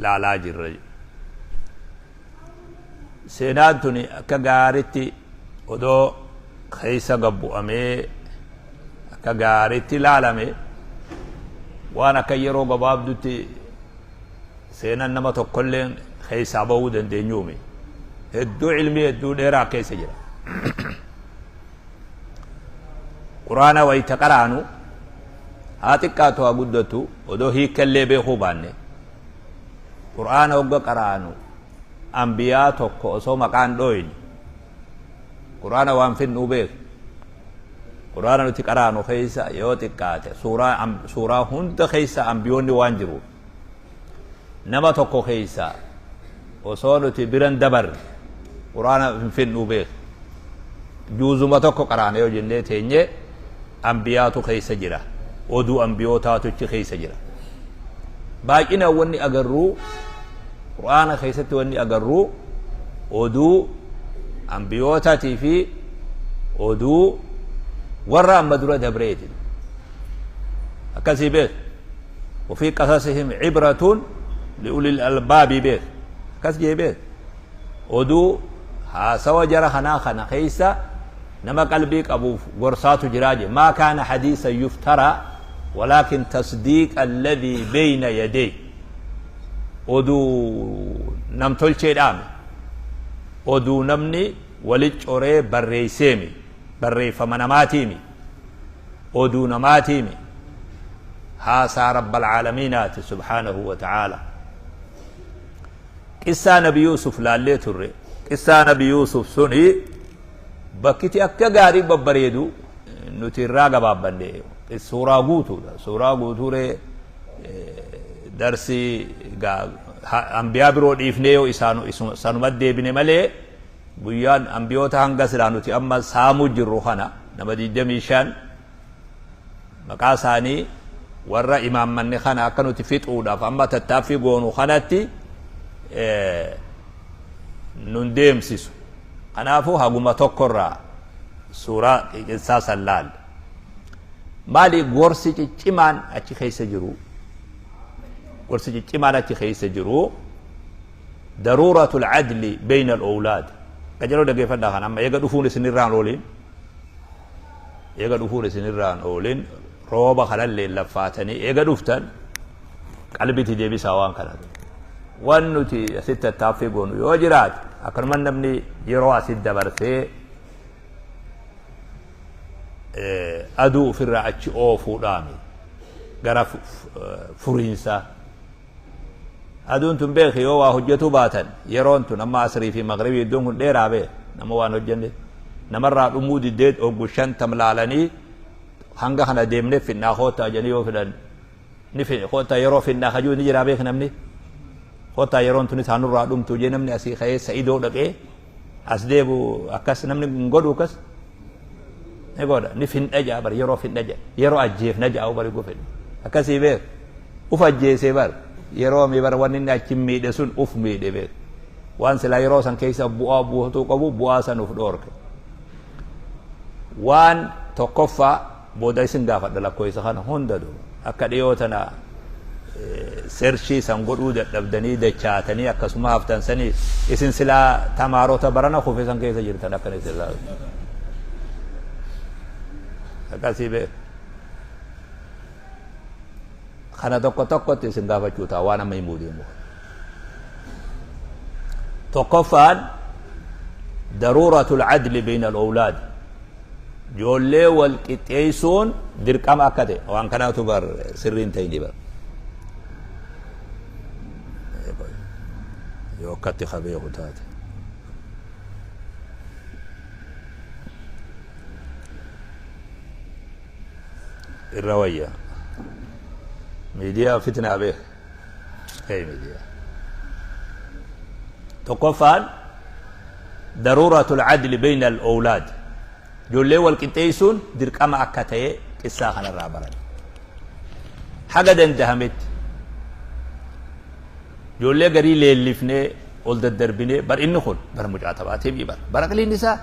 laalaa jirra. Seenaan tuni akka gaaritti odoo keessa gabbu'amee akka gaaritti laalame waan akka yeroo gabaabdutti seenan nama tokkolleen keessaa bahuu dandeenyuumi. Hedduu ilmii hedduu dheeraa keessa jira. Quraana wayta qaraanu haa xiqqaatu haa guddatu odoo hiikkallee beekuu baanne, Qur'aana hogga qaraanu anbiyaa tokko osoo maqaan dhooyne Qur'aana waan finnuu beeku. Qur'aana nuti qaraanu keessa yoo xiqqaate suuraa suuraa hunda keessa anbiyoonni waan jiru nama tokko keessa osoo nuti biran dabarre Qur'aana hin finnuu beeku. Juuzuma tokko qaraana yoo jennee teenye anbiyaatu keessa jira, oduu anbiyootaatu achi keessa jira. Baay'inaan wanni agarruu Qur'aana keessatti wanni agarruu oduu anbiyootaatii fi oduu warra amma dura dabreeti. Akkasii beek. Wafii qasasihim cibratun liulil albaabi beek. Akkas jee beek. Oduu haasawa jara kanaa kana keessa nama qalbii qabuuf gorsaatu jiraa je. Maa kaana hadiisan yuftaraa walaakin tasdiiqa alladhii beyna yadey. Oduu namtolcheedhaami. Oduu namni wali coree barreesseemi. Barreeffama namaatiimi. Oduu namaatiimi. Haasaa rabbal aalamiinaati subhaanahu wa ta'aala. Qissaa nabi Yuusuf laallee turre. Qissaa nabi Yuusuf suni bakkiti akka gaarii babbareedu nuti irraa gabaabbanne. Suuraa guutuudha. Suuraa guutuuree darsii anbiyaa biroo dhiifnee yoo isaan sanuma deebine malee guyyaan anbiyoota hanga silaa nuti amma saamuu jirru kana nama 25 maqaa isaanii warra imaammanne kana akka nuti fixuudhaaf amma tattaaffii goonu kanatti nun deemsisu. Kanaafuu haguma tokkorraa suuraa qissaa san laalle. Maali gorsi ciccimaan achi keessa jiru? Gorsi ciccimaan achi keessa jiru daruuratul adli bayna al-awlaad. Qajeeloo dhaggeeffadhaa kana amma eega dhufuun isinirraan ooliin, eega dhufuun isinirraan oolin, rooba kanallee laffaatanii eega dhuftan qalbitti deebisaa waan kana. Waan nuti asitti tattaaffii goonu yoo jiraate akkanuma namni yeroo asitti dabarsee aduu ofirraa achi oofuudhaami gara furiinsaa. Aduun tun beeki yoo waa hojjetuu baatan yeroon tun amma asrii fi magribii iddoon kun dheeraa beek nama waan hojjenne namarraa dhumuu diddee oggu 50 laalanii hanga kana deemnee finnaa koottaa jedhanii yoo fedhan ni koottaa yeroo finnaa kajuu ni jiraa beek namni koottaa yeroon tunis haa nurraa dhumtu jee namni asii ka'ee sa'idoo dhaqee as deebu akkas namni hin godhu akkas ni godha ni finna ja'a bar yeroo finna ja'a yeroo ajjeefna ja'a bari gofedha akkasii beek uf ajjeesee bar yeroo mi bar wanni inni achi miidhe sun uf miidhe beek waan silaa yeroo san keessa bu'aa buufatuu qabu bu'aa san uf dhoorke. Waan tokkoffaa booda isin gaafadha lakkoofsa kana hunda duuba akka dhiyoo tana searchii san godhuu dadhabdanii dachaatanii akkasuma haftan sanii isin silaa tamaarota barana kufe san keessa jirtan akkan isin laalu akkasii beek kana tokko tokkotti isin gaafachuu ta'a waan amma himuu deemu. Tokkoffaan daruuratul adli bayna al-awlaad, ijoollee wal qixxeessuun dirqama akka ta'e. Waan kanaatu bar sirriin ta'ini bar yoo akkatti ka beeku taate. Irra wayya miidiyaa fitnaa beek ka'e miidiyaa. Tokkoffaan daruuratul adli bayna al-awlaad, ijoollee wal qixxeessuun dirqama akka ta'e qissaa kanarraa baran. Haga dandahametti ijoollee garii leellifnee ol daddarbinee bar inni kun bar mucaa taphaatee bar bara qiliin isaa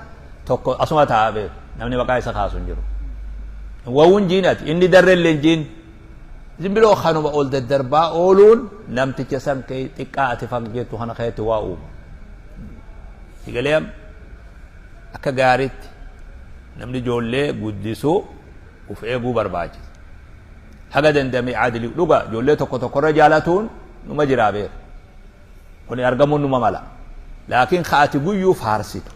tokko asuma taa'aa beeku namni maqaa isa kaasu hin jiru. Wawuun jiinati inni darrellee hin jiin. Zimbiloo kanuma ol daddarbaa ooluun namticha san kee xiqqaa ati fan jettu kana keetti waa uuma. Sigalee akka gaariitti namni ijoollee guddisuu uf eeguu barbaachisa. Haga dandame adli dhuga ijoollee tokko tokkorra jaalatuun numa jiraa beeka. Kuni argamuun numa mala. Laakiin ka ati guyyuu faarsitu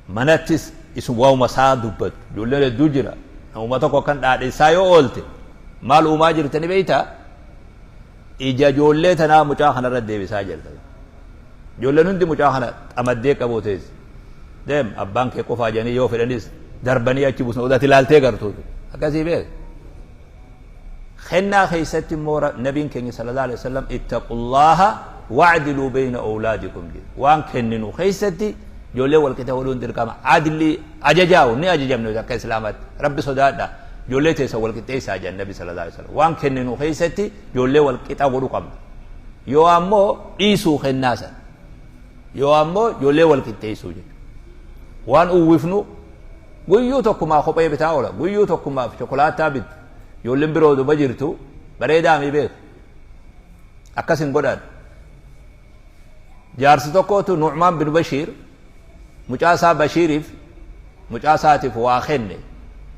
manattis isun waa'uma isaa dubbattu ijoolleen hedduu jira. Namuma tokko kan dhaadheessaa yoo oolte maal uumaa jirta ni beektaa? Ija ijoollee tanaa mucaa kanarra deebisaa jirta. Ijoolleen hundi mucaa kana xamaddee qabuu teessi. Deem abbaan kee qofaa jedhanii yoo fedhanis darbanii achi buusan odaati ilaaltee gartuu. Akkasii beeka. Kennaa keessatti immoo nabiin keenya sallallahu alaihi wasallam ittaqullaha wa'diluu bayna awlaadikum jedhe. Waan kenninu keessatti ijoollee wal qixa godhuun dirqama. Adli ajajaa'u ni ajajamne akka islaamaatti. Rabbi sodaadha. Ijoollee teessa wal qixxeessaa jedhan nabi sallallahu alaihi wasallam. Waan kenninu keessatti ijoollee wal qixa godhuu qabna. Yoo ammoo dhiisuu kennaa sana. Yoo ammoo ijoollee wal qixxeessuu jechuudha. Waan uwwifnu guyyuu tokkumaa kophee bitaa oola. Guyyuu tokkumaaf chokolaataa bitu. Ijoolleen biroo duba jirtu bareedaa mi beeku. Akkas hin godhan. Jaarsi tokkotu Nu'maan bin Bashiir mucaa isaa Bashiiriif mucaa isaatiif waa kenne.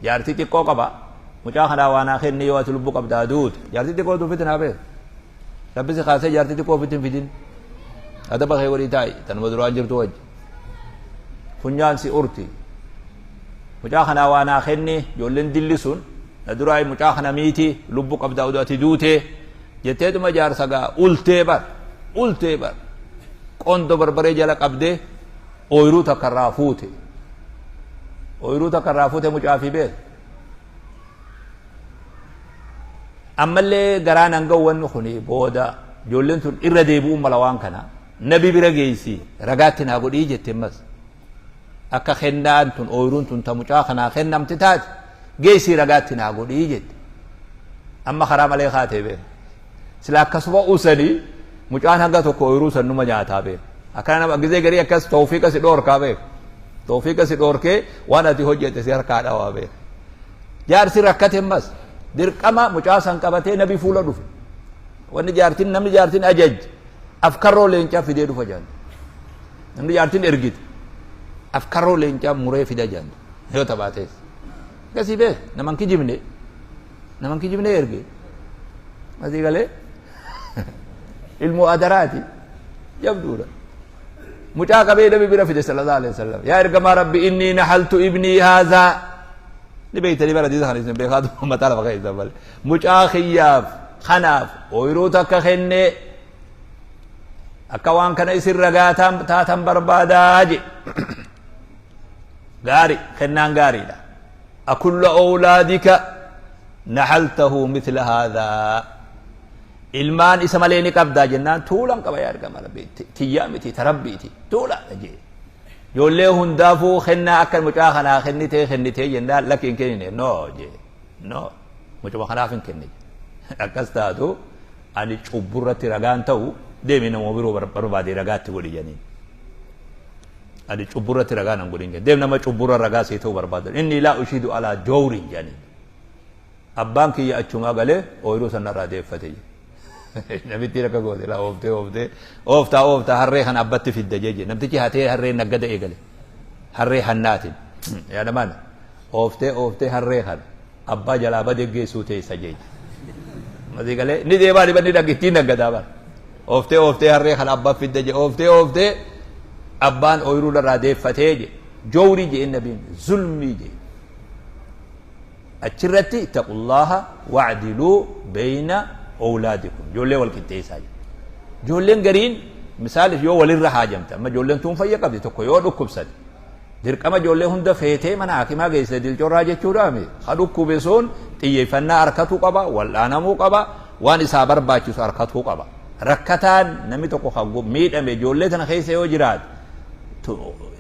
Jaartii xiqqoo qaba. Mucaa kanaa waa naa kenni yoo ati lubbuu qabdaa duute. Jaartii xiqqoo ofitti naa beeku. Rabbi si kaasee jaartii xiqqoo ofitti hin fidin. Adaba kee godhii taa'i tanuma duraan jirtu wajji. Funyaan si urti. Mucaa kanaa waa naa kenni ijoolleen dilli sun na duraa mucaa kana miiti lubbuu qabdaa oduu ati duute jetteetuma jaarsa gaa ultee bar ultee bar qondo barbaree jala qabdee ooyiruu takka irraa fuute. Ooyiruu takka irraa fuute mucaa fi beeku. Ammallee garaan hanga wanni kuni booda ijoolleen tun irra deebi'uun mala waan kana nabi bira geessi ragaatti naa godhii jette ammas. Akka kennaan tun ooyiruun tun ta mucaa kanaa kennamte taate geessii ragaatti naa godhii jette. Amma karaa malee kaatee beeku. Sila akkasuma usanii mucaan hanga tokko ooyiruu san numa nyaataa beeku. Akkana nama gizee garii akkas tawfiiqa si dhoorkaa beeku. Tawfiiqa si dhoorkee waan ati hojjette si harkaa dhawaa beeku. Jaarsi rakkate ammas dirqama mucaa san qabatee nabi fuula dhufe. Wanni jaartiin namni jaartiin ajajje afkarroo leencaa fidee dhufa jaan. Namni jaartiin ergite afkarroo leencaa muree fida jaan yoo taphatees. Akkasii beek naman kijibne naman kijibne erge. Asii galee ilmoo adaraati jabduudha. Mucaa qabee nabi bira fide sallallahu alaihi wasallam. Yaa ergamaa rabbi inni nahaltu ibnii haazaa. Ni beektanii bara hadiisa kana isin beekaatu mataa lafa keessa malee. Mucaa kiyyaaf kanaaf ooyiruu takka kennee akka waan kana isin ragaa taatan barbaadaa je. Gaari kennaan gaariidha. Akulla awlaadika nahaltahu mithla haadhaa. Ilmaan isa malee ni qabdaa jennaan tuulan qaba yaa ergamaa rabbi tiyyaa miti tarabbiiti tuula jee. Ijoollee hundaafuu kennaa akka mucaa kanaa kennitee kennitee jennaan lakki hin kennine no jee no mucuma kanaaf hin kennine. Akkas taatu ani cubburratti ragaan ta'u deemi nama biroo barbaade ragaatti godhi jedhaniin. Ani cubburratti ragaa nan godhin jedhan. Deem nama cubburra ragaa sii ta'u barbaadan. Inni laa ushiidu alaa jawrin jedhaniin. Abbaan kiyya achumaa galee ooyiruu sanarraa deeffate jedhe. Namittiin akka goote laa ooftee ooftee ooftaa ooftaa harree kana abbatti fidda jee namtichi hatee harree naggada eegale. Harree hannaatiin. Yaadamaan ooftee ooftee harree kana abbaa jalaa badee geessuu teessa jee. Masii galee ni deemaa dhiba ni dhaggittiin naggadaa bara. Ooftee ooftee harree kana abbaa fidda jee ooftee ooftee abbaan ooyiruu irraa deeffatee jee. Jawrii jee nabiin zulmii jee. Achirratti ittaqullaha wa'diluu bayna awlaadikum. Ijoollee wal qixxeessaa jira. Ijoolleen gariin misaaliif yoo walirra haajamte amma ijoolleen tun fayya qabdi tokko yoo dhukkubsate dirqama ijoollee hunda feetee mana hakimaa geessite dilcorraa jechuudhaami. Ha dhukkube sun xiyyeeffannaa harkatuu qaba, wal'aanamuu qaba, waan isaa barbaachisu harkatuu qaba. Rakkataan namni tokko kan miidhame ijoollee tana keessa yoo jiraate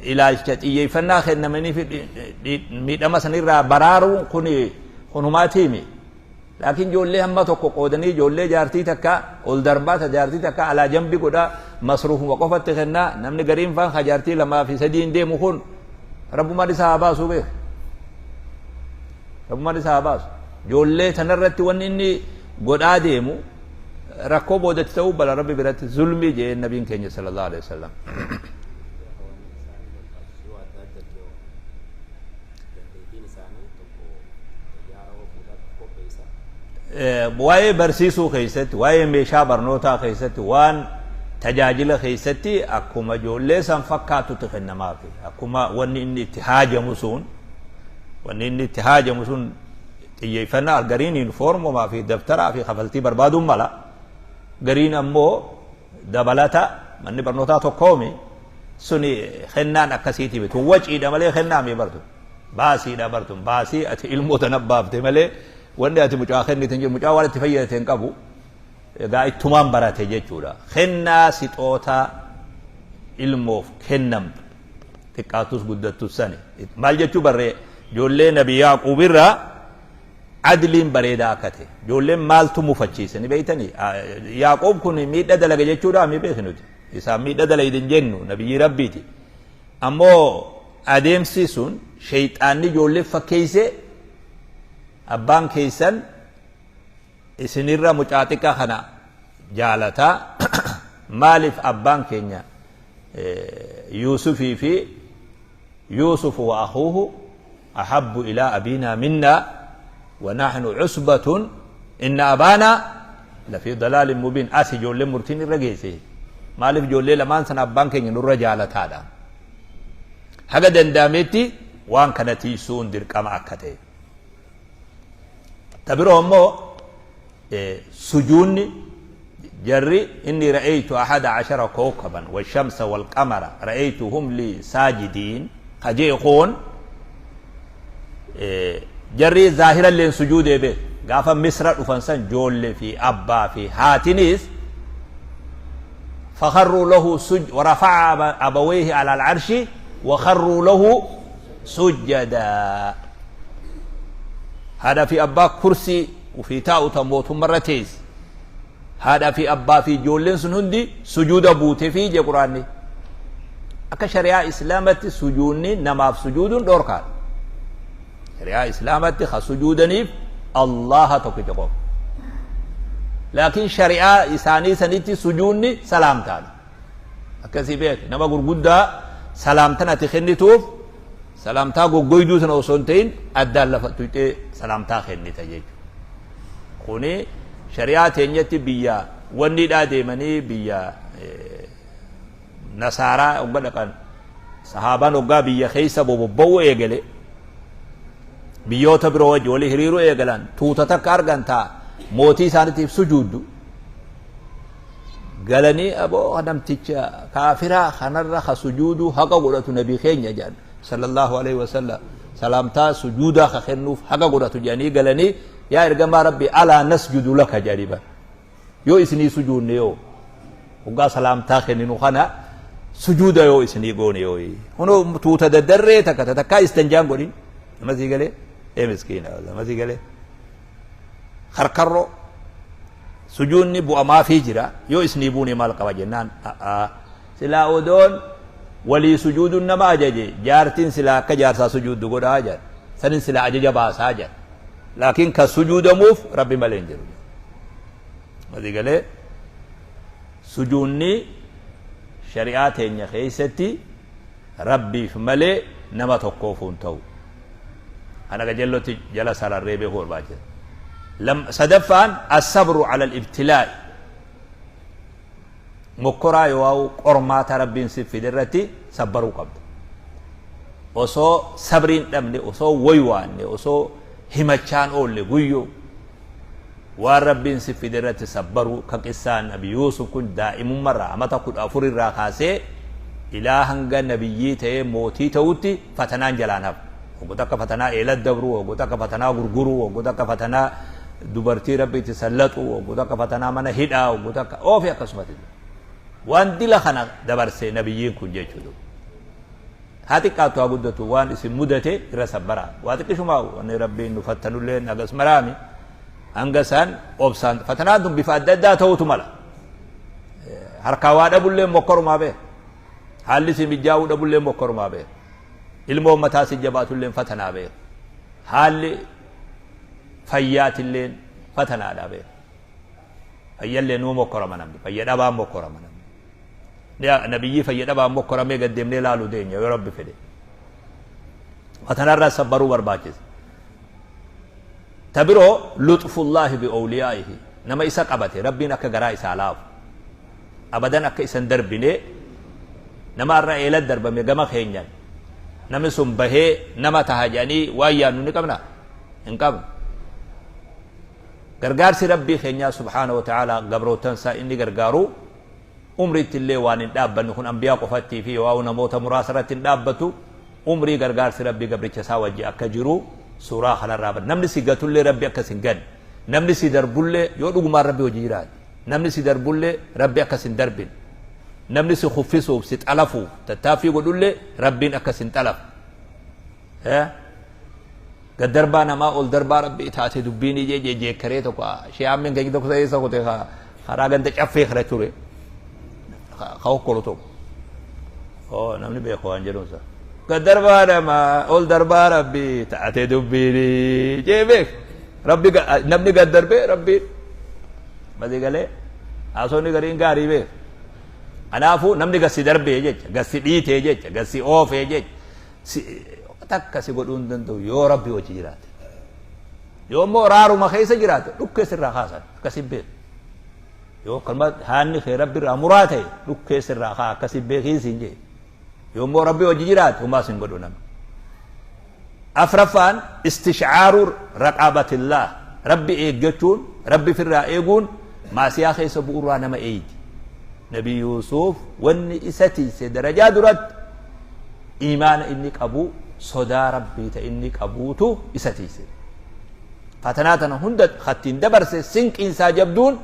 ilaalcha xiyyeeffannaa kennamanii fi miidhama sanirraa baraaruun kun kunumaatiimi. Laakiin ijoollee hamma tokko qoodanii ijoollee jaartii takka ol darbaa ta jaartii takka alaa jambi godha masruufuma qofatti kennaa namni gariin faan ka jaartii lamaa fi sadiin deemu kun rabbumaan isaa haa baasu beeku. Rabbumaan isaa haa baasu. Ijoollee tanarratti wanni inni Godhaa deemu rakkoo boodatti ta'uu bala Rabbi biratti zulmii jee nabiin keenya sallallahu alaihi wasallam. Waa'ee barsiisuu keessatti, waa'ee meeshaa barnootaa keessatti, waan tajaajila keessatti akkuma ijoollee san fakkaatutti kennamaafi. Akkuma wanni inni itti haajamu sun, wanni inni itti haajamu sun xiyyeeffannaa gariin yuunifoormumaa fi dabtaraa fi kafaltii barbaaduun mala. Gariin ammoo dabalata manni barnootaa tokkoomi suni kennaan akkasiiti tun waciidha malee kennaa mi bartu. Baasiidha bartu. Baasii ati ilmoo tana baafte malee wanni ati mucaa kennite hin jiru. Mucaa waan itti fayyadate hin qabu. Egaa ittumaan barate jechuudha. Kennaa sixoota ilmoof kennamtu xiqqaatus guddattus sani. Maal jechuu barree ijoollee Nabi Yaaquub irraa adliin bareedaa akka ta'e. Ijoolleen maaltu mufachiise ni beektanii? Yaaqoob kun miidha dalaga jechuudha mi beeknu nuti. Isaan miidha dalagde hin jennu, nabiyyii Rabbiiti. Ammoo adeemsi sun sheeyxaanni ijoollee fakkeessee abbaan keessan isinirra mucaa xiqqaa kana jaalataa, maaliif abbaan keenya Yuusufii fi Yuusufu wa akhuuhu ahabbu ilaa abiinaa minnaa wa nahnu usbatun inna abaanaa lafii dalaalin mubiin. As ijoolleen murtiin irra geesse, maaliif ijoollee lamaan sana abbaan keenya nurra jaalataadha. Haga danda'ametti waan kana tiisuun dirqama akka ta'e. Ta biroo immoo sujuunni jarri inni ra'aytu ahada ashara kawkaban washamsa walqamara ra'aytuhum li saajidiin kajee koon jarri zaahira illeen sujuudee beek. Gaafa Misra dhufan san joolle fi abbaa fi haatinis fakharruu lahu suj warafa'a abawayhi ala al'arshi wakharruu lahu sujjadaa. Haadha fi abbaa kursii ufii taa'u ta mootummarra teessi, haadha fi abbaa fi ijoolleen sun hundi sujuuda buute fi je Quraanni. Akka shari'aa Islaamatti sujuunni namaaf sujuuduun dhoorkaadha. Shari'aa Islaamatti ka sujuudaniif Allaha tokkicha qofa. Laakiin shari'aa isaanii sanitti sujuunni salaamtaadha. Akkasii beek, nama gurguddaa salaamtan ati kennituuf salaamtaa goggoyduu sana osoo hin ta'in addaan lafa tuqxee salaamtaa kennita jechuudha. Kuni shari'aa teenyatti biyya wanniidhaa deemanii biyya nasaaraa hogga dhaqan, sahaabaan hoggaa biyya keessa bobobba'uu eegale, biyyoota biroo wajji walii hiriiruu eegalan, tuuta takka argan taa mootii isaaniitiif sujuuddu galanii, aboo namticha kaafiraa kanarra ka sujuuduu haqa godhatu nabii keenya jedhan sallallahu alaihi wasallam, salaamtaa sujuudaa ka kennuuf haqa godhatu jedhanii galanii, yaa ergamaa Rabbi, alaa nasjudu laka jedhanii bara, yoo isinii sujuudne, yoo hoggaa salaamtaa kenninu kana sujuuda yoo isinii goone, yoo kunoo tuuta daddarree takka takkaa istanjaan godhin nama sii galee, ee miskiina nama sii galee karkarroo sujuudni bu'amaafii jira, yoo isinii buune maal qaba jennaan, silaa odoon walii sujuuduun nama ajaje jaartiin silaa akka jaarsaa sujuuddu godhaa jedhan, sanin silaa ajaja baasaa jedhan, laakiin kan sujuudamuuf Rabbi malee hin jiru. Masii galee sujuunni shari'aa teenya keessatti Rabbiif malee nama tokkoof hin ta'u. Kana qajeellotti jala sararree beekuu barbaachisa. Sadaffaan assabru ala al-ibtilaa'i, mokkoraa yoo qormaata Rabbiin si fide irratti sabbaruu qabda. Osoo sabriin dhabne, osoo waywaanne, osoo himachaan oolle, guyyoo waan Rabbiin si fide irratti sabbaruu ka qissaan Nabi Yuusuf kun daa'imummarraa amata 14 irraa kaasee ilaa hanga nabiyyii ta'ee mootii ta'utti fatanaan jalaan hafa. Waggoota akka fatanaa eelat dabruu, waggoota akka fatanaa gurguruu, waggoota akka fatanaa dubartii Rabbi itti sallaxu, waggoota akka fatanaa mana hidhaa, waggoota akka oofi akkasumatti. Waan dila kana dabarse nabiyyiin kun jechuudha. Haa xiqqaattu haa guddatu waan isin mudate irra sabbaraa. Waa xiqqishumaa wanni Rabbiin nu fattanullee hagas maraami. Hanga isaan obsaan fatanaan tun bifa adda addaa ta'utu mala. Harkaa waa dhabullee mokkorumaa beeka. Haalli si mijaa'uu dhabullee mokkorumaa beeka. Ilmoon mataa si jabaatullee fatanaa beeka. Haalli fayyaatillee fatanaadha beeka. Fayyallee nuu mokkorama namni. Fayya dhabaan mokkorama namni. Nabiyyii fayya dhabaan mokkoramee gad deemnee laaluu deenya yoo Rabbi fedhe. Watanarraa sabbaruu barbaachisa. Ta biroo luxfullaahi bi awliyaa'ihi nama isa qabate Rabbiin akka garaa isaa laafu. Abadan akka isa hin darbine nama har'a eela darbame gama keenyan namni sun bahee nama taha jedhanii waan yaadnu ni qabna? Hin qabnu. Gargaarsi Rabbii keenyaa subhaanahu wa ta'aalaa gabroottan isaa inni gargaaru umriitti illee waan hin dhaabbanne kun anbiyaa qofattii fi yoo namoota muraasa irratti hin dhaabbatu umrii gargaarsi Rabbii gabricha isaa wajji akka jiru suuraa kanarraa bar namni si gatullee Rabbi akka si hin ganne namni si darbullee yoo dhugumaan Rabbi wajji jiraate namni si darbullee Rabbi akka si hin darbine namni si kuffisuuf si xalafuuf tattaaffii godhullee Rabbiin akka si hin xalafne Gad darbaa namaa ol darbaa Rabbii taate dubbiin ijee jee jeekkaree tokko shee ammeen keenya tokko eessa kute karaa ganda caffee kana ture ka hokkolu tokko. Oo namni beeku waan jedhuun isaa. Gad darbaa namaa ol darbaa Rabbii taate dubbiin jee beek. Rabbi namni gad darbee Rabbiin badii galee haasofni gariin gaarii beek. Kanaafuu namni gad si darbee jecha gad si dhiitee jecha gad si oofee jecha si takka si godhuu hin danda'u yoo Rabbi wajji jiraate. Yoo immoo raaruma keessa jiraate dhukkee sirraa kaasan akkasi beeku. Yoo akkanuma haanni kee Rabbi irraa muraa ta'e dhukkee sirraa kaa akkasi beekiin siin jee. Yoo immoo Rabbi wajji jiraate homaa sin godhu namni. Afraffaan istishcaaru raqaabatillah Rabbi eeggachuun Rabbi firraa eeguun maasiyaa keessa bu'urraa nama eeydi. Nabi Yuusuf wanni isa tiyse darajaa duratti Iimaana inni qabu, sodaa Rabbii ta inni qabuutu isa tiyse. Fatanaa tana hunda ka ittiin dabarse sinqiin isaa jabduun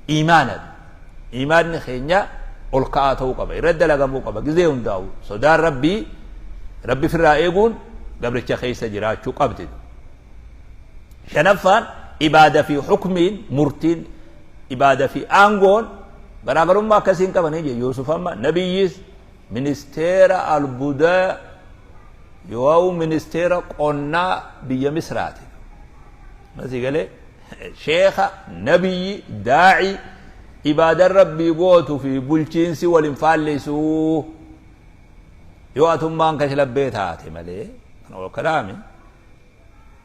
iimaana. Iimaanni keenya ol ka'aa ta'uu qaba, irra dalagamuu qaba gizee hundaa'u. Sodaan Rabbii, Rabbi firraa eeguun gabricha keessa jiraachuu qabdi. Shanaffaan ibaada fi hukmiin, murtiin, ibaada fi aangoon garaagarummaa akkasii hin qabanii jedhe Yuusuf amma nabiyyiis Ministeera Albuudaa yoo'uu Ministeera Qonnaa biyya Misraati. Masii galee sheekha, nabiyyi, daa'ii ibaadan Rabbii gootu fi bulchiinsi wal hin faalleessuu yoo atummaan kashlabbee taate malee kana ol kalaami.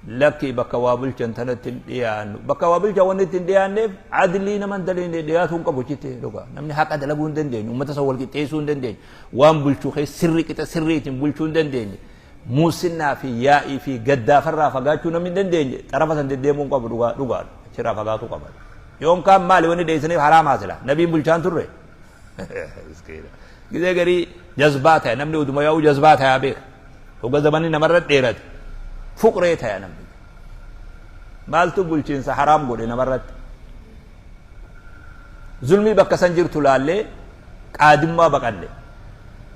Lakki bakka waa bulchan tanatti hin dhiyaannu. Bakka waa bulchan wanni itti hin dhiyaanneef adlii nama hin dalagne dhiyaatuu hin qabu achitti dhugaa. Namni haqa dalaguu hin dandeenye, uummata isa wal qixxeessuu hin dandeenye, waan bulchuu keessa sirrii qixa sirriitiin bulchuu hin dandeenye, muusinnaa fi yaa'ii fi gaddaafarraa fagaachuu namni hin dandeenye xarafa san deddeemuu hin qabu dhugaa dhugaadha. Achirraa fagaatuu qaba. Yoom kaan maali wanni dheessaniif haraamaa sila. Nabiin bulchaan turre. Miskiina. Gizee garii jazbaa ta'e namni oduma yaa'u jazbaa ta'aa beeka. Hogga zamanni namarra dheerate fuqree ta'e namni. Maaltu bulchiinsa haraam godhe namarratti? Zulmii bakka san jirtu laallee qaadimmaa baqanne.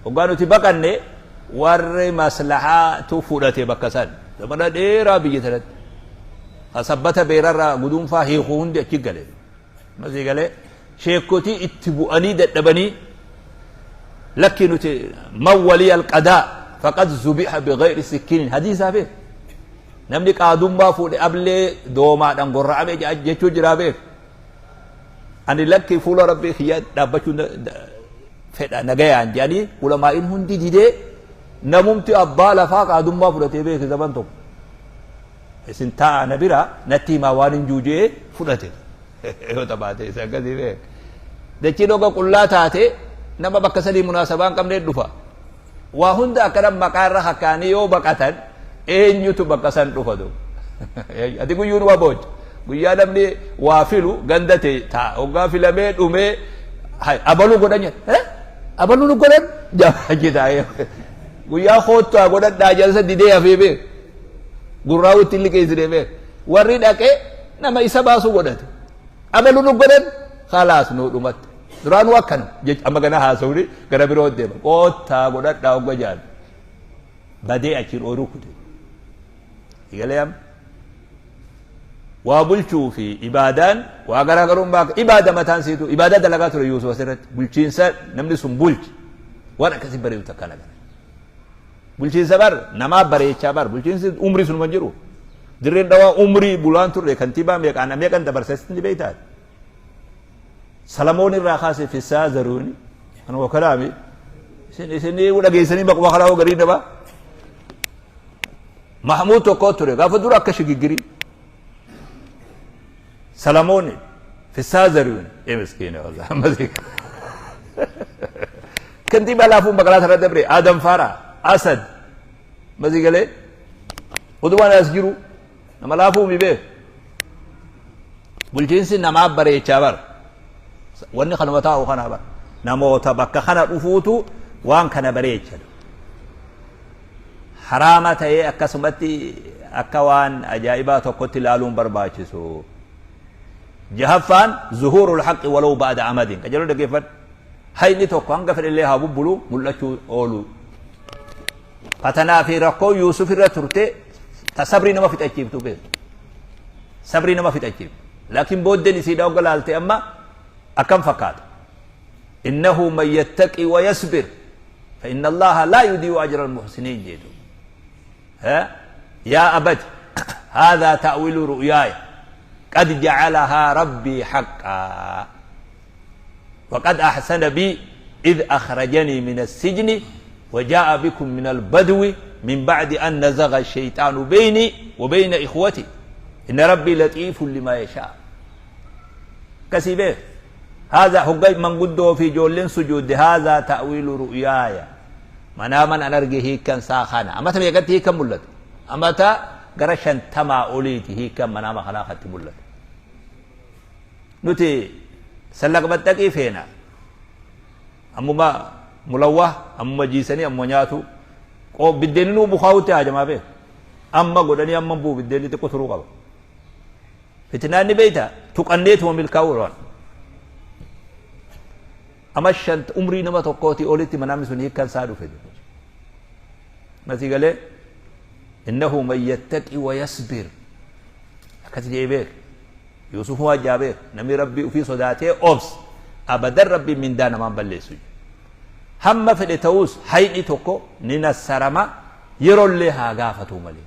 Hoggaa nuti baqanne warri maslahaatu fudhate bakka san. Zamana dheeraa biyya sanatti. Ka sabbata beerarraa guduunfaa hiiku hundi achi gale. Masii galee sheekkotii itti bu'anii dadhabanii lakkii nuti man waliya alqadaa faqad zubiha bighayri sikkiinin hadiisaa beek namni qaadummaa fuudhe ablee doomaadhaan gorra'ame jechuu jiraa beek ani lakkii fuula rabbii kiyyaa dhaabbachuu fedha nagayaan jedhanii ulamaa'iin hundi didee namumti abbaa lafaa qaadummaa fudhatee beeke zaman tokko Isin taa'aa na bira natti himaa waan hin juuje'ee fudhate. Yoo taphaate isa akkasii beek. Dachiin hoga qullaa taate nama bakka sanii munaasabaa hin qabnee dhufa. Waa hunda akkana maqaa irra hakkaanii yoo baqatan eenyutu bakka san dhufa du. Ati guyyuun waa boocha. Guyyaa namni waa filu ganda ta'e ta'a. Hoggaa filamee dhumee abaluu godhan jedha. Abaluu nu godhan jaa Guyyaa koottaa godhadhaa jalsa didee hafee beek. Gurraa itti liqeessine beek. Warri dhaqee nama isa baasu godhate. Abalu nu godhan khalaas nu dhumatte. Duraanuu akkana jecha amma gana haasawni gara biroo deema. Koottaa godhadhaa hogga jaan. Badee achiin ooyiruu kute. Egalee amma. Waa bulchuu fi ibaadaan waa garaagarummaa ibaada mataan siitu ibaadaa dalagaa ture Yuusuf asirratti bulchiinsa namni sun bulche waan akkasii bareedu takka nagara. Bulchiinsa bar namaa bareechaa bar bulchiinsi umrii sunuma jiru. Dirreen dhawaa umrii bulaan turre kantiibaa meeqaan meeqan dabarsa ni beektaa. Salamoon irraa kaasee Fissaa Zaruuni kanuma kalaami isin isinii dhageessanii maquma kanaa hoo garii nama Mahmuud tokko ture gaafa dura akka shigigirii Salamoon Fissaa Zarihuun ee miskiina wallah ammasii kantiibaa laafuun magaalaa sana dabre Adam Faara Asad masii galee utumaan as jiru nama laafuu mi beeku bulchiinsi namaa bareechaa bara wanni kanuma taa'u kanaa bara namoota bakka kana dhufuutu waan kana bareecha haraama ta'ee akkasumatti akka waan ajaa'ibaa tokkotti ilaaluun barbaachisu. Jahaffaan zuhuurul haqqi walaw ba'da amadin qajeeloo dhaggeeffadhu. Hayni tokko hanga fedhellee haa bubbulu mul'achuu oolu. Fatanaa fi rakkoo Yuusuf irra turte ta sabrii nama fixachiiftu beeku. Sabrii nama fixachiiftu. Laakiin booddeen isiidha hogga laalte amma akkam fakkaata. Innahu man yattaqi wa yasbir fa inna Allaha laa yudii'u ajra al-muhsiniin jedhu. يا أبت هذا تأويل رؤياي قد جعلها ربي حقا وقد أحسن بي إذ أخرجني من السجن وجاء بكم من البدو من بعد أن نزغ الشيطان بيني وبين إخوتي إن ربي لطيف لما يشاء. كسبه هذا حقا من قده في جول سجود هذا تأويل رؤياي مناما أنا أرجه كان ساخانا أما تبي قد هي كم ملت أما تا قرشن تما أوليتي هي كم منام خلاقة ملت نتي سلق بتقي فينا أما ما ملوه أما جيسني أما نياتو قو بدينو بخاوتي يا جماعة به أما قدني أما بو بديني تكسروا قبل فتناني بيتا تقنيت وملكاوران أما شنت عمري نما توقعتي أولتي منامي سني كان سادو فيدو ما تيجي إنه من يتقي ويصبر كتي جيبك يوسف هو جابك نمي ربي وفي صداته أوبس أبدا ربي من دانا ما بلسوي هم في التوس حيني توكو نينا السرما يرول لها غافتو ملي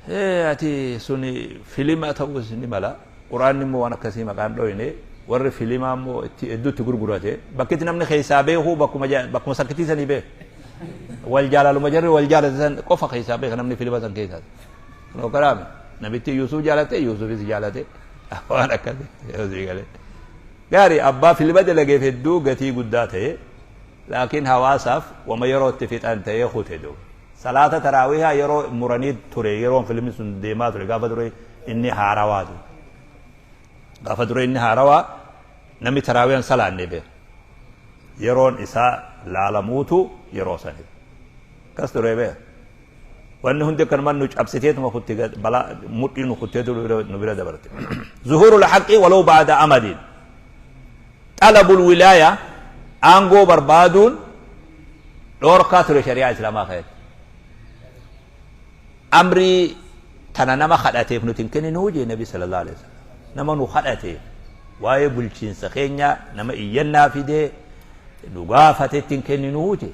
إيه أتي سني فيلم أتوس نملا قرآن مو أنا كسيم قام لويني ور فيلم مو إدو تقول بكيت نمني خيسابه هو بكو مجا بكو مسكتي سني به والجلال مجري والجلال سن قف خيسابه نمني فيلم سن كيسات لو كلام نبيتي يوسف جالته يوسف جالته وأنا كذا يوسف قال قاري أبا فيلم دلقي في الدو قتي قداته لكن هواسف وما يرو تفيت أنت يخوت دو صلاة تراويها يرو مرنيد تري يرو فيلم سن ديما تري قافة تري إني هاروادو gaafa dura inni haarawaa namni taraawiyan salaanne beeku yeroon isaa laalamuutu yeroo sani akkas ture beeku wanni hundi akkanuma nu cabsiteetuma kutti balaa mudhii nu kutteetu nu bira dabarte zuhuurul haqqi walaw ba'da amadin xalabul wilaaya aangoo barbaaduun dhoorkaa ture shari'aa islaamaa keessatti amrii tana nama kadhateef nuti hin kenninuu jee nabi sallallahu alaihi wasallam nama nu kadhate waa'ee bulchiinsa keenya nama iyyannaa fidee nu gaafatetti hin kenninuu je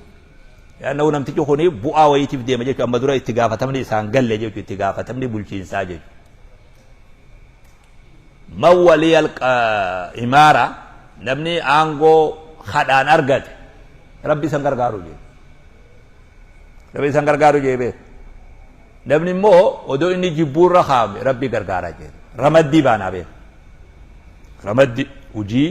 yaanna'u namtichi kuni bu'aa wayiitiif deema jechuudha amma dura itti gaafatamni isaan galle jechuudha itti gaafatamni bulchiinsaa jechuudha. Man waliya imaara namni aangoo kadhaan argate rabbi isan gargaaru jee rabbi isan gargaaru jee beeku namni immoo odoo inni jibbuurra kaa'ame rabbi gargaara jee. Ramaddii baanaa beeku ramaddi hojii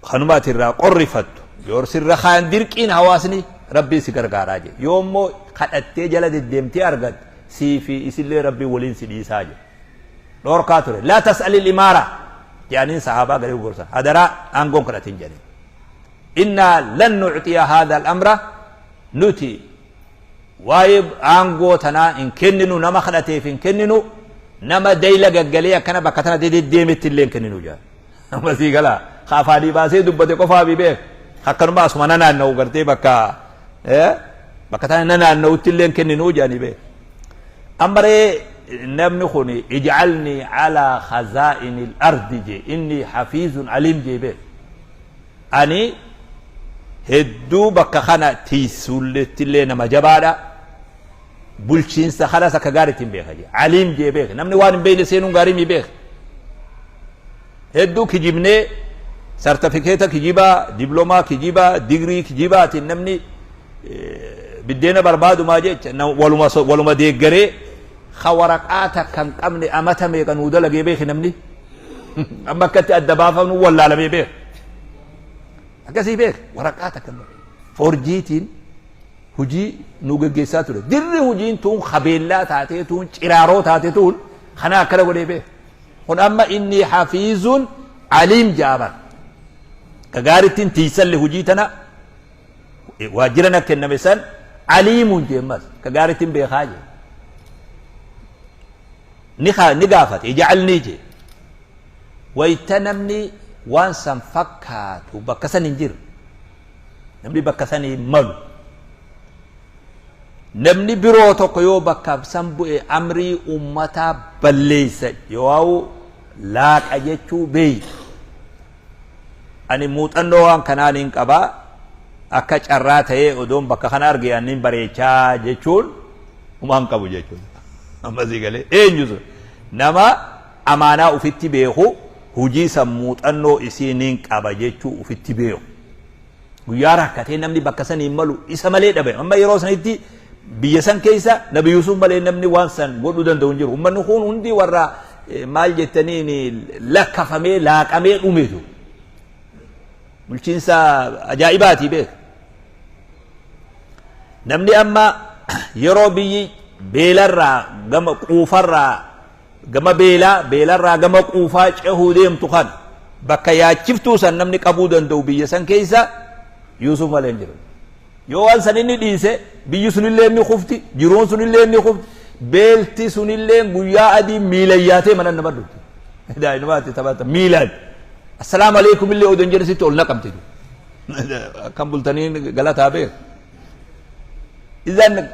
kanumaati irraa qorrifattu yoo sirra kaan dirqiin hawaasni rabbii si gargaaraa jee yoo immoo kadhattee jala deddeemtee argatte sii fi isillee rabbii waliin si dhiisaa jee dhoorkaa ture laa tas'alil imaara jedhaniin sahaabaa garee gorsan hadaraa aangoon kadhatin jedhanii innaa lan nucxiya haadha al-amra nuti waa'ee aangoo tanaa hin kenninu nama kadhateef hin kenninu nama dayla gaggalee akkana bakka tana deddeemetti illee hin kenninu jaa amma sii galaa afaanii baasee dubbate qofaa bi beek akkanuma asuma nanaanna'u gartee bakka bakka tana nanaanna'utti illee hin kenninu jaanii beek amma ree namni kun ijcalnii calaa khazaa'ini al-ardi jee inni hafiizun aliim jee beek ani hedduu bakka kana tiisulletti illee nama jabaadha bulchiinsa kanas akka gaariitti hin beeka jee aliim jee beeka namni waan hin beekne seenuun gaarii mi beeka Hedduu kijibnee sartifikeeta kijibaa, diplomaa kijibaa, digrii kijibaatiin namni biddeena barbaadumaa jecha waluma deeggaree ka waraqaa takka hin qabne amata meeqa nuu dalagee beeki namni. Amma akkatti adda baafamnu wallaalamee beeka. Akkasii beeka waraqaa takka hin qabne. Forjiitiin hujii nu geggeessaa ture. Dirri hujiin tuun kabeellaa taatee tuun ciraaroo taate tuun kana akkana godhee beeka. Kun amma inni hafiizun aliim jaabar. Ka gaarittiin tiisalle hujii tana waajjira na kenname san aliimuun jeemmas ka gaarittiin beekaa jee. Ni gaafate ija'alnii jee. Wayta namni waan san fakkaatu bakka san hin jiru. Namni bakka san hin malu. Namni biroo tokko yoo bakka san bu'e amrii ummataa balleessa yoo laaqa jechuu beeytu. Ani muuxannoo waan kanaan hin qabaa akka carraa ta'ee odoon bakka kana arge annin bareechaa jechuun humaa hin qabu jechuudha. Amma sii galee eenyu sun nama amaanaa ufitti beeku hujii san muuxannoo isii nin qaba jechuu ufitti beeku. Guyyaa rakkatee namni bakka san hin malu isa malee dhabe. Amma yeroo sanitti biyya san keessa Nabi Yusuf malee namni waan san godhuu danda'u hin jiru. Uummanni kun hundi warra maal jettaniin lakkafamee laaqamee dhumetu. Bulchiinsa ajaa'ibaatii beeka. Namni amma yeroo biyyi beelarraa gama quufarraa gama beelaa beelarraa gama quufaa cehuu deemtu kan bakka yaachiftuu san namni qabuu danda'u biyya san keessa Yusuf malee hin jiru. Yoo waan san inni dhiise biyyi sunillee inni kufti, jiruun sunillee inni kufti, beelti sunillee guyyaa adii miilan yaatee mana nama dhufti. Daa'imaatti taphata miilaan. Assalaamu alaikum illee odoo hin jedhin sitti ol naqamti. Akkam bultanii galataa beeku. Idan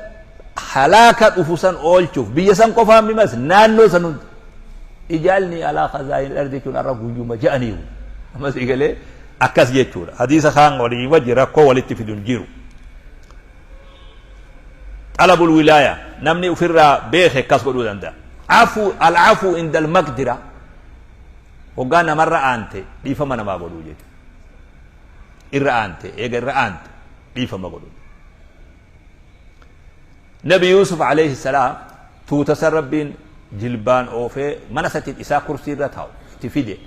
halaaka dhufu san oolchuuf biyya san qofaan mimas naannoo san hundi. Ijaalni alaa khazaayin ardi jechuun har'a guyyuma ja'aniiru. Ammas eegalee akkas jechuudha. Hadiisa kaan walii wajji rakkoo walitti fidu hin jiru. Xalabul wilaaya namni ofirraa beeke akkas godhuu danda'a. Afu al-afu indal maqdira hoggaa namarra aante dhiifama namaa godhuu jechuudha. Irra aante eega irra aante dhiifama godhuu. Nabi Yusuf alayhi salaam tuuta san Rabbiin jilbaan oofee mana isatti isaa kursii irra taa'u itti fide.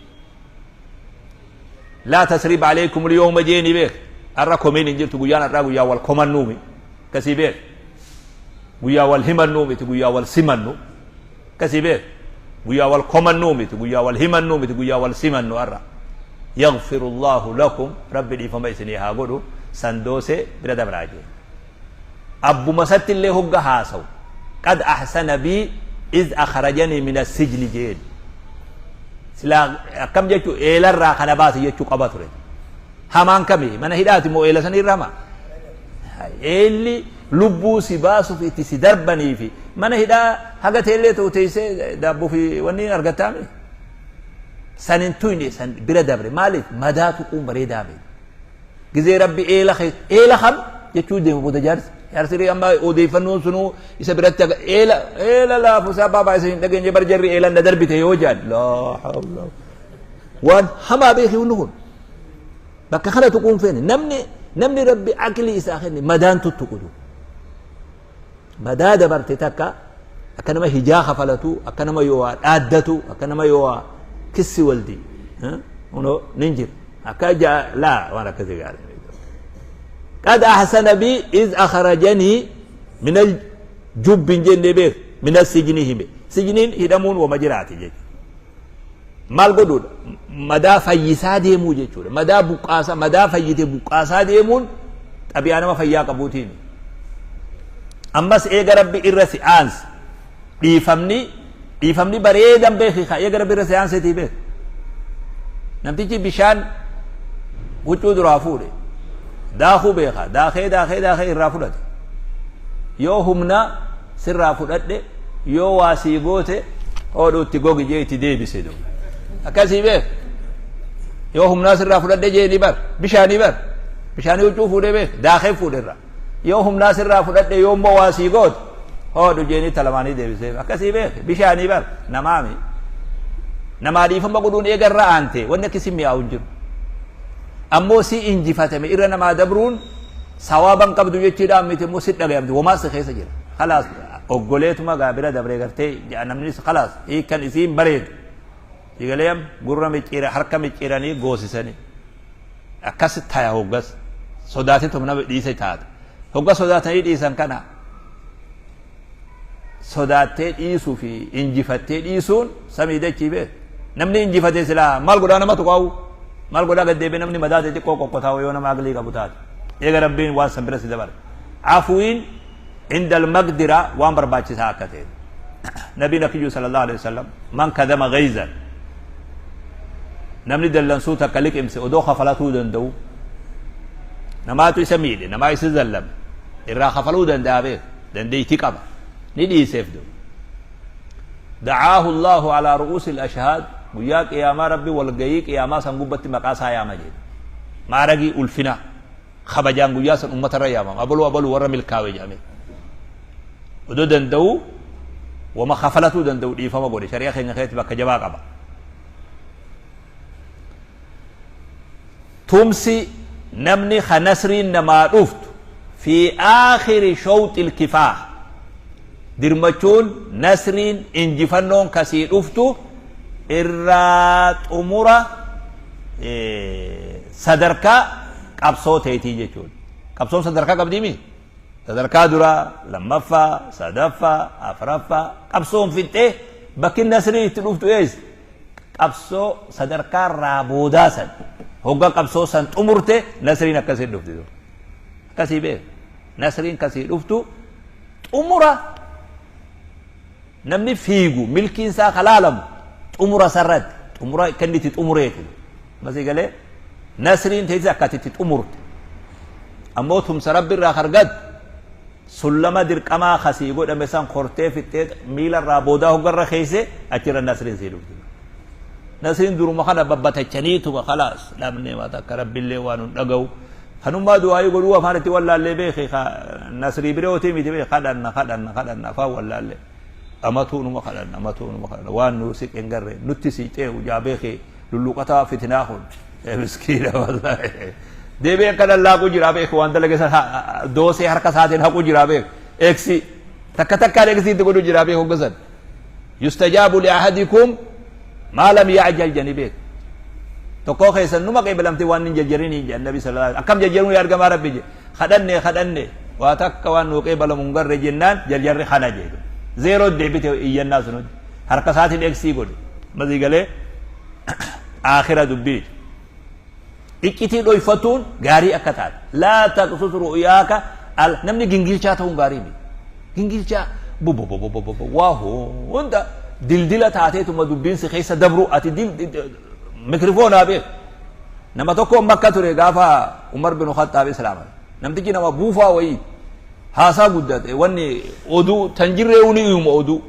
Laa tasriba alaykum al-yawma jeeni beek. Har'a komiin hin jirtu guyyaan har'aa guyyaa wal komannuumi. Akkasii beek. Guyyaa wal himannuu miti guyyaa wal simannu. Akkasii beek. Guyyaa wal komannuu miti guyyaa wal himannuu miti guyyaa wal simannu har'a. Yaghfiru Allahu lakum Rabbi dhiifama isinii haa godhu sandoosee bira dabraa jee. Abbuma isatti illee hogga haasawu qad ahsana bii iz akhrajanii min assijni jeen. Silaa akkam jechuu eelarraa kana baase jechuu qaba ture. Hamaan kami mana hidhaati moo eela sanii irra hamaa? Eelli lubbuu si baasuuf itti si darbanii fi mana hidhaa haga teellee ta'u teessee daabboo fi wanni argattaami. San hin tuyne san bira dabre maaliif madaa tuquun bareedaa miti. Gizee Rabbi eela keessa eela kam jechuu deema booda jaarsi. Jaarsi ree amma odeeffannoon sunuu isa biratti aga eela eela laafu isaa baabaa isa hin dhageenye bar jarri eelan na darbite yoo jaan laa hawla waan hamaa beeki hundi kun bakka kana tuquun feene namni Rabbi aqlii isaa kenne madaan tuttuqutu madaa dabarte takka akka nama hijaa kafalatu akka nama yoo waa dhaaddatu akka nama yoo waa kissi waldi uno nin jira akka laa waan akkasii gaarii. Qad ahsana bi iz akhrajanii min al-jubbi hin jenne beek min as-sijni hime. Sijniin hidhamuun wama jiraati jechuudha. Maal godhuudha? Madaa fayyisaa deemuu jechuudha. Madaa buqqaasaa, madaa fayyite buqqaasaa deemuun xabi'aa nama fayyaa qabuutiin. Ammas eega Rabbi irra si aanse dhiifamni bareedan beeki ka eega Rabbi irra si aanseetii beek. Namtichi bishaan huccuu duraa fuudhe daakuu beeka daakee daakee daakee irraa fudhate yoo humna sirraa fudhadhe yoo waa sii goote hodhu itti gogi jee itti deebise du akkasii beek yoo humnaa sirraa fudhadhe jee ni bar bishaanii bar bishaanii huccuu fuudhee beek daakee fuudhe irraa yoo humnaa sirraa fudhadhe yoo immoo waa sii goote hodhu jeeni talamaanii deebisee akkasii beek bishaanii bar namaami. Namaa dhiifama godhuun eega irra aante wanni akkasii mi'aawu hin jiru. Ammoo si injifatame irra namaa dabruun sawaaban qabdu jechuudhaan miti, immoo si dhagayamti womaa si keessa jira. Khalaas, oggoleetuma gaa bira dabree gartee namnis khalaas hiikkan isiin bareedu. Sigalee gurra micciira harka micciiranii goosisanii akkas taya. Hoggas sodaateetuma nama dhiise taata. Hogga sodaatanii dhiisan kana, sodaattee dhiisuu fi injifattee dhiisuun samii dachii beeku. Namni injifatee silaa maal godhaa? Nama tuqaa'u maal godhaa? Gad deebi'ee namni madaate xiqqoo qoqqotaa'u yoo nama aqlii qabu taate. Eega Rabbiin waan san bira si dabala. Afuwiin عند المقدرة waan barbaachisaa akka ta'e Nabiin akkiyyuu صلى الله عليه وسلم: من كظم غيظا, namni dallansuu takka liqimse odoo kafalatuu danda'u, namaatu isa miidhe, namaa isa zallame, irraa kafaluu danda'a beek, dandeeytii qaba, ni dhiiseef du, دعاه الله على رؤوس الأشهاد. Guyyaa qiyaamaa Rabbi walgayii qiyaamaa san gubbatti maqaa isaa yaama jedhe. Maaragii ulfina kabajaan guyyaa san ummatarra yaamama, abaluu abaluu warra milkaawe jedhame. Odoo danda'u, wama kafalatuu danda'u dhiifama godhe, shari'a keenya keessatti bakka jabaa qaba. Tumsi namni ka nasriin namaa dhuftu في آخر شوط الكفاح. Dirmachuun, nasriin, injifannoon kasii dhuftu irraa xumura sadarkaa qabsoo teetii jechuudha. Qabsoon sadarkaa qabdiimi? Sadarkaa duraa, lammaffaa, sadaffaa, afraffaa. Qabsoon fixxee bakki nasriin itti dhuftu eessa? Qabsoo sadarkaa irraa boodaa san. Hogga qabsoo san xumurte nasriin akkasii dhufti. Akkasii beeku. Nasriin kasii dhuftu xumura namni fiigu milkiin isaa kalaalamu xumura sarratti, xumura kan itti xumureeti. Masii galee nasriin teessi akkati itti xumurte. Ammoo tumsa Rabbi irraa argattu sullama dirqamaa kasii godhame san kortee fixxee miila irraa boodaa hoggarra keesse achirra nasriin sii dhufti. Nasriin duruma kana babbatachaniituma khalaas dhabne waan takka, Rabbillee waan hin dhaga'u. Kanummaa du'aayii godhuu afaan itti wallaallee beeke, nasrii birootii miti beeke. Kadhanna, kadhanna, kadhanna, afaan wallaallee. Amatuu numa kadhanna, amatuu numa kadhanna, waan nu siqeen garree nutti siixee ujaa beeke lulluqataa fitinaa kun miskiina wallaahi. Deebi'ee akka lallaaquu jira beeku, waan dalage san doosee harka isaatiin haquu jira beeku. Eeksi takka takkaan eeksii itti godhu jira beeku hoggasan. يستجاب لأحدكم ما لم يعجل jani beeku. Tokkoo keessan numa qeebalamte waan hin jajjarin jedhan Nabi صلى الله عليه. Akkam jajjaruu yaa argamaa Rabbi je. Kadhanne, kadhanne, waa takka waan nuu qeebalamu hin garre jennaan jarjarri kana jedhu. Zeeroo deebite iyyannaa sunutti. Harka isaatiin eeksii godhe. Masii galee aakhira dubbii. Iccitii dhoyfatuun gaarii akka taate. لا تقصص رؤياك. Namni gingilchaa ta'uun gaarii miti. Gingilchaa bubububububu waa hunda dildila taateetuma dubbiin si keessa dabru ati mikrifoonaa beek. Nama tokko Makka ture gaafa Umar bin Khattaab islaama. Namtichi nama buufaa wayii, haasaa guddate, wanni oduu tan jirree ni uuma, oduu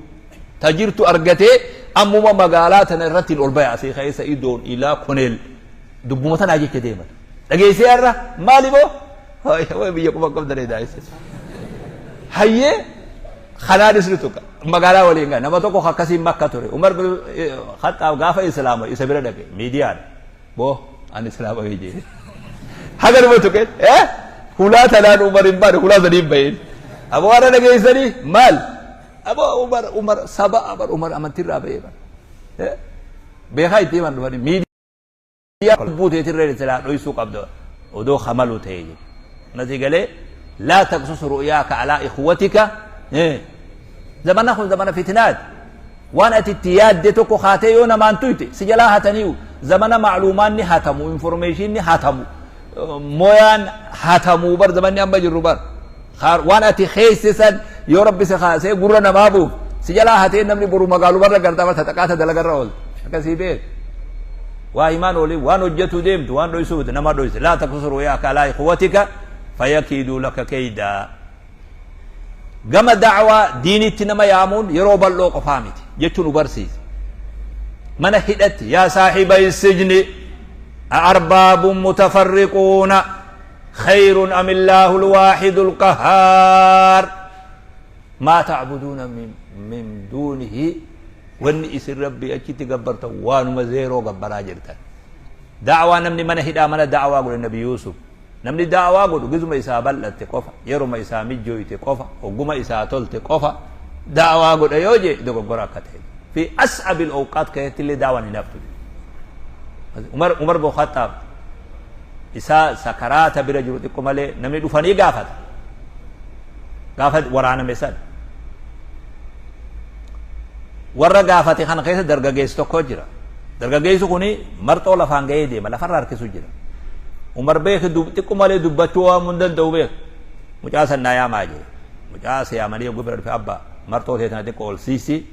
ta jirtu argatee ammuma magaalaa tana irratti ol baya, asii keessa idoon ilaa koneel dubbuma tanaa jecha deeman. Dhageessee har'a maali boo? Way biyya quba qabdanee daa'ise. Hayyee, kanaanis ni tuqa. Magaalaa waliin gaa nama tokko akkasiin Makka ture. Umar bin Khattaab gaafa islaama isa bira dhaqe miidiyaadha. Boo, ani islaama jee. Haga numa tuqe hulaa tanaan Umar hin baane, hulaa sanii hin bahin. Aboo, warra dhageessanii maal? Aboo, Umar, Umar saba abar Umar amantiirraa bahee bara. Beekaa itti himan dhufanii miidiyaa lubbuu teetirree silaa dhoysuu qabda odoo hamalu ta'e jedhe. Nasi galee لا تقصص رؤياك على إخوتك. Zamana kun zamana fitinaati. Waan ati itti yaadde tokko kaatee yoo namaan tuyte si jalaa hataniiyu. Zamana macluumaanni hatamu, informationni hatamu, moyaan hatamu bar zamanni amma jirru bar. Waan ati keessisan yoo Rabbi si kaasee gurra namaa buuf si jalaa hatee namni boru magaalumarra gartaa bar taxaqaata dalagarra oolta. Akkasii beek. Waa himaan olii waan hojjetu deemtu waan dhoysuuti nama dhoyse. لا تقصص رؤياك على إخوتك فيكيدوا لك كيدا. Gama da'waa diinitti nama yaamuun yeroo bal'oo qofaa miti jechuun nu barsiisa. Mana hidhatti يا صاحبي السجن أأرباب متفرقون خير أم الله الواحد القهار ما تعبدون من دونه. Wanni isin Rabbii achitti gabbartan waanuma zeeroo gabbaraa jirtan. Da'waa namni mana hidhaa mana da'waa godhe Nabi Yuusuf. Namni da'waa godhu gizuma isaa bal'atte qofa, yeruma isaa mijjooyte qofa, hogguma isaa tolte qofa da'waa godha yoo jee dogoggora akka ta'e. Fi as'abil awqaat keessatti illee da'waan hin haftu. Umar bin Khattaab isaa sakaraata bira jiru xiqqo malee namni dhufanii gaafata. Gaafa waraaname san. Warra gaafate kana keessa dargageessi tokko jira. Dargageessi kuni marxoo lafaan ga'ee deema, lafarra harkisu jira. Umar beeki xiqqo malee dubbachuu waan hin danda'u beeku. Mucaa san naa yaamaa jee. Mucaa si yaamanii yogguu bira dhufe, abbaa marxoo tee tana xiqqo ol siisi.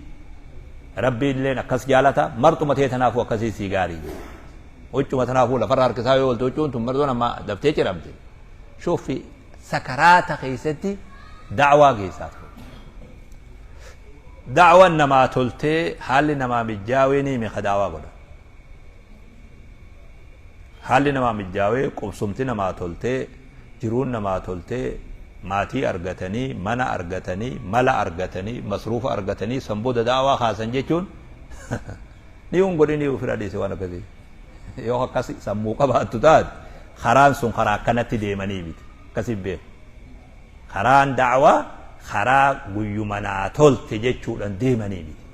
Rabbi illeen akkas jaalata, marxuma tee tanaafuu akkasii sii gaarii jee. Huccuma tanaafuu lafarra harkisaa yoo oolte huccuun tun marxoon amma daftee ciramte. Shuufi sakaraata keessatti da'waa geessaa ture. Da'waan namaa toltee haalli namaa mijjaawee ni hime ka da'waa godha. Haalli namaa mijjaawee, qubsumti namaa toltee, jiruun namaa toltee, maatii argatanii, mana argatanii, mala argatanii, masruufa argatanii, san booda da'waa kaasan jechuun ni hin godhinii ofirraa dhiise waan akkasii. Yoo akkas sammuu qabaattu taate karaan sun karaa akkanatti deemanii miti. Akkasii beeku. Karaan da'waa karaa guyyuma naa tolte jechuudhaan deemanii miti.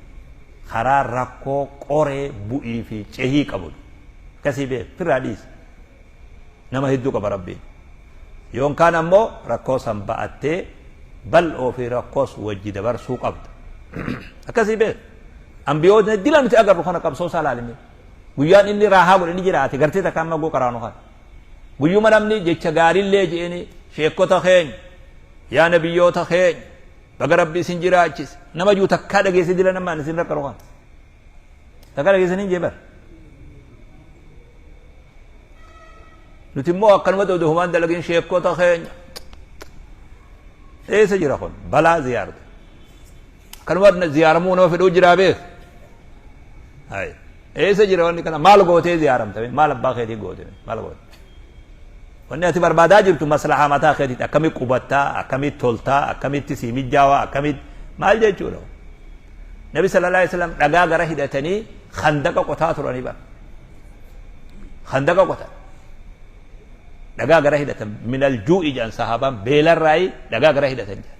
Karaa rakkoo qoree bu'ii fi cehii qabudha. Akkasii beeku. Ofirraa dhiise. Nama hedduu qaba Rabbiin. Yookaan ammoo rakkoo san ba'attee bal'oo fi rakkoos wajji dabarsuu qabda. Akkasii beeku. Ambiyoota dila nuti agarru kana qabsoo isaa laalime. Guyyaan inni raahaa godhe ni jiraate gartee takka amma goo qaraanu kana. Guyyuma namni jecha gaariillee je'eni sheekota keenya yaa nabiyyoota keenya baga Rabbi isin jiraachise nama jiru takkaa dhageesse dila namaan isin rakkanu kana. Takkaa dhageessanii hin jee bar. Nuti immoo akkanumatti oduu humaan dalagin sheekota keenya. Eessa jira kun? Balaa ziyaarta. Akkanuma ziyaaramuu nama fedhuu jiraa beek. Hayi. Eessa jira wanni kana? Maal gootee ziyaaramta? Maal abbaa keetii goote? Maal goote? Wanni ati barbaadaa jirtu maslahaa mataa keetiiti. Akkamitti qubattaa? Akkamitti toltaa? Akkamitti sii mijaawaa? Akkamitti maal jechuudha? Nabi sallallahu alaihi wasallam dhagaa gara hidhatanii khandaqa qotaa turanii bara. Khandaqa qotan. Dhagaa gara hidhatan minal juu'i jedhan sahaabaan beelarraayi dhagaa gara hidhatan jedhan.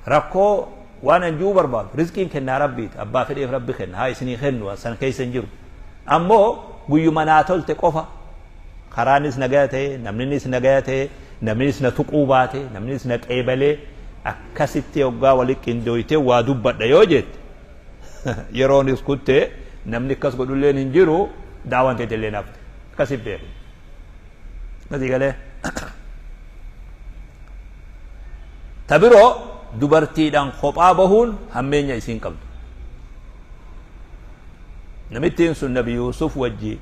Rakkoo waan an ji'uu barbaadu rizqiin kennaa Rabbiiti, abbaa fedheef Rabbi kenna, haa isinii kennu, an san keessa hin jiru. Ammoo guyyuma naa tolte qofa karaanis nagaya ta'e, namninis nagaya ta'e, namninis na tuquu baate, namninis na qeebalee akkasitti hoggaa wali qindooytee waa dubbadha yoo jette yeroonis kutte namni akkas godhulleen hin jiru, daawaan teetillee nafte. Akkasi beeku. Akkasii galee. Ta biroo dubartiidhaan kophaa bahuun hammeenya isiin qabdu. Namittiin sun Nabi Yuusuf wajji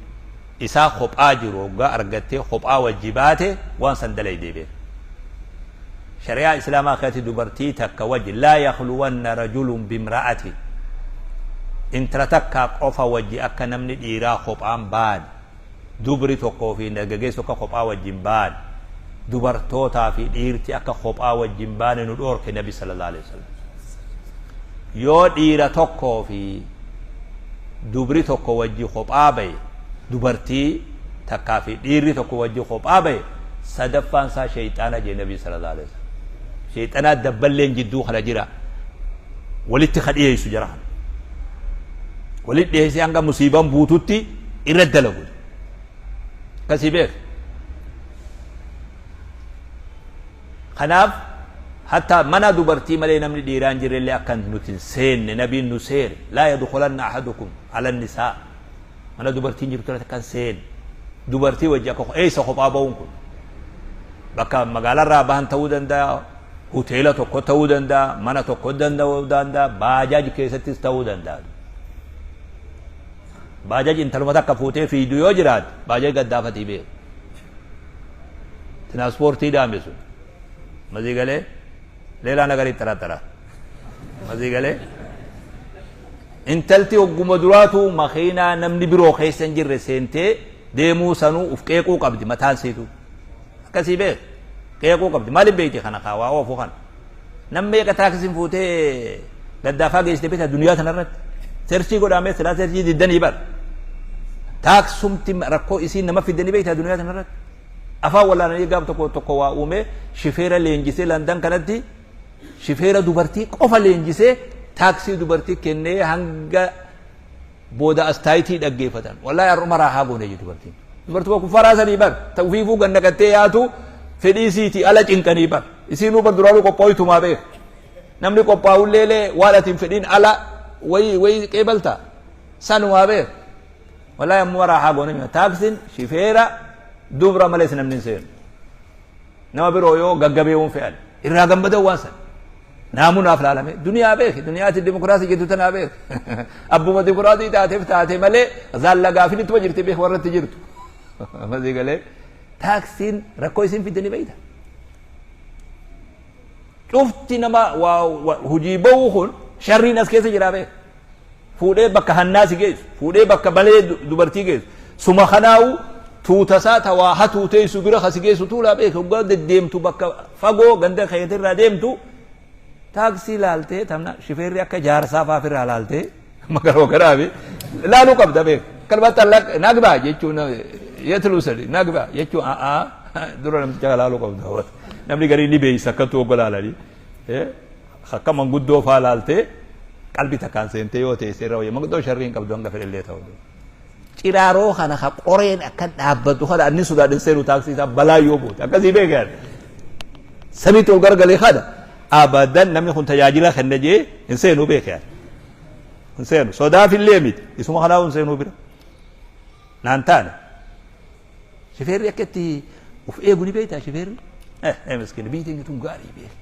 isaa kophaa jiru hoggaa argattee kophaa wajji baate waan san dalaydee beeka. Shari'aa Islaamaa keessatti dubartii takka wajji laa yakhluwanna rajulun bimra'ati, intala takka qofa wajji akka namni dhiiraa kophaan baane, dubri tokkoo fi dargaggeessi tokko kophaa wajjin baane, dubartootaa fi dhiirti akka kophaa wajjin baane nu dhoorke Nabi sallallahu alaihi wasallam. Yoo dhiira tokkoo fi dubri tokko wajji kophaa bahe, dubartii takkaa fi dhiirri tokko wajji kophaa bahe, sadaffaan isaa sheyxaana jee Nabi sallallahu alaihi wasallam. Sheyxanaa dabballeen jidduu kana jira, walitti ka dhiyeessu jara kana. Walitti dhiyeessee hanga musiibaan buututti irra dalagu. Akkasii beek. Kanaaf hatta mana dubartii malee namni dhiiraa hin jirre illee akka nuti hin seenne nabiin nu seere, laa yadkhulanna ahadukum ala nisaa, mana dubartiin jirtu irratti akka hin seenne, dubartii wajji akka eessa kophaa ba'uun kun bakka magaalarraa bahan ta'uu danda'a, hoteela tokko ta'uu danda'a, mana tokko ta'uu danda'a, baajaaj keessattis ta'uu danda'a. Baajaaj intaluma takka fuutee fiidu yoo jiraate baajaaj gaddaafatii beeku. Tiraanspoortii daame sun. Mazii galee leelaa nagarii xaraxara. Mazii galee intalti hogguma duraatu makiinaa namni biroo keessa hin jirre seentee deemuu sanuu uf qeequu qabdi mataan siitu. Akkasii beek qeequu qabdi. Maaliif beekti kana kaa waa oofu kana? Nam meeqa taaksiin fuutee gaddaafaa geessite beektaa duniyaa tanarratti? Search godhamee silaa search diddanii bar. Taaksumti rakkoo isiin nama fiddanii beektaa duniyaa kanarratti. Afaan wallaalanii gaaf tokko tokko waa uumee shifeera leenjisee Landan kanatti shifeera dubartii qofa leenjisee taaksii dubartii kennee hanga booda astaayitii dhaggeeffatan. Wallaahi har'uma raahaa goone jedhu dubartiin. Dubartii kuffaraa sanii bar ta ufiifuu gannaqattee yaatu fedhii isiitii ala cinqanii bar. Isiinuu bar duraanuu qophaa'itumaa beeka. Namni qophaa'ullee waan ati hin fedhiin ala wayii wayii qeebalta. Sanumaa beeka. Wallaahi ammoo raahaa goone. Taaksiin shifeera dubra malees namni hin seenu. Nama biroo yoo gaggabeewwan fe'an irraa gammadan waan sana. Naamunaaf laalame duniyaa beeki, duniyaati dimokiraasii jettu tanaa beeki. Abbuma dimokiraasii taateef taate malee zaalla gaafin ittuma jirti beeki warratti jirtu. Masii galee taaksiin rakkoo isin fidde ni beekta. Cufti nama waa hojii ba'uu kun sharriin as keessa jiraa beeka. Fuudhee bakka hannaa si geessu, fuudhee bakka balee dubartii geessu. Suma kanaa'u tuutasaa tawaa hatuu teessu bira kasi geessu tuulaa beeka. Hoggaa deddeemtu bakka fagoo ganda keetirraa deemtu taaksii laaltee tamna shifeerri akka jaarsaa fa'aa ofirraa laaltee magaroo garaafi laaluu qabda beeka. Kalbaatti nagbaa jechuun yetluu sadi nagbaa jechuun a'aa dura namticha laaluu qabda. Namni garii ni beeysa akkattuu hogga laalanii. Akka manguddoo fa'aa laaltee qalbii takkaan seentee yoo ta'e seerra wayya manguddoo sharrii hin qabdu hanga fedhellee ta'u. Ciraaroo kana ka qoreen akka dhaabbatu kana anni sodaadhin seenu taaksii isaa balaa yoo buute akkasii beekan. Samiitti ol garagalee kana abadan namni kun tajaajila kenna jee hin seenu beekan. Hin seenu sodaafillee miti isuma kanaa hin seenuu bira. Naan taane. Shifeerri akka itti uf eegu ni beektaa shifeerri? Eh miskiin biyyi teenya tun gaarii beeka.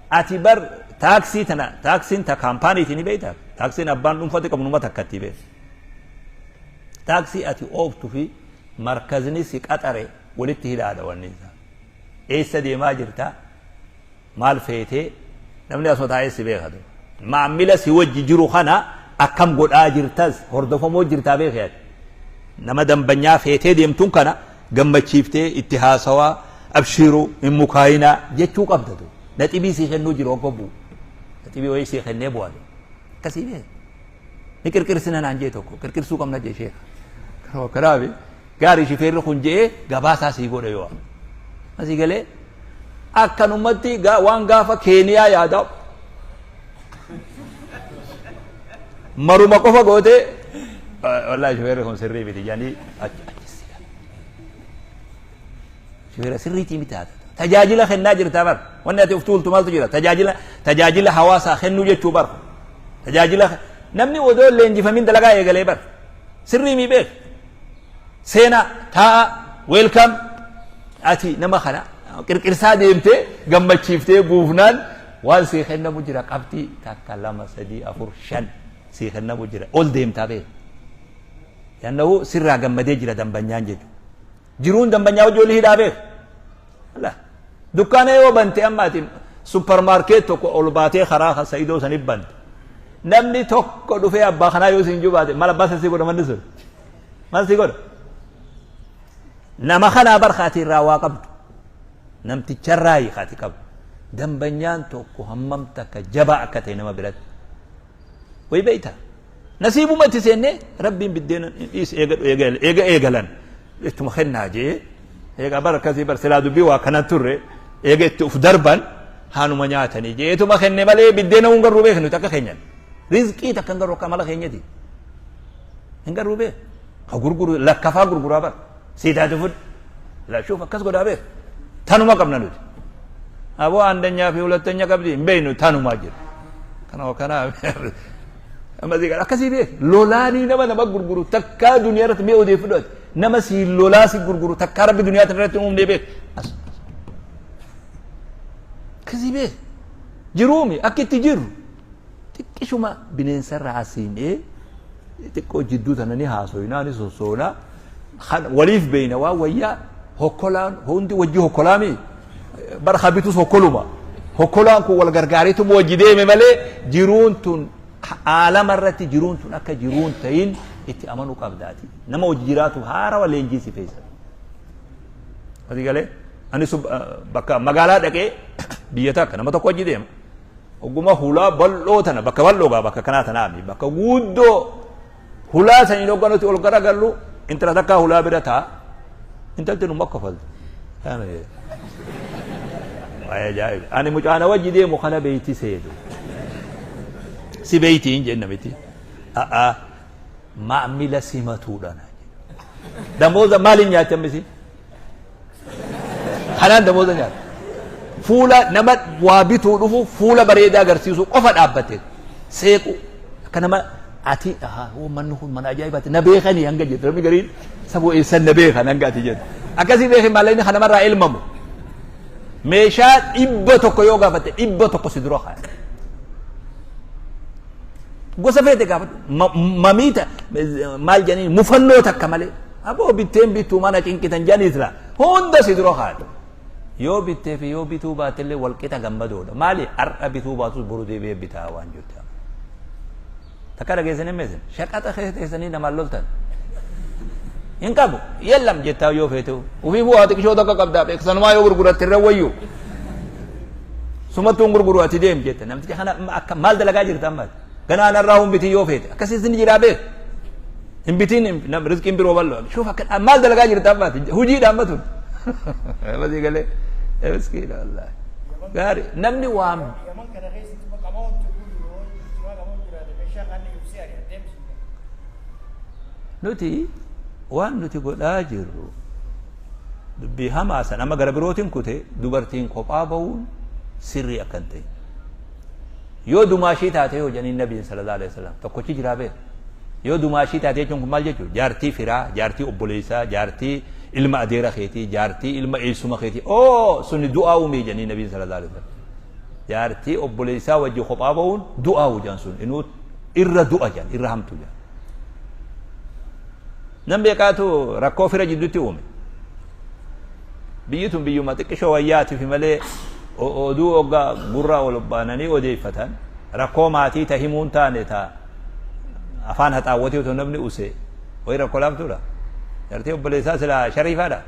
Ati bar taaksii tana taaksiin ta kaampaaniiti ni beektaa? Taaksiin abbaan dhuunfatti qabu numa takkatti beeka. Taaksii ati ooftu fi markazni si qaxare walitti hidhaadha wanni isaa. Eessa deemaa jirta? Maal feetee? Namni asuma taa'ee si beeka. Maamila si wajji jiru kana akkam godhaa jirtas hordofamoo jirtaa beeka ati. Nama dambanyaa feetee deemtuun kana gammachiiftee itti haasawaa abshiiruu hin mukaayinaa jechuu qabda. Naxibii sii kennuu jiru obbo bu'u. Naxibii wayii sii kennee bu'a. Akkasii beeka. Ni qirqirsina naan jee tokko qirqirsuu qabna jee sheeka. Kanaaf gaarii shifeerri kun jee gabaasaa sii godha yoo. Asii galee akkanumatti waan gaafa Keeniyaa yaadaa maruma qofa gootee wallaahi shifeerri kun sirrii miti jedhanii achi achi. Shifeera sirriitii miti haata. Tajaajila kennaa jirta bar. Wanni ati of tuultu maaltu jira? Tajaajila tajaajila hawaasaa kennuu jechuu bar. Tajaajila namni odoo leenjifamin dalagaa eegalee bar. Sirrii mi beek. Seenaa taa'a welcome ati nama kana qirqirsaa deemtee gammachiiftee buufnaan waan sii kennamu jira qabxii 1 2 3 4 5 sii kennamu jira ol deemtaa beek. Yannahu sirraa gammadee jira dambanyaan jechuudha. Jiruun dambanyaa wajji olii hidhaa beek. Dukkaana yoo bante amma ati suppermaarkeet tokko ol baatee karaa Sa'idoo sanif bante. Namni tokko dhufee abbaa kanaa yoo siin jubaate maal abbaa sasii godha manni sun? Maal sii godha? Nama kanaa bar kaati irraa waa qabdu. Namticharraa kaati qabdu. Dambanyaan tokko hammam takka jabaa akka ta'e nama biratti. Wayi beektaa? Nasiibuma itti seennee rabbiin biddeena dhiis eega eegalan ittuma kennaa jee eega bar akkasii bar silaa dubbii waa kana turre eega itti uf darban haanuma nyaatanii jee ituma kenne malee biddeena hin garuu beeknu takka keenyan rizqii takka hin garuu akka amala keenyati hin garuu beek ka gurguru lakkafaa gurguraa bar siitaati fudhu lashuuf akkas godhaa beek tanuma qabna nuti aboo aandanyaa fi hulatanya qabdi hin beeknu tanumaa jira kana kana akkasii beek lolaanii nama nama gurguru takkaa duniyaa irratti mee odeeffadhu ati nama si lolaa si gurguru takkaa rabbi duniyaa irratti uumnee beek akkasii beek jiruumi akka itti jirru xiqqishuma bineensarraa asiinee xiqqoo jidduu tana ni haasoyinaa ni sossoonaa waliif beeyna waan wayyaa hokkolaan hundi wajji hokkolaami bar habitus hokkoluma hokkolaan kun wal gargaareetuma wajji deeme malee jiruun tun aalama irratti jiruun tun akka jiruun ta'in itti amanuu qabdaati. Nama wajji jiraatu haarawa leenjii si feesa. Asii galee ani bakka magaalaa dhaqee biyya takka nama tokko wajji deema. Ogguma hulaa bal'oo tana bakka bal'oo gaa bakka kanaa tanaami bakka guddoo hulaa saniin hoggaa nuti ol garagallu intala takkaa hulaa bira taa intalti numa kofalti. Ajaa'iba! Ani mucaana wajji deemu kana beeyti seetu. Si beeyti hin jenne miti. A'a maamila simatuudha. Damooza maaliin nyaatti ammisi? Kanaan damooza nyaata. Fuula nama waa bituu dhufu fuula bareedaa agarsiisuu qofa dhaabbate. Seequ akka nama ati manni kun mana ajaa'ibaati na beekanii hanga jettu namni gariin saboo eessan na beekan hanga ati jettu. Akkasii beekin maallaqni kan namarraa elmamu. Meeshaa 100 yoo gaafatte 100 si dura kaaya. Gosa feete gaafadhu. Mamiita maal jedhanii mufannoo takka malee. Aboo bitteen bittuu mana cinqitan jedhaniis laa. Hunda si dura kaaya. Yoo bittee fi yoo bituu baatellee walqixa gammadoodha. Maali har'a bituu baatus boru deebi'ee bitaa waan jirtu. Takka dhageessanii meesin shaqaxa keessa teessanii namaan loltan. Hin qabu yellam jettaa yoo feete ofii bu'aa xiqishoo takka qabdaa beeksanumaa yoo gurguratte irra wayyu. Sumattuun gurguru ati deem jette namticha kana akka maal dalagaa jirta amma ganaa narraa hin bitiin yoo feete akkasiis ni jiraa beek. Hin bitiin rizqiin biroo bal'oo shuuf akka maal dalagaa jirta amma hojiidha amma tun. Masii galee miskiina wallaahi. Gaarii namni waan Yaman kana keessatti qamoon tuquu yoo qamoon jiraate meeshaa kan ibsee ari adeemsisu. Nuti waan nuti godhaa jirru dubbii hamaa san amma gara birootiin kute dubartiin kophaa bahuun sirrii akka hin ta'in. Yoo dumaashii taate yoo jedhanii nabiin sallallahu alaihi wasallam tokkochi jiraa beeku. Yoo dumaashii taate jechuun kun maal jechuudha? Jaartii firaa, jaartii obboleessaa, jaartii ilma adeera keetii, jaartii ilma eessuma keetii. Oo suni du'aa uumee jedhanii nabiin sallallahu alaihi wasallam. Jaartii obboleessaa wajji kophaa bahuun du'aa jedhan sun inuu irra du'a jedhan irra hamtu jedhan. Nam beekaatu rakkoo fira jidduutti uume. Biyyi tun biyyuma xiqqishoo wayyaatiif malee oduu hoggaa gurra ol baananii odeeffatan rakkoo maatii ta himuun taane ta afaan haxaawwatee otoo namni use wayi rakkoo laaftuudha. Jaartii obboleessaa silaa shariifaadha.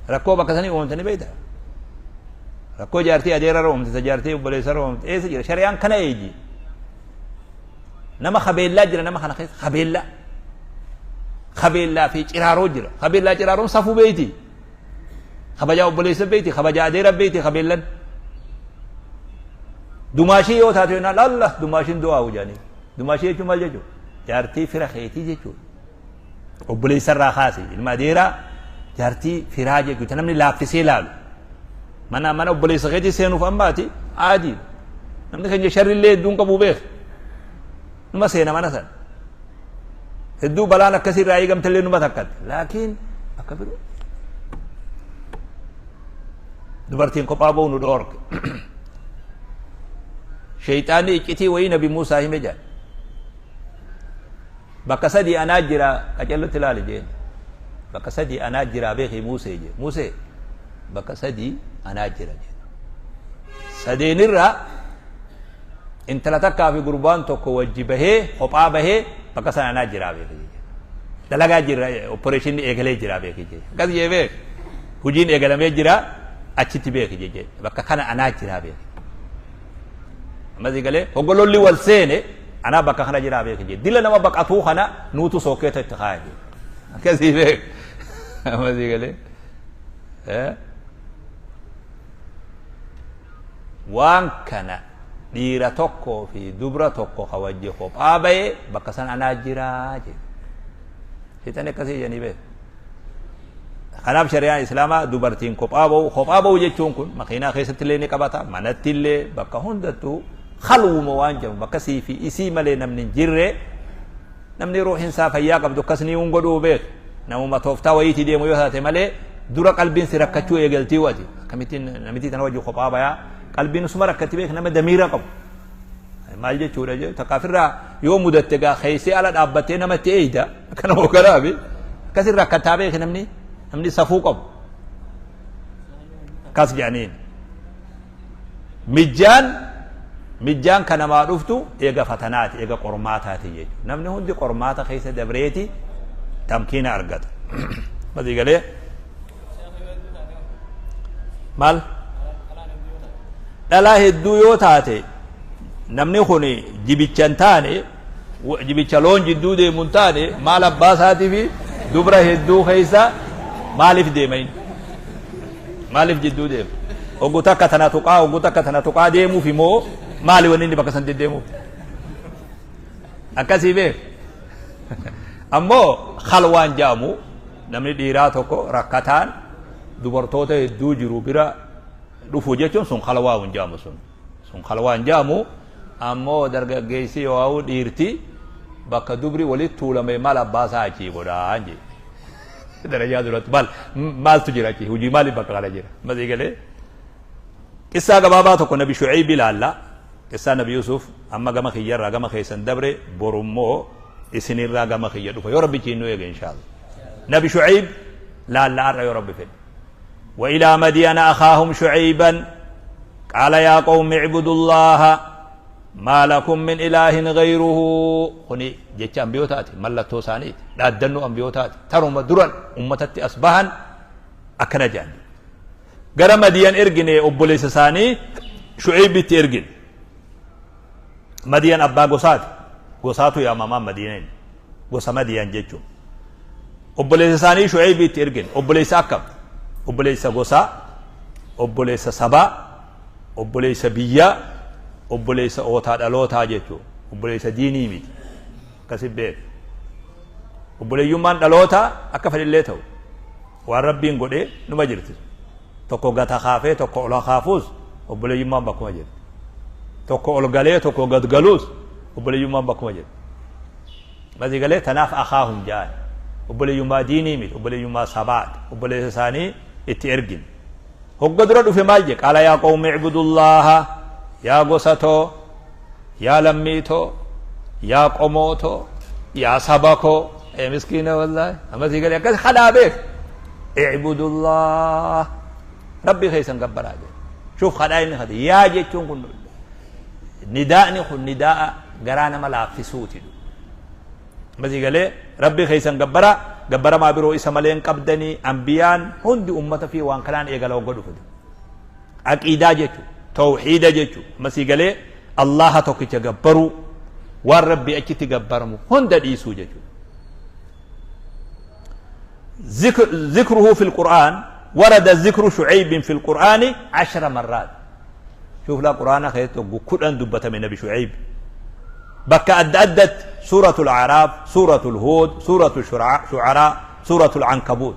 Rakkoo bakka sanii uumamte ni beekta. Rakkoo jaartii adeerarra uumamte ta jaartii obboleessarra uumamte eessa jira shari'aan kana eeji. Nama kabeellaa jira nama kana keessa kabeellaa. Kabeellaa fi ciraaroo jira. Kabeellaa ciraaroon safuu beeyti. Kabajaa obboleessa beeyti, kabajaa adeera beeyti kabeellan. Dumaashii yoo taate yennaan Allah dumaashiin du'aa jedhanii. Dumaashii jechuun maal jechuudha? Jaartii fira keetii jechuudha. Obboleessa irraa kaase ilma adeeraa jaartii firaa jechuudha. Namni laaffisee laalu. Mana mana obboleessa keetii seenuuf ammaati aadii. Namni keenya sharrillee hedduun qabu beeka. Numa seena mana sana. Hedduu balaan akkasii irraa eegamtellee numa takkatti. Laakiin akka biroo. Dubartiin kophaa ba'u nu dhoorke. Sheeyxaanni iccitii wayii Nabi Muusaa hime jedha. Bakka sadii anaa jira qacellotti ilaali jeen. Bakka sadii anaa jira beeki Muusee jee. Muusee bakka sadii anaa jira jeen. Sadeenirraa intala takkaa fi gurbaan tokko wajji bahee kophaa bahee bakka sana anaa jira beeki jee. Dalagaa jira opereeshinni eegalee jira beeki jee. Akkas jee beek. Hojiin eegalamee jira achitti beeki jee. Bakka kana anaa jira beeki. Ammas eegalee hoggololli wal seene anaa bakka kana jira beeki jee. Dila nama baqatuu kana nuutu sookeeta itti kaaya jee. Akkasii beek. Ammas eegalee. Waan kana dhiira tokkoo fi dubra tokko ka wajji kophaa bahe bakka san anaa jiraa jee. Seexanni akkasii jedhanii beeku. Kanaaf shari'aan Islaamaa dubartiin kophaa bahu kophaa bahu jechuun kun makiinaa keessatti illee ni qabata manatti illee bakka hundattuu halwuma waan jedhamu bakka sii fi isii malee namni hin jirre namni ruuhin isaa fayyaa qabdu akkas ni hin godhuu beeku. Namuma tooftaa wayiitii deemu yoo taate malee dura qalbiin si rakkachuu eegaltii wati akkamittiin namitii tana wajji kophaa bayaa qalbiin suma rakkatti beek nama damiira qabu. Maal jechuudha jedhu takkaafirraa yoo mudatte gaa keessee ala dhaabbattee namatti eeyda akkana hoogganaafi akkasin rakkataa beek namni namni safuu qabu. Akkas jedhaniin. Mijjaan mijjaan kan namaa dhuftu eega fatanaati eega qormaataati jechuudha. Namni hundi qormaata keessa dabreeti tamkiina argata. Masii galee maal? Dhalaa hedduu yoo taate namni kun jibicha hin taane, jibicha loon jidduu deemu hin taane, maal abbaa isaatii fi dubra hedduu keessa maaliif deema inni? Maaliif jidduu deema? Oggu takka tana tuqaa, oggu takka tana tuqaa deemuuf immoo maali wanni inni bakka san deddeemuuf? Akkasii beek. Ammoo khalwaan jaamu namni dhiiraa tokko rakkataan dubartoota hedduu jiru bira dhufu jechuun sun khalwaa hin jaamu sun. Sun khalwaa hin jaamu. Ammoo dargaggeessi yoo dhiirti bakka dubri walitti tuulame maal abbaa isaa achii godhaa jee. Darajaa duratti maal maaltu jira achii, hojii maaliif bakka kana jira? Masii galee. Qissaa gabaabaa tokko Nabi Shu'ayb ilaalla. Qissaa Nabi Yusuf amma gama kiyyarraa gama keessan dabre, borummoo isinirraa gama kiyya dhufa yoo Rabbichi nu eege inshaallah. Nabi Shu'ayb laalla har'a yoo Rabbi fedhe. وإلى مدين أخاهم شعيبا قال يا قوم اعبدوا الله ما لكم من إله غيره. خني جتش أنبيوتات ملتو سانيت لا دنو أنبيوتات تروا مدرا أمتت أصبحا أكنجان قال مدين إرجني أبوليس ساني شعيب ترجن مدين أبا قصات قصاتو يا ماما مدينين قص مدين جتشو أبوليس ساني شعيب ترجن أبوليس أكب أبوليس قصا أبوليس سبا أبوليس بيا أبوليس أوتاد ألوتا جتشو أبوليس ديني ميت كسب بيت أبولي يومان ألوتا أكفر الليتو والربين قد نمجرت tokko gata kaafee tokko ol kaafuus obboleeyyummaan bakkuma jirti. Tokko ol galee tokko gad galuus obboleeyyummaan bakkuma jirti. Masii galee tanaaf akaahum ja'an. Obboleeyyummaa diinii miti, obboleeyyummaa sabaati. Obboleessa isaanii itti ergin. Hogga dura dhufe maal je? Qaala yaa qawmi icbudullaaha, yaa gosatoo, yaa lammiitoo, yaa qomootoo, yaa sabakoo. Ee miskiina wallaahi. Amma sii galee akkas kadhaa beek. Icbudullah. Rabbi keessan gabbaraa jedhe. Shuuf kadhaa inni kadhe. Yaa jechuun kun nidaa'ni kun nidaa'a garaa nama laaffisuuti. Masii galee Rabbi keessan gabbaraa, gabbaramaa biroo isa malee hin qabdanii. Ambiyaan hundi ummata fi waan kanaan eegala hogga dhufute. Aqiidaa jechuun tawxiida jechuun masii galee Allaha tokkicha gabbaruu, waan Rabbi achitti gabbaramu hunda dhiisuu jechuudha. ذكره في القرآن ورد ذكر شعيب في القرآن 10 مرات. شوف لا قرآن خيرت كل دبة من نبي شعيب. بك أدت سورة الأعراف، سورة الهود، سورة الشعراء، سورة العنكبوت.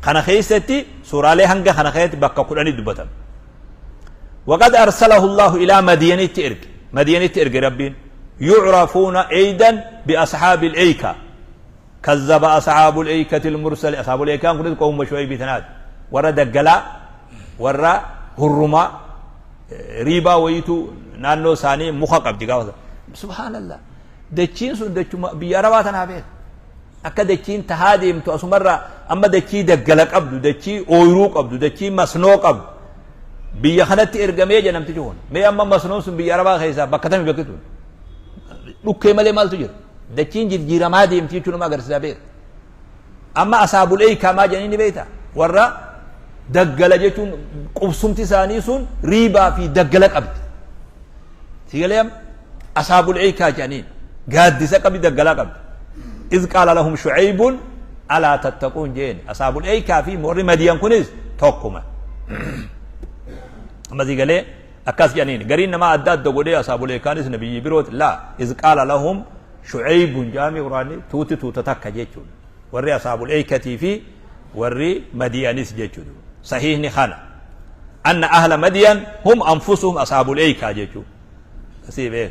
خنا خيستي سورة لهنجة خنا خيت بك كل دبة. وقد أرسله الله إلى مدينة إرج، مدينة إرج ربين يعرفون أيضا بأصحاب الأيكة. كذب أصحاب الأيكة المرسل. أصحاب الأيكة كنت قوم شعيب تناد ورا دجلا ورا هرما ريبا ويتو نانو ساني مخاقب دي. سبحان الله دچين سو دچو بياربا تنابه akka dachiin tahaa deemtu asumarra amma dachii daggala qabdu, dachii ooyiruu qabdu, dachii masnoo qabdu biyya kanatti ergamee jedha namtichi kun. Mee amma masnoon sun biyya arabaa keessaa bakka tami bakki tun dhukkee malee maaltu jira? Dachiin jijjiiramaa deemti jechuun nama agarsiisaa beeka. Amma asaabul eeykaa maa jedhanii ni beekta? Warra daggala jechuun qubsumti isaanii sun riibaa fi daggala qabdi. Sigalee asaabul eeykaa jedhaniin gaaddisa qabdi, daggalaa qabdi. إذ قال لهم شعيب ألا تتقون جين. أصحاب الأيكة في مور مدين كنز توكما. أما زي قال أكاس جانين قرين ما أداد دقولي أصحاب الأيكة نبي بروت لا. إذ قال لهم شعيب جامع قراني توت توت تك جيتشون وري أصحاب الأيكة في وري مدينس جيتشون. صحيح نخانا أن أهل مدين هم أنفسهم أصحاب الأيكة جيتشون. سيب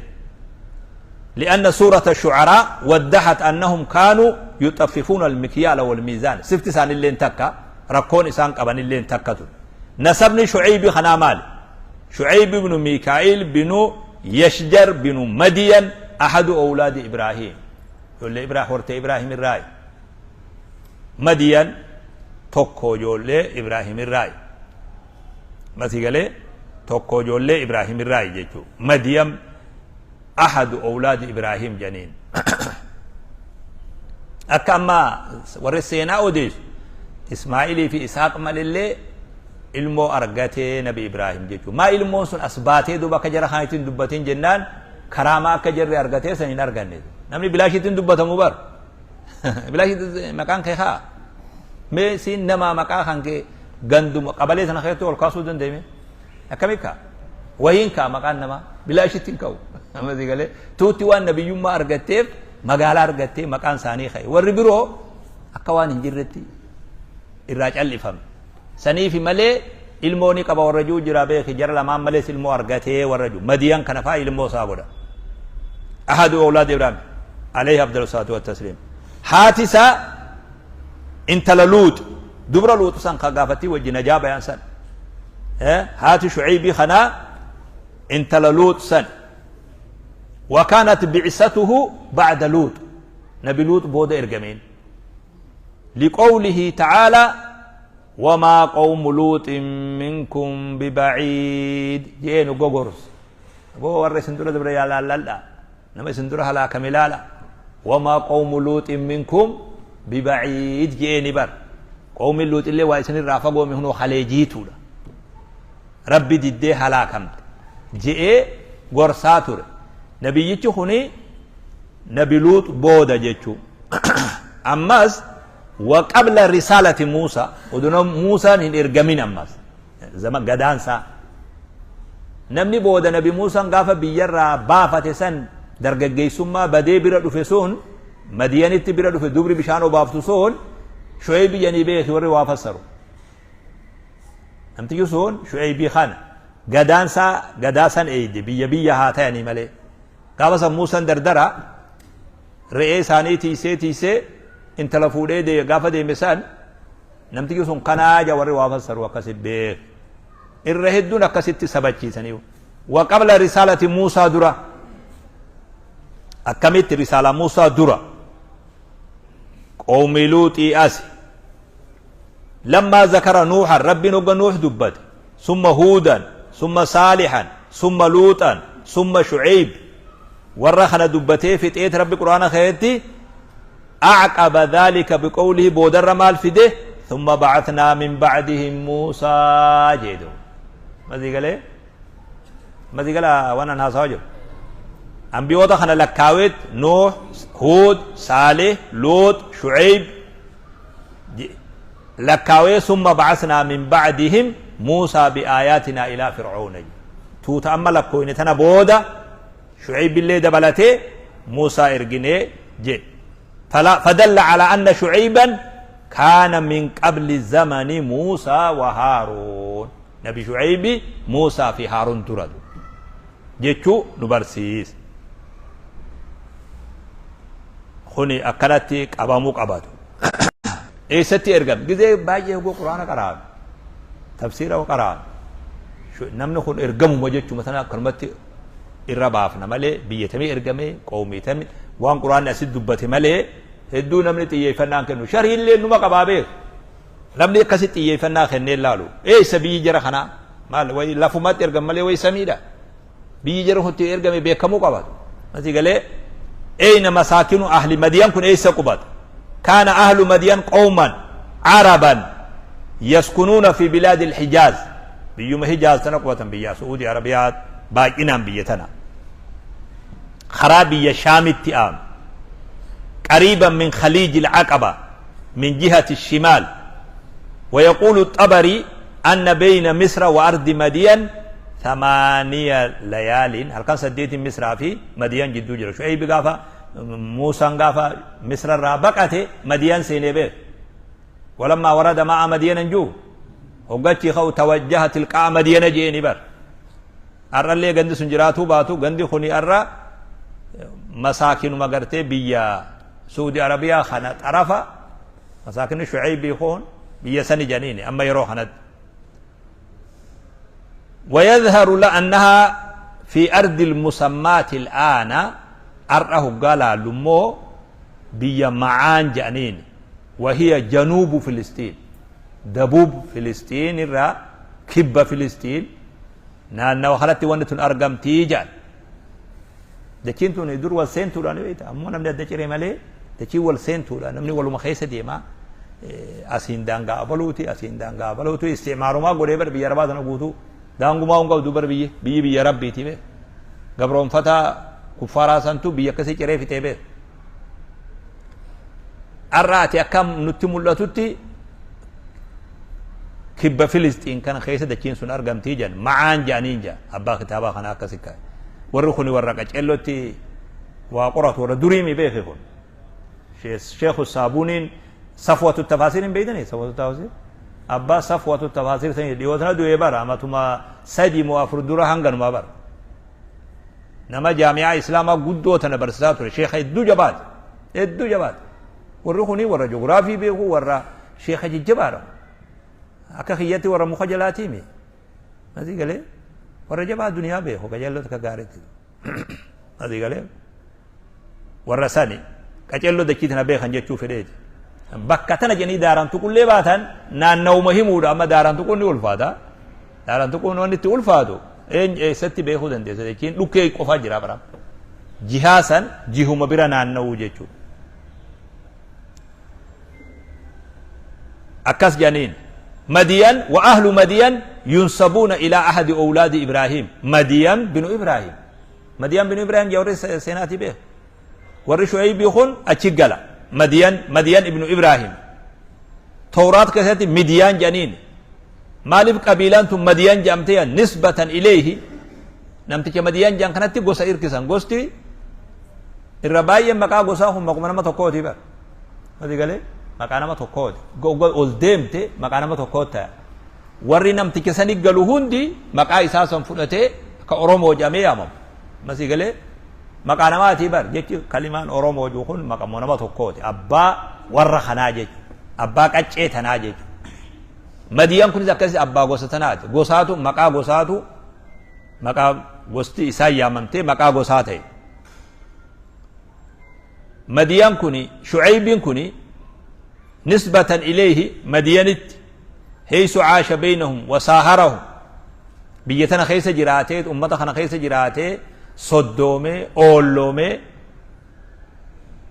لأن سورة الشعراء وضحت أنهم كانوا يطففون المكيال والميزان. سفت سان اللي انتكا ركون إسان قبن اللي انتكتون. نسبني شعيب خنامال شعيب بن ميكائيل بن يشجر بن مدين أحد أولاد إبراهيم. يقول لي إبراهيم ورت إبراهيم الراي مدين توكو جول إبراهيم الراي. ما تقول توكو جول إبراهيم الراي جيتو مدين أحد أولاد إبراهيم جنين. أكما ورسينا أوديش إسماعيلي في إسحاق مال اللي Ilmoo argatee Nabi Ibraahim jechuudha. Maa ilmoon sun as baatee duuba akka jara kaanitti dubbatin jennaan karaamaa akka jarri argatee san hin arganne. Namni bilaashitti hin dubbatamu bar. Bilaashitti maqaan kee haa. Mee siin namaa maqaa kan kee ganduma qabalee sana keessatti ol kaasuu dandeenye. Akkami kaa? Wayiin kaa maqaan namaa bilaashitti hin ka'u. Amma si galee tuutti waan nabiyyummaa argatteef magaalaa argattee maqaan isaanii ka'e. Warri biroo akka waan hin jirretti irraa callifame. Saniifi malee ilmoo ni qaba warra jiru jira beeki jara lamaan malees ilmoo argatee warra jiru. Madiyan kana faa ilmoo isaa godha. Ahadu awlaad Ibraahim alayhi afdalu salaatu wa tasliim. Haati isaa intala Luut dubra Luut san ka gaafattii wajji najaa bayan san. Haati Shucaybii kanaa intala Luut san. وكانت بعثته بعد لوط نبي لوط بود إرجمين لقوله تعالى وما قوم لوط منكم ببعيد جينو غوغورس بو ور سندورة دبر يا لا لا لا نما سندورة هلا كملالا وما قوم لوط منكم ببعيد جيني بر قوم لوط اللي وايسن رافقوا من هنا خليجيتو ربي دي هلاكم جي غورساتور نبيتي خني نبي لوط بودا جيتشو أماس وقبل رسالة موسى ودون موسى هن إرجمين أماس زمان قدانسا نمني بودا نبي موسى قافة بيرا بافة سن درجة جيسما بدي بيرا فسون مدينة بيرا في دبري بشانو بافتسون شعيب يعني بيت وري وافسروا أنت يسون شعيبي خان قدانسا قداسا أيدي بيا بيا هاتاني ملي قابس موسى دردرا رئيس هاني تيسي تيسي انت لفولي دي قافة دي مثال نمتي يسون قناجة وري وافسر وكسب بيخ الرهدون كست سبتشي سنيو وقبل رسالة موسى درا أكملت رسالة موسى درا قوم لوط أسي لما ذكر نوحا ربي نوح نوح دبت ثم هودا ثم صالحا ثم لوطا ثم شعيب ورخنا دبته في تيت ربي قرآن خيرتي أعقب ذلك بقوله بودر مال فده ثم بعثنا من بعدهم موسى جيدو ما زي قال ما زي قال وانا ناس هاجر أنبيوتا خنا لكاوت نوح هود صالح لوط شعيب لكاوي ثم بعثنا من بعدهم موسى بآياتنا إلى فرعون توت أما لكوين تنا بودا شعيب اللي دبلته موسى إرجني جي فدل على أن شعيبا كان من قبل زمن موسى وهارون نبي شعيب موسى في هارون ترد جيتشو نبرسيس خني أكلتي أبامو قباتو إيه ستي إرقم جزء باجي هو قرآن قرآن تفسيره قرآن شو نمن خن إرقمو مجتشو مثلا كلمة الربافنا مالي بيتمي إرقمي قومي تمي وان قرآن أسد دبتي مالي هدو نمني تيجي فنان كنو شرح اللي نما قبابه نمني كسي تيجي فنان خني لالو إيه سبي جرا خنا مال وي لفمات إرقم مالي وي سميدا بيجي جرا هو تي إرقمي بيكمو قبات مثلا قال أين مساكن أهل مدين كن أي سقبات كان أهل مدين قوما عربا يسكنون في بلاد الحجاز بيوم حجاز تنقوة بيا سعودي عربيات باقينا بيتنا خرابي شام التئام قريبا من خليج العقبة من جهة الشمال. ويقول الطبري أن بين مصر وأرض مدين 8 ليال. هل كان سديت مصر في مدين جدو جرى شعيب قافة موسى قافة مصر الرابقة مدين سينبه ولما ورد مع مدين جو وقتي خو توجه تلقاء مدين جيني بر أرى اللي قند سنجراتو باتو قند خني أرى مساكن مقرتي بيا سعودي عربية خانت عرفة مساكن شعيب يخون بيا سني جنيني أما يروح خانت. ويظهر لأنها في أرض المسمات الآن أرأه قال لمو بيا معان جنين وهي جنوب فلسطين دبوب فلسطين الرا كبة فلسطين نانا وخلت ونتن أرقم تيجان دكين تون يدور والسين تولاني بيتا أمونا من الدكير مالي دكي والسين تولاني نمني والمخيسة ديما Asiin daangaa abaluuti, asiin daangaa abaluuti, isticmaarumaa godhee bar biyya arabaa tana guutuu daangumaa hin qabdu bar biyyi biyyi biyya rabbiiti beek. Gabroonfataa kuffaaraa santu biyya akkasii ciree fixee beek. Har'a ati akkam nutti mul'atutti kibba Filisxiin kana keessa dachiin sun argamtii jedhan ma'aan jedhaniin jedha abbaa kitaabaa kana akkasi kaa'e. Warri kuni warra qaceellotti waa qoratu, warra duriimi beeke kun. Sheekhu Saabuuniin Safwatu Tafaasiir hin beektanii? Safwatu Tafaasiir abbaa Safwatu Tafaasiir sanii dhiyoo tana du'ee bara amatuma 3 moo 4 dura hanganumaa bara. Nama jaami'aa Islaamaa guddoo tana barsiisaa ture, sheekha hedduu jabaate, hedduu jabaate. Warri kuni warra joogiraafii beeku, warra sheekha jajjabaadha. Akka kiyyatti warra muka jalaatiimi. Asii galee warra jabaa duniyaa beeku qajeelloota akka gaariitti. Asii galee warra sani qajeelloo dachii tana beekan jechuu fedheeti. Bakka tana jedhanii daaraan tuqullee baatan naannawuma himuudha, amma daaraan tuquun ni ulfaata. Daaraan tuquun wanni itti ulfaatu eessatti beekuu dandeessa jechiin dhukkee qofaa jira bara. Jihaa san jihuma bira naanna'uu jechuudha. Akkas jedhaniin. Madiyan wa ahlu Madiyan yunsabuuna ilaa ahadi awlaadi Ibraahim. Madiyan binu Ibraahim. Madiyan binu Ibraahim jaa warri seenaatii beeku. Warri Shu'aybii kun achi gala. Madiyan, Madiyan ibnu Ibraahim. Tawraat keessatti Midiyaan jedhaniin. Maaliif qabiilaan tun Madiyan jedhamtee? Nisbatan ilayhi. Namticha Madiyan jedhan kanatti gosa irkisan. Gosti irra baay'een maqaa gosaa kun maquma nama tokkooti bara. Mati galee maqaa nama tokkooti. Ol deemte maqaa nama tokkooti ta'a. Warri namticha sani galu hundi maqaa isaa san fudhatee akka Oromoo jedhamee yaamamu. Masi galee maqaa namaatii bar jechi kalimaan Oromoo jiru kun maqaa nama tokkooti. Abbaa warra kanaa jechuudha. Abbaa qaccee tanaa jechuudha. Madiyaan kunis akkasii abbaa gosa tanaati. Gosaatu maqaa gosaatu maqaa gosti isaa yaamamtee maqaa gosaa ta'e. Madiyaan kuni Shu'aybiin kuni nisbatan ilayhi Madiyanitti heessu caasha beynahum wasaaharahum biyya tana keessa jiraatee ummata kana keessa jiraatee soddoomee oolloomee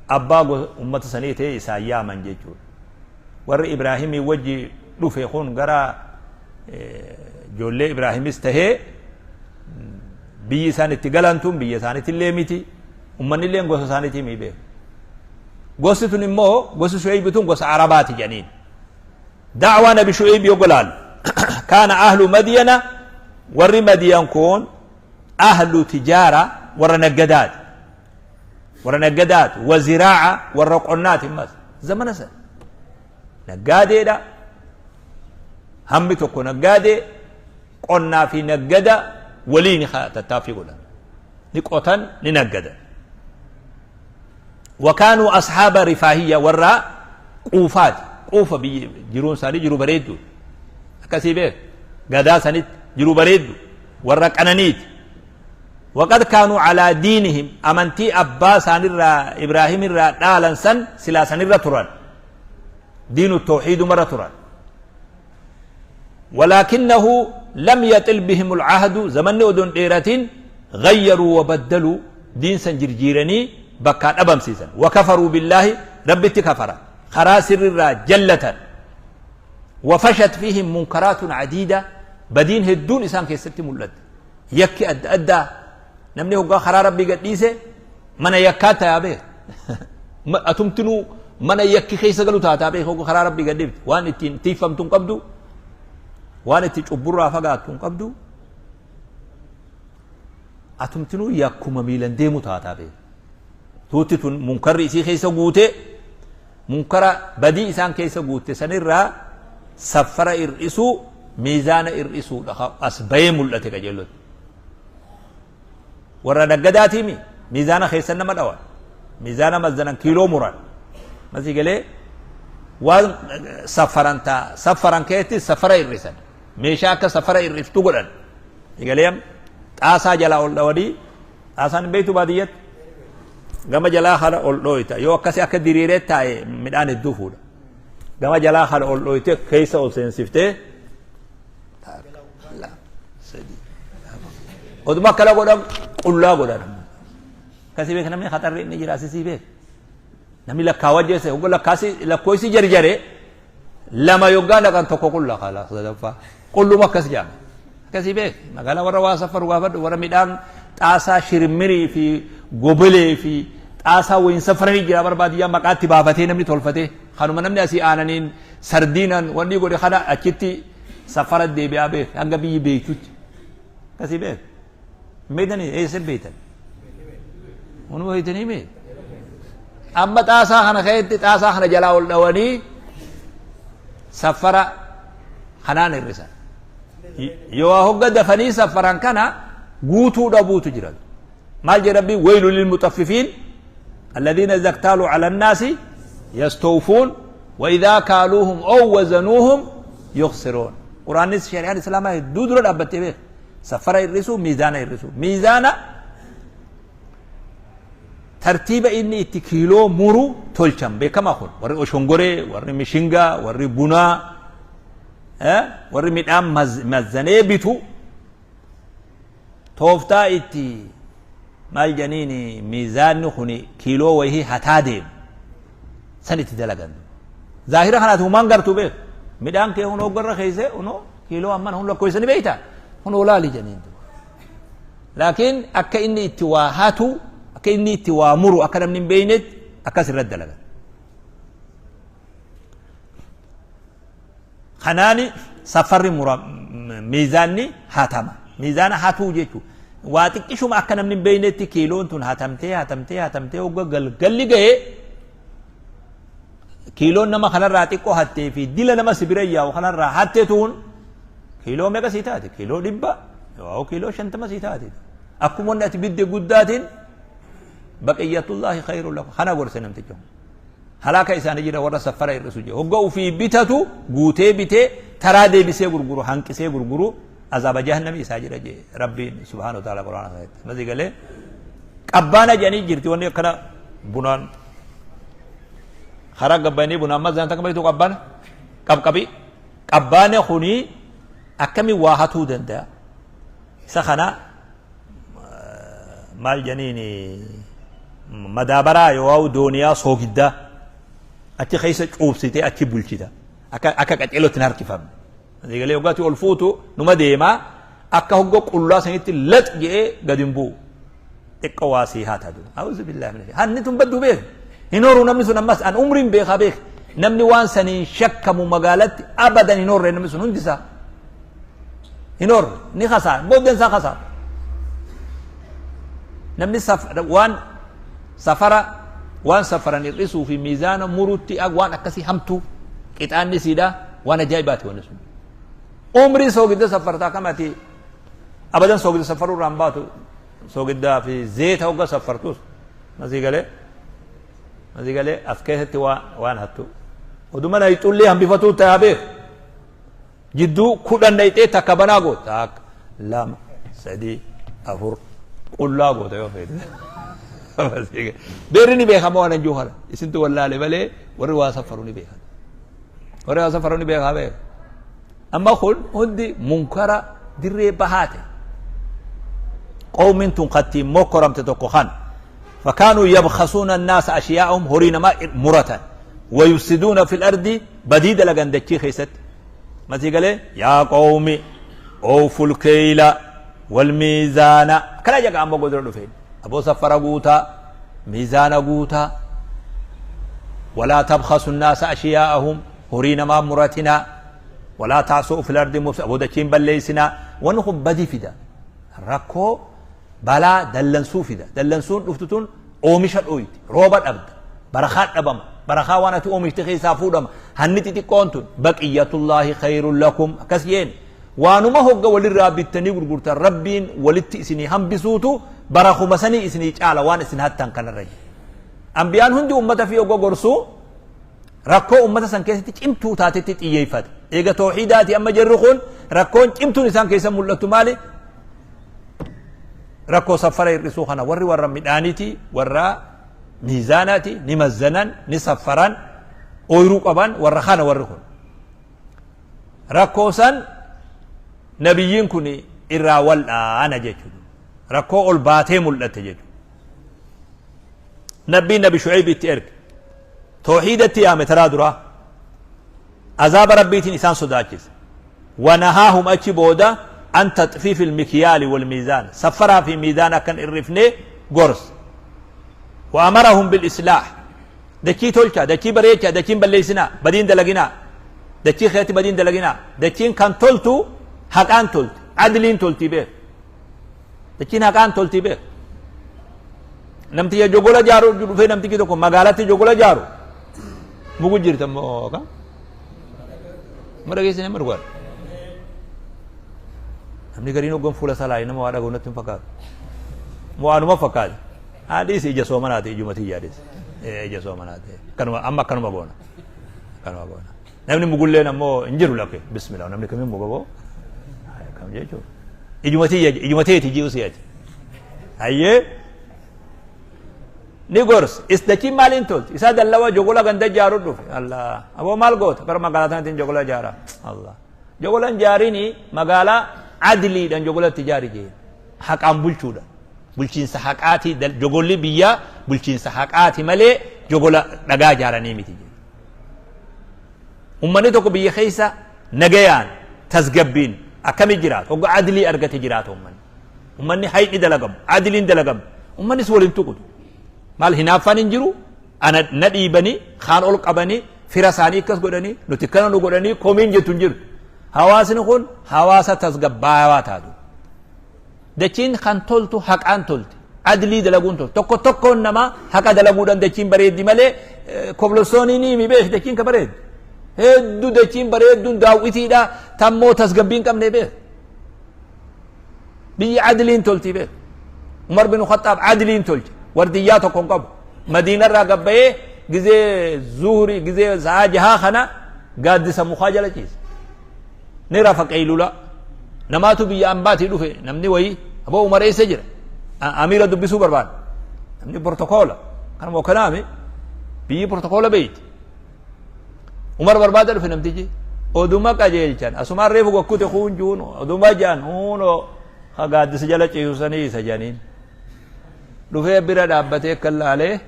abbaa ummata sanii ta'e isaan yaaman jechuudha. Warri Ibraahimii wajji dhufe kun gara ijoollee Ibraahimis tahee biyyi isaan itti galan tun biyya isaaniitillee miti, ummanni illee gosa isaaniitii mi beeku. Gosti tun immoo gosti Shu'aybi tun gosa Arabaati jedhaniin. Da'waa Nabi Shu'aybi yoo golaalu kaana ahlu Madiyana, warri Madiyan kun ahlu tijaara, warra naggadaati. Warra naggadaati wa ziraa'a, warra qonnaati ammas zamana san. Naggaadeedha. Hammi tokko naggaadee qonnaa fi naggada waliin tattaaffii godhan. Ni qotan, ni naggadan. Wakaanuu ashaaba rifaahiyya, warra quufaati. Quufa biyyi jiruun isaanii jiru bareeddu. Akkasii beek. Gadaa sanitti jiru bareeddu. Warra qananiiti. Waqad kaanuu calaa diinihim, amantii abbaa isaanirraa Ibraahimirraa dhaalan san silaa sanirra turan. Diinu tawxiidumarra turan. ولكنه لم يطل بهم العهد، زمن أدون ديرتين غيروا وبدلوا دين سنجرجيرني بكان أبم سيسن وكفروا بالله، ربي كفر خراسر الرا جلة وفشت فيهم منكرات عديدة، بدين هدون إسان كيستي مولد يكي أد أدى نمني هو خرا ربي قد ديسه من يكاتا يا بيه أتمتنو من يكي خيسا قالوا تاتا بيه هو خرا ربي قد ديبت وان اتين تيفمتن قبدو وان اتين عبرا فقاتن قبدو أتمتنو يكما ميلان ديمو تاتا بيه توتي تون منكر إسي خيسا قوتي منكر بدي إسان كيسا قوتي سنرى سفر إرئسو ميزان إرئسو أسبي ملتك جلوت ورا نقداتي مي ميزان خيسا نما الأول ميزان مزنا كيلو مران مزي قالي وان سفران تا سفران كيتي سفر إرئسان ميشاك سفر إرئستو قلن قالي تاسا جلا أولودي تاسا بيتو باديت gama jalaa kana ol dhooyta yoo akkasi akka diriiree taa'e midhaan hedduu fuudha gama jalaa kana ol dhooyte keessa ol seensiftee oduma akkana godhan qullaa godhan akkasii beek namni khatarri inni jira asisii beek namni lakkaawwa jeesse hogga lakkaasi lakkoofsi jarjare Lama yoggaa dhaqan tokko qulla kala sadaffaa. Qulluma akkas jaame. Akkasii beek. Magaalaa warra waa safaru gaafadhu, warra midhaan xaasaa shirmirii fi gobolee fi xaasaa wayin safaranii jira barbaadiyyaa maqaatti baafatee namni tolfatee kanuma namni asii aananiin sardiinan wanni godhe kana achitti safara deebi'aa beek hanga biyyi beektutti. Akkasii beek. Hin beektanii? Eessa beektan? Wanuma beektanii mee? Amma xaasaa kana keessatti xaasaa kana jalaa ol dhawanii safara kanaan hir'isan. Yoo hogga dafanii safaran kana guutuu dhabuutu jira. Maal jedha Rabbiin? Waylu lil mutaffifiin alladhiina idha iktaaluu ala annaasi yastawfuun wa idhaa kaaluuhum aw wazanuuhum yukhsiruun. Quraannis shari'aan Islaamaa hedduu dura dhaabbattee beeka. Safara hir'isuu, miizaana hir'isuu. Miizaana tartiiba inni itti kiiloo muru tolchan beekamaa kun warri oshongoree, warri mishingaa, warri bunaa, warri midhaan mazzanee bitu tooftaa itti maal janiini miizaanni kun kiiloo wayii hataa deemu san itti dalagan. Zaahira kanaati humaan gartuu beeku. Midhaan kee hunoo garra keesse hunoo kiiloo amman hun lakkoofsani beektaa hunoo laali janiin. Laakiin akka inni itti waa hatu, akka inni itti waa muru, akka namni hin beeknetti akkas irratti dalagan. Kanaani safarri mura miizaanni hatama. Miizaana hatuu jechuun waa xiqqishuma akka namni hin beeknetti kiiloon tun hatamtee hatamtee hatamtee hogga galgalli ga'ee kiiloon nama kanarraa xiqqoo hattee fi dila nama si bira yaa'u kanarraa hatte tuun kiiloo meeqa sii taate? Kiiloo 100 yoo kiiloo 50 sii taate. Akkuma wanni ati bidde guddaatiin baqiyyatullaahi khayru lakum. Kana gorse namtichi kun. Halaaka isaanii jira warra safara hir'isu jira. Hogga ofii bitatu guutee bitee taraa deebisee gurguru hanqisee gurguru azaaba jahannamii isaa jira jee Rabbiin subhaanahu wa ta'ala quraana keessatti. Masii galee qabbaana jedhanii jirti wanni akkana bunaan karaa gabbaanii bunaan mazaan takka beektu qabbaana qabqabii qabbaana kuni akkamiin waa hatuu danda'a. Isa kana maal jedhaniin madaabaraa yoo dooniyaa soogiddaa achi keessa cuubsitee achi bulchita akka qaceelootti hin harkifamne. Eegalee hoggaatti ol fuutu numa deemaa akka hogga qullaa sanitti lax jedhee gad hin bu'u. Xiqqoo waa sii haa taatu. A'uuzu billaahi mina hanni tun badduu beek. Hin horu namni sun ammas an umriin beekaa beek. Namni waan saniin shakkamu magaalatti abadan hin horre namni sun hundisaa. Hin horre ni kasaa booddeen isaa kasaa. Namni waan safara waan safaran hir'isuu fi miizaana murutti waan akkasii hamtuu qixaanni siidhaa waan ajaa'ibaati wanni sun. Umrii soogidda safartaa kam ati abadan soogidda safaruu irraa hin baatu soogiddaa fi zeeta hogga safartus masii galee as keessatti waan hattu. Oduma nayxullee hambifatuu ta'aa beeku. Jidduu 10 nayxee takka banaa goota. Takka, 2, 3, 4 qullaa goota yoo feete. Beerri ni beekama waan anjuu kana. Isintu wallaale malee warri waa safaru ni beekan. Warri waa safaru ni beekaa beeka. Amma kun hundi munkara dirree bahaate. Qawmiin tun kattiin mokkoramte tokko kan. Fakaanuu yabkhasuuna annaasa ashiyaa'ahum horii namaa muratan. Wayufsiduuna fil ardi badii dalagan dachii keessatti. Masii galee yaa qawmi ooful keeyla wal miizaana kana jaga amma godura dhufeen. Aboo safara guutaa miizaana guutaa walaa tabkhasu annaasa ashiyaa'ahum horii namaa muratinaa walaa taasuu fil ardi mufsi aboo dachiin balleessinaa wanni kun badii fida rakkoo balaa dallansuu fida dallansuun dhuftu tun oomisha dhooyti rooba dhabda barakaa dhabama barakaa waan ati oomishte keessaa fuudhama hanni xixiqqoon tun baqiyyatullaahi khayrun lakum akkas jeen waanuma hogga walirraa bittanii gurgurtan rabbiin walitti isinii hambisuutu barakuma sanii isinii caala waan isin hattan kanarra jira. Ambiyaan hundi ummata fi hogga gorsuu rakkoo ummata san keessatti cimtuu taatetti xiyyeeffate. Eega toohidaati amma jirru kun rakkoon cimtuun isaan keessa mul'attu maali? Rakkoo saffara hir'isuu kana warri warra midhaaniiti warra miizaanaati ni mazzanan ni saffaran ooyiruu qaban warra kana warri kun. Rakkoo san nabiyyiin kun irraa wal'aana jechuudha. Rakkoo ol baatee mul'atte jechuudha. Nabbiin Nabi Shu'ayb itti erge. Toohiidatti yaame taraa duraa. Azaaba Rabbiitiin isaan sodaachise. Wanahaahum achi booda an taxfiifi almikyaali walmiizaan, saffaraa fi miizaana akka hin irrifne gorse. Wa amarahum bilislaah, dachii tolchaa, dachii bareechaa, dachii hin balleessinaa, badii hin dalaginaa, dachii keessatti badii hin dalaginaa. Dachiin kan toltu haqaan tolti, adliin tolti beek. Dachiin haqaan tolti beek. Namticha jogola jaaru dhufee namtichi tokko magaalatti jogola jaaru mugu jirta moo kam? Ma dhageessine ma dhugaadha? Namni gariin hoggan fuula isaa laale nama waa dhagahu natti hin fakkaatu. Moo anuma fakkaate? Haa dhiisi ija soomanaati ijuma tiyyaa dhiisi. Ija soomanaati. Kanuma amma akkanuma goona. Akkanuma goona. Namni mugulleen ammoo hin jiru lakke. Bismillah namni kamiin muga boo? Kam jechuudha. Ijuma tiyya ijuma teeti ji'u si'ati. Hayyee. Ni gorse. Is dachiin maaliin tolti? Isaa dallawa jogola ganda jaaru dhufe. Allah. Aboo maal goota? Bara magaalaa tanatti jogola jaara. Allah. Jogolan jaarini magaalaa adliidhaan jogola itti jaari jeen. Haqaan bulchuudha. Bulchiinsa haqaati jogolli biyyaa bulchiinsa haqaati malee jogola dhagaa jaaranii miti jeen. Ummanni tokko biyya keessa nagayaan tasgabbiin akkami jiraata? Hogga adlii argate jiraata ummanni. Ummanni hayni dalagamu, adliin dalagamu. Ummannis waliin tuqutu. Maal hinaaffaan hin jiru? Ana na dhiibanii, kaan ol qabanii, fira isaanii akkas godhanii, nuti kana nu godhanii komiin jettu hin jirtu. Hawaasni kun hawaasa tasgabbaawaa taatu. Dachiin kan toltu haqaan tolti. Adlii dalaguun tolti. Tokko tokkoon namaa haqa dalaguudhaan dachiin bareeddi malee koblostoonii ni himi beek dachiin ka bareeddi. Hedduu dachiin bareedduun daawwitiidha tammoo tasgabbii hin qabne beek. Biyyi adliin tolti beek. Umar bin Khattaab adliin tolche. Wardiyyaa tokko hin qabu. Madiinarraa gabbayee gizee zuhrii gizee sa'aa jahaa kana gaaddisa mukaa jala ciise. Ni rafa qeylula. Namaatu biyya ambaatii dhufe namni wayii aboo Umar eessa jira? Amiira dubbisuu barbaada. Namni protokoola. Kanuma kanaami biyyi protokoola beeyti. Umar barbaada dhufe namtichi. Oduma qajeelchan asumaan reefu gokkute kuun juun oduma jaan huunoo ha gaaddisa jala ciisu sanii isa janiin. Dhufee bira dhaabbatee akka laalee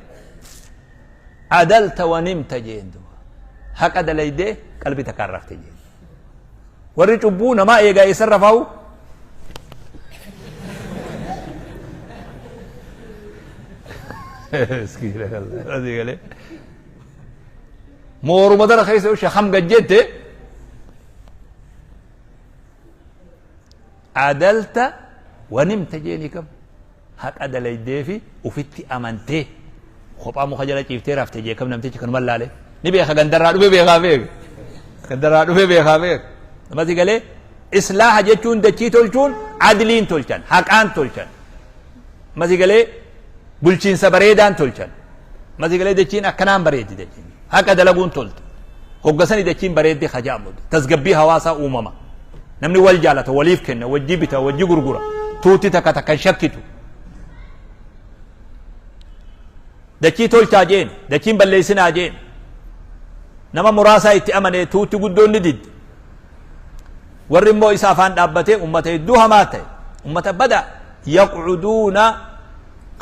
adalta wanimta jeen duuba. Haqa dalaydee qalbii takkaan rafte jeen. Warri cubbuu namaa eegaa eessan rafaa'u? Miskiina asii galee. Mooruma tana keessa yoo shakam gad jette adalta wanimta jeeni kam haqa dalaydee fi ufitti amantee kophaa muka jala ciiftee rafte jee kam namtichi kanuma laale ni beeka gandarraa dhufe beekaa beeka gandarraa dhufe beekaa beeka namatti galee islaaha jechuun dachii tolchuun adliin tolchan haqaan tolchan namatti galee bulchiinsa bareedaan tolchan namatti galee dachiin akkanaan bareeddi dachiin haqa dalaguun tolte hoggasani dachiin bareeddi hajaamu tasgabbii hawaasaa uumama namni wal jaalata waliif kenna wajji bita wajji gurgura tuutti takka takka hin shakkitu dachii tolchaa jeen dachiin balleessinaa jeen nama muraasaa itti amane tuutti guddoon ni didde warri immoo isa afaan dhaabbatee ummata hedduu hamaa ta'e ummata bada yaqcuduuna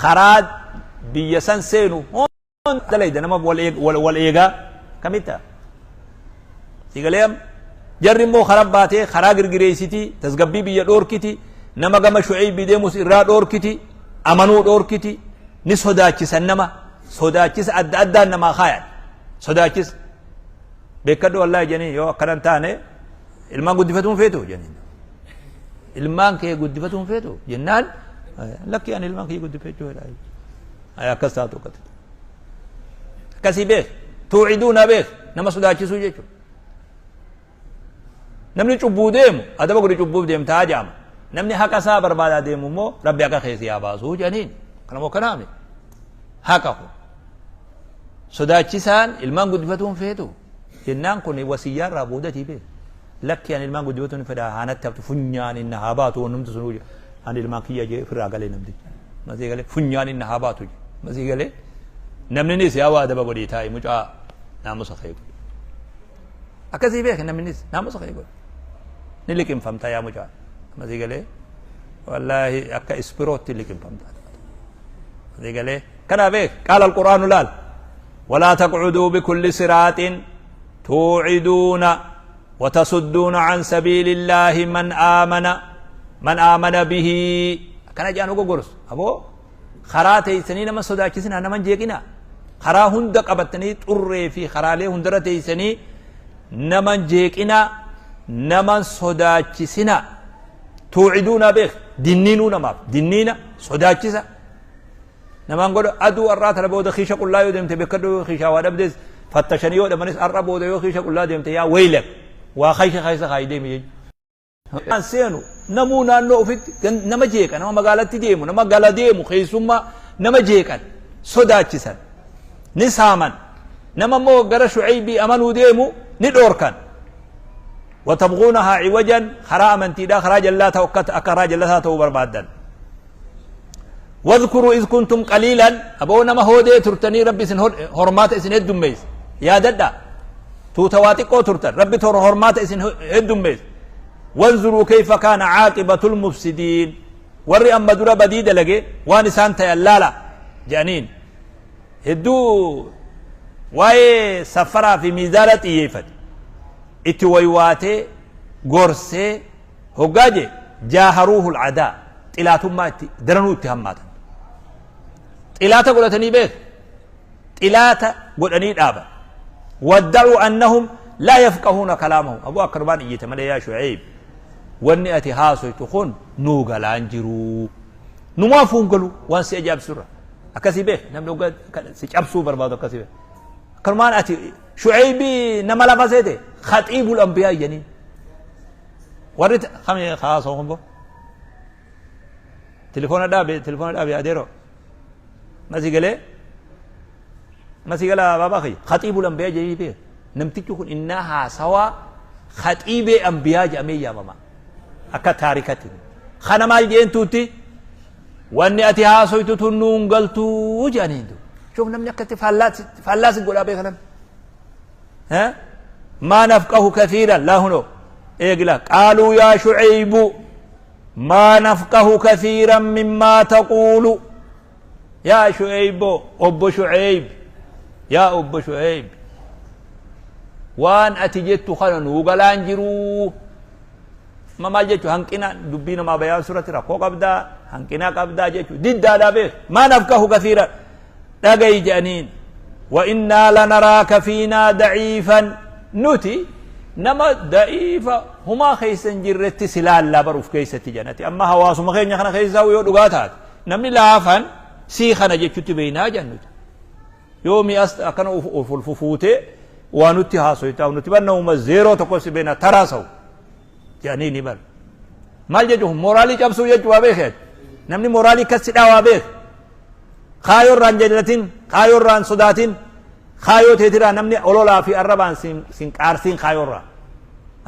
karaa biyya san seenu hunda dalayda nama wal eegaa kamitta si galee amma jarri immoo karaa baatee karaa girgireessiti tasgabbii biyya dhoorkiti nama gama shu'eeybii deemus irraa dhoorkiti amanuu dhoorkiti ni sodaachisan nama sodaachisa adda addaan namaa kaayan sodaachisa beekadhu wallaahi jedhanii yoo akkana hin taane ilmaan guddifatuun feetu jedhanii ilmaan kee guddifatuun feetu jennaan lakki ani ilmaan kee guddifachuu fedha ay akkas taatu akkati akkasii beek tuuciduuna beek nama sodaachisuu jechuudha namni cubbuu deemu adaba godhi cubbuuf deemtaa jedhama namni haqa isaa barbaadaa deemu immoo rabbi haqa keessi haa baasuu jedhaniin kana moo kanaami haqa kun sodaachisaan ilmaan guddifatuun feetu jennaan kun wasiyyaa irraa boodatii beek lakki ani ilmaan guddifatuun hin fedha haanatti haftu funyaan inni haa baatu wannumti sunuu ani ilmaan kiyya jee ofirraa galee namtichi masii galee funyaan inni haa baatu masii galee namninis yaa waa adaba godhii taa'i mucaa naamusa kee godhi akkasii beeke namninis naamusa kee godhi ni liqimfamta yaa mucaa masii galee wallaahi akka ispirootti liqimfamta masii galee kanaa beek qaala alqur'aanu laal walaa taqcuduu bikulli siraaxin. توعدون وتصدون عن سبيل الله من آمن من آمن به. كان جانو غورس أبو خراتي سنين ما صداكسنا نمن جيقنا خرا هند قبتني طري في خرالي هندرتي سني نمن جيقنا نمن صداكسنا توعدون به دنينون ما دنينا صداكسا نمان قول أدو الرات ربود خيشة قل لا يدمت بكدو خيشة ودبدز فتشني ودمنس الربود يو خيشة قل لا دمت يا ويلك وخيشة خيشة خايدين يجي سينو نمونا نوفت نما جيكا نما مقالة ديمو نما قال ديمو خيسوما نما جيكا صداكسا نساما نما مو قرى شعيبي أمنو ديمو ندوركا وتبغونها عوجا خراما تيدا خراج الله توكت أكراج الله تو بربادا. واذكروا إذ كنتم قليلا أبونا ما هو دي ترتني ربي سن هرمات إسن هدم ميز يا ددا توتواتي قو ترتن ربي تور هرمات إسن هدم ميز. وانظروا كيف كان عاقبة المفسدين وري أما درا بديدة لقي وانسان تيلالا جانين هدو واي سفرا في ميزالة إيفت اتويواتي غورسي هقاجي جاهروه العداء تلاتهم ما درنو اتهماتا تلاتا قلتني بيت تلاتا قلتني دابا وادعوا أنهم لا يفقهون كلامهم. أبو أكربان إيتمالي يا شعيب واني أتي هاسو تخون نوغا لانجرو نمافون قلو وان سيجاب سرة أكاسي بيه نملو قد سيجاب سوبر بادو أكاسي بيه كرمان أتي شعيبي نما لفظيته خطيب الأنبياء يعني وريت خمي خلاص هم بو تليفون دابي تليفون دابي أديرو ما سيقله ما سيقله بابا خي خطيب الأنبياء جاي بيه نمتكون إنها سوا خطيب الأنبياء جميع يا ماما أكا تاريختي خنا مال جين توتي واني أتي هاسويتو تنون قلتو جانيندو شوف نمني أكتي فلاس فلاس نقول أبي خلم ها ما نفقه كثيرا لا هنو إيه قالوا يا شعيب ما نفقه كثيرا مما تقول. يا شعيب أبو شعيب يا أبو شعيب وان أتجدت خلن وقلان جرو ما ما جيتو هنكنا دبينا ما بيان سورة ركو قبدا هنكنا قبدا جيتو ضد هذا به ما نفقه كثيرا لقي جانين وإنا لنراك فينا ضعيفا نتي نما ضعيفا هما خيسن جرت سلال لا بروف كيسة جنتي أما هواسو ما خيسن خنا خيسا ويودغاتات نمني لافن سيخنا جيتو تبينا جنتي يومي أست أكن أفلفوتي ونتي هاسويتا ونتي بأنه زيرو تقص بين تراسو يعني نبر ما جدهم مورالي جبسو يجوا بخير نمني مورالي كسر أوابيخ خايور ران جلتين خايور ران صداتين خايو تيترا نمني أولولا في الربان سين سين كارسين خايور ران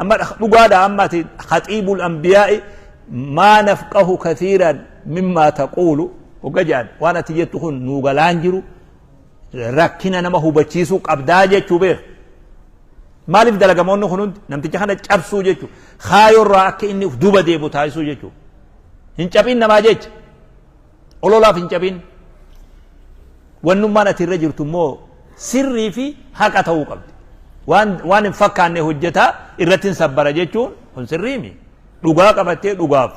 أما بقادة أما خطيب الأنبياء ما نفقه كثيرا مما تقول وقجان وانا تجتهن نوغلانجرو ركنا نما هو بچيسو قبدا جچو بيخ مالف دلغمون خنون نمتي خنا چبسو جچو خايور را كإني دوبا ديبو تايسو جچو هنچبين نما جچ اولولا فنچبين ونما نتي رجرتو مو سري في حق تو قبد وان وان فكانه حجتا ارتين صبر جچون هن سريمي دغا قبتي دغاف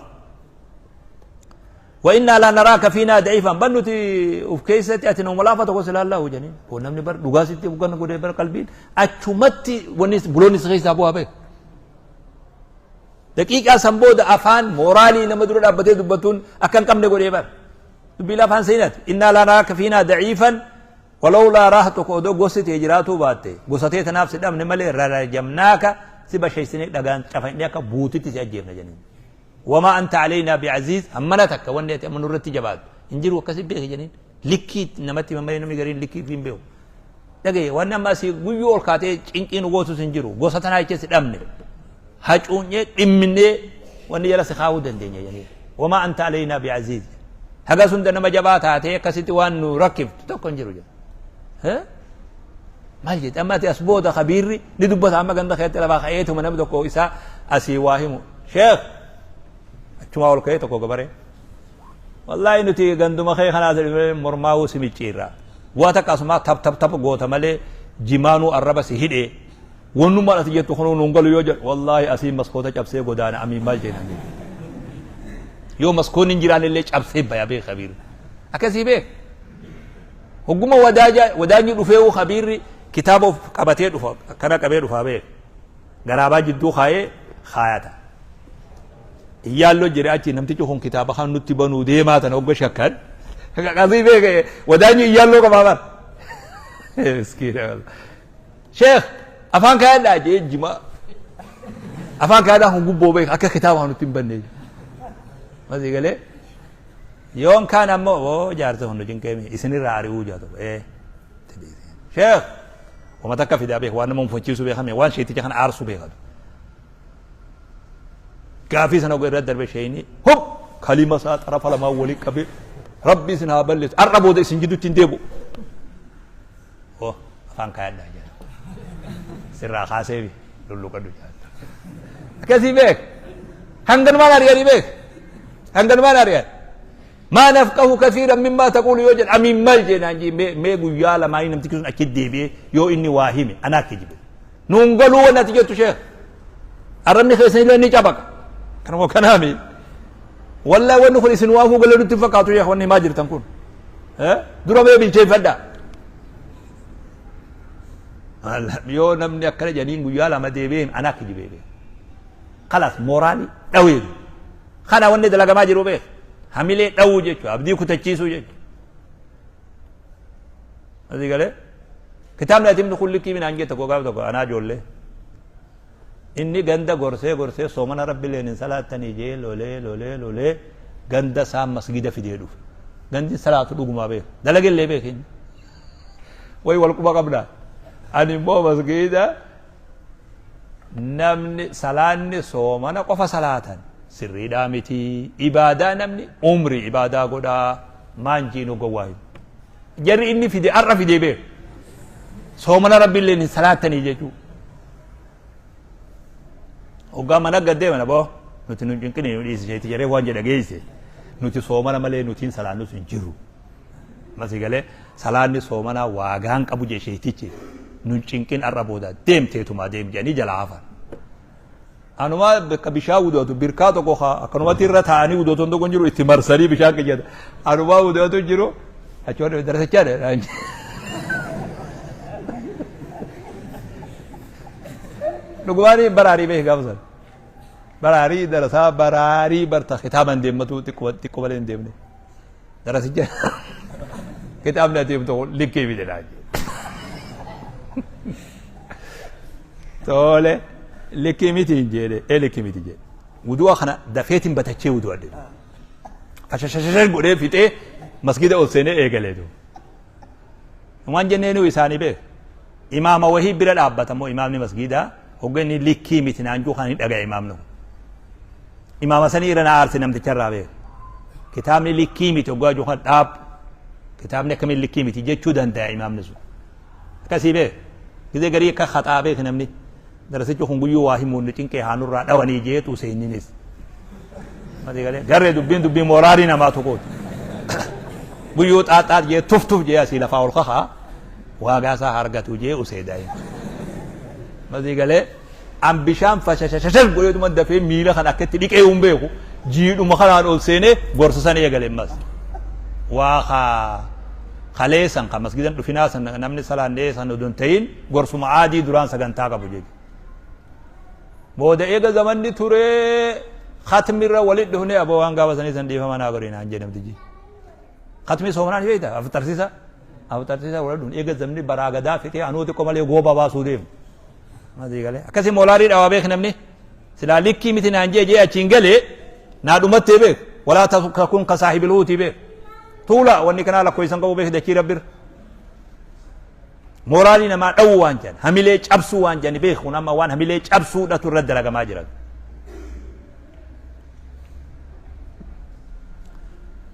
وإنا لا نراك فينا ضعيفا بنتي وفكيستي أتنا ملافة وصل الله جنين ونمني بر دغاستي وكان غودي بر قلبي أچمتي ونس بلونس خيس أبو أبي دقيقة سنبود أفان مورالي نمدر أبتي دبتون أكن كم نغودي بر بلا فان سينات إنا لا نراك فينا ضعيفا ولولا راحتك ودو غوستي هجراتو باتي غوستي تنافس دم نملي رجمناك سبا شيء سنة دغان چفاينك بوتي تسجيبنا جنين وما أنت علينا بعزيز أمنتك وأنت أمن رتي جباد إنجيل وكسب به جنين لكي نمتي ممرين نمي لكي فين بيو دغه وانا ما سي غيو كاتي چنقين غوسو سنجرو غوستنا يچس دمني هاچوني دمني وأن يلا سخاو دندني يعني وما أنت علينا بعزيز هذا سند نما جبات هاتي كسيتي وان ركب تكون جرو ها ما جيت أما تأسبوه ده خبيري ندبت عما عند خيات لبا خياته من أبدو كويسة أسي واهمو شيخ شو أقول كي تكو كبره والله إنه تي عندما خي خنا مرماو سميتشيرا واتك أسمع تب تب تب قوت ملي جمانو الربا سهيد Wannummaan ati jettu kunuu nuun galu yoo jedhu wallaahi asiin maskoota cabsee godaana amiin maal jeenaan jedhe. Yoo maskoonni hin jiraanne illee cabsee baya beek kabiirri. Akkasii beek. Hogguma wadaaja wadaanyi dhufee kabiirri kitaaba of qabatee dhufa akkana qabee dhufaa beek. Garaabaa jidduu kaayee kaayata. Iyyaalloo jedhe achi namtichi kun kitaaba kan nutti banuu deemaa tana hogga shakkan. Qasii beek wadaanyi iyyaalloo qabaa bar. Miskiina wallah. Sheekh afaan kaayadhaa jee jima afaan kaayadhaa kun gubboo beek akka kitaaba nutti hin banne. Masii galee yoon kaan ammoo oo jaarsa kun nu cinqeemi isinirraa ari'uu jaa tokko ee. Sheekh wama takka fidaa beek waan nama mufachiisuu beekame waan sheeticha kana aarsuu beekatu. Gaafii sana irra darbe sheeyni hub kalima isaa xarafa lamaan walii qabee rabbi isin haa balleessu har'a booda isin jidduutti hin deebi'u. Oh afaan kaayadhaa jedha. Sirraa kaaseefi lulluqadhu jedha. Akkasii beek. Hanganumaan ari'anii beek. Hanganumaan ari'an. Maa nafqahu kathiiran mimmaa taquulu yoo jedhan amiin maal jeenaan jee mee guyyaa lamaanii namtichi sun achi deebi'ee yoo inni waa hime anaa kijibe. Nuun galuu wanni ati jettu sheekh. Arrabni keessan illee ni cabaqa. Kanuma kanaami. Wallahi wanni kun isin waafuu galee nutti hin fakkaatu sheekh wanni himaa jirtan kun. Dura mee bilcheeffadhaa. Yoo namni akkana jedhaniin guyyaa lama deebi'ee hime anaa kijibee beeka. Kalaas mooraalii dhawee. Kana wanni dalagamaa jiru beeka. Hamilee dhawuu jechuudha. Abdii kutachiisuu jechuudha. Asii galee kitaabni ati himtu kun likkii minaan jette gogaaf tokko anaa ijoollee. Inni ganda gorsee gorsee soomana rabbileen hin salaattanii jee lolee lolee lolee ganda isaa masgida fidee dhufe. Gandi salaatu dhugumaa beeka. Dalagellee beeka inni. Way wal quba qabna. Ani immoo masgida namni salaanni soomana qofa salaatan sirriidhaa miti. Ibaadaa namni umrii ibaadaa godhaa maan jiinu gowwaa hin. Jarri inni fide har'a fidee beeka. Soomana rabbiilleen hin salaattanii jechuu. Hoggaa mana gad deeman aboo nuti nu cinqini nu dhiisi jeeti jedhee waan jedha geesse. Nuti soomana malee nutiin salaannus hin jiru. Masii galee salaanni soomanaa waagaan qabu jee sheetichi nun cinqin har'a booda deemteetumaa deem jedhanii jalaa hafan. Anumaa bakka bishaan wudu'atu birkaa tokko haa akkanumatti irra taa'anii wudu'atu tokko hin jiru itti marsanii bishaan kiyyata. Anumaa wudu'atu jiru achi waan darasachaa dha. Dhugumaan baraarii beeki gaafa sana. Baraarii darasaa baraarii barta kitaaban deemmatu xiqqoo xiqqoo malee hin deemne. Darasicha kitaabni ati himtu kun likkii miti naan jedhe. Tole likkii miti hin jedhe ee likkii miti jedhe. Wudu'a kana dafeetiin batachee wudu'adhe. Fashashashashan godhee fixee masgida ol seenee eegaleetu. Waan jenneenu isaanii beek. Imaama wahii bira dhaabbata immoo imaamni masgiidaa hogga inni likkii miti naan juu kan hin dhaga'e imaamni kun. Imaama sanii irra na aarse namticha irraa beek. Kitaabni likkii miti hoggaa juu kan dhaab. Kitaabni akkamiin likkii miti jechuu danda'a imaamni sun. Akkasii beek. Gizee garii akka haxaa beek namni. Darasichi kun guyyuu waa himuun nu cinqee haa nurraa dhawanii jeetu seenninis. Garee dubbiin dubbii mooraarii namaa tokkooti. Guyyuu xaaxaat jee tuf tuf jee asii lafaa ol kakaa waagaa isaa argatu jee usee daa'e. Masii galee an bishaan fashashashashan godheetuma dafee miila kan akka itti dhiqee hin beeku jiidhuma kanaan ol seenee gorsa san eegale mas. Waa kaa kaleessan kan masgidan dhufinaa san namni salaannee san odoo hin ta'in gorsuma aadii duraan sagantaa qabu jechuudha. Booda eega zamanni turee khatmirra walit dhufnee aboo waan gaafa sanii san dhiifama naa godhi naan jedhe namtichi. Khatmii soomanaa ni beekta afxarsiisa afxarsiisa wal dhufne eega zamni baraa gadaa fixee anuu xiqqoo malee gooba baasuu deemu. Masii galee akkasii moolaarii dhawaa beek namni silaa likkii miti naan jee jee achiin galee naa dhumattee beek walaa takun ka saahibil huutii beek tuula wanni kanaa lakkoofsan qabu beek dachii rabbir. Mooraalii namaa dhawuu waan jedhan hamilee cabsuu waan jedhan beeku kun amma waan hamilee cabsuudhatu irra dalagamaa jira.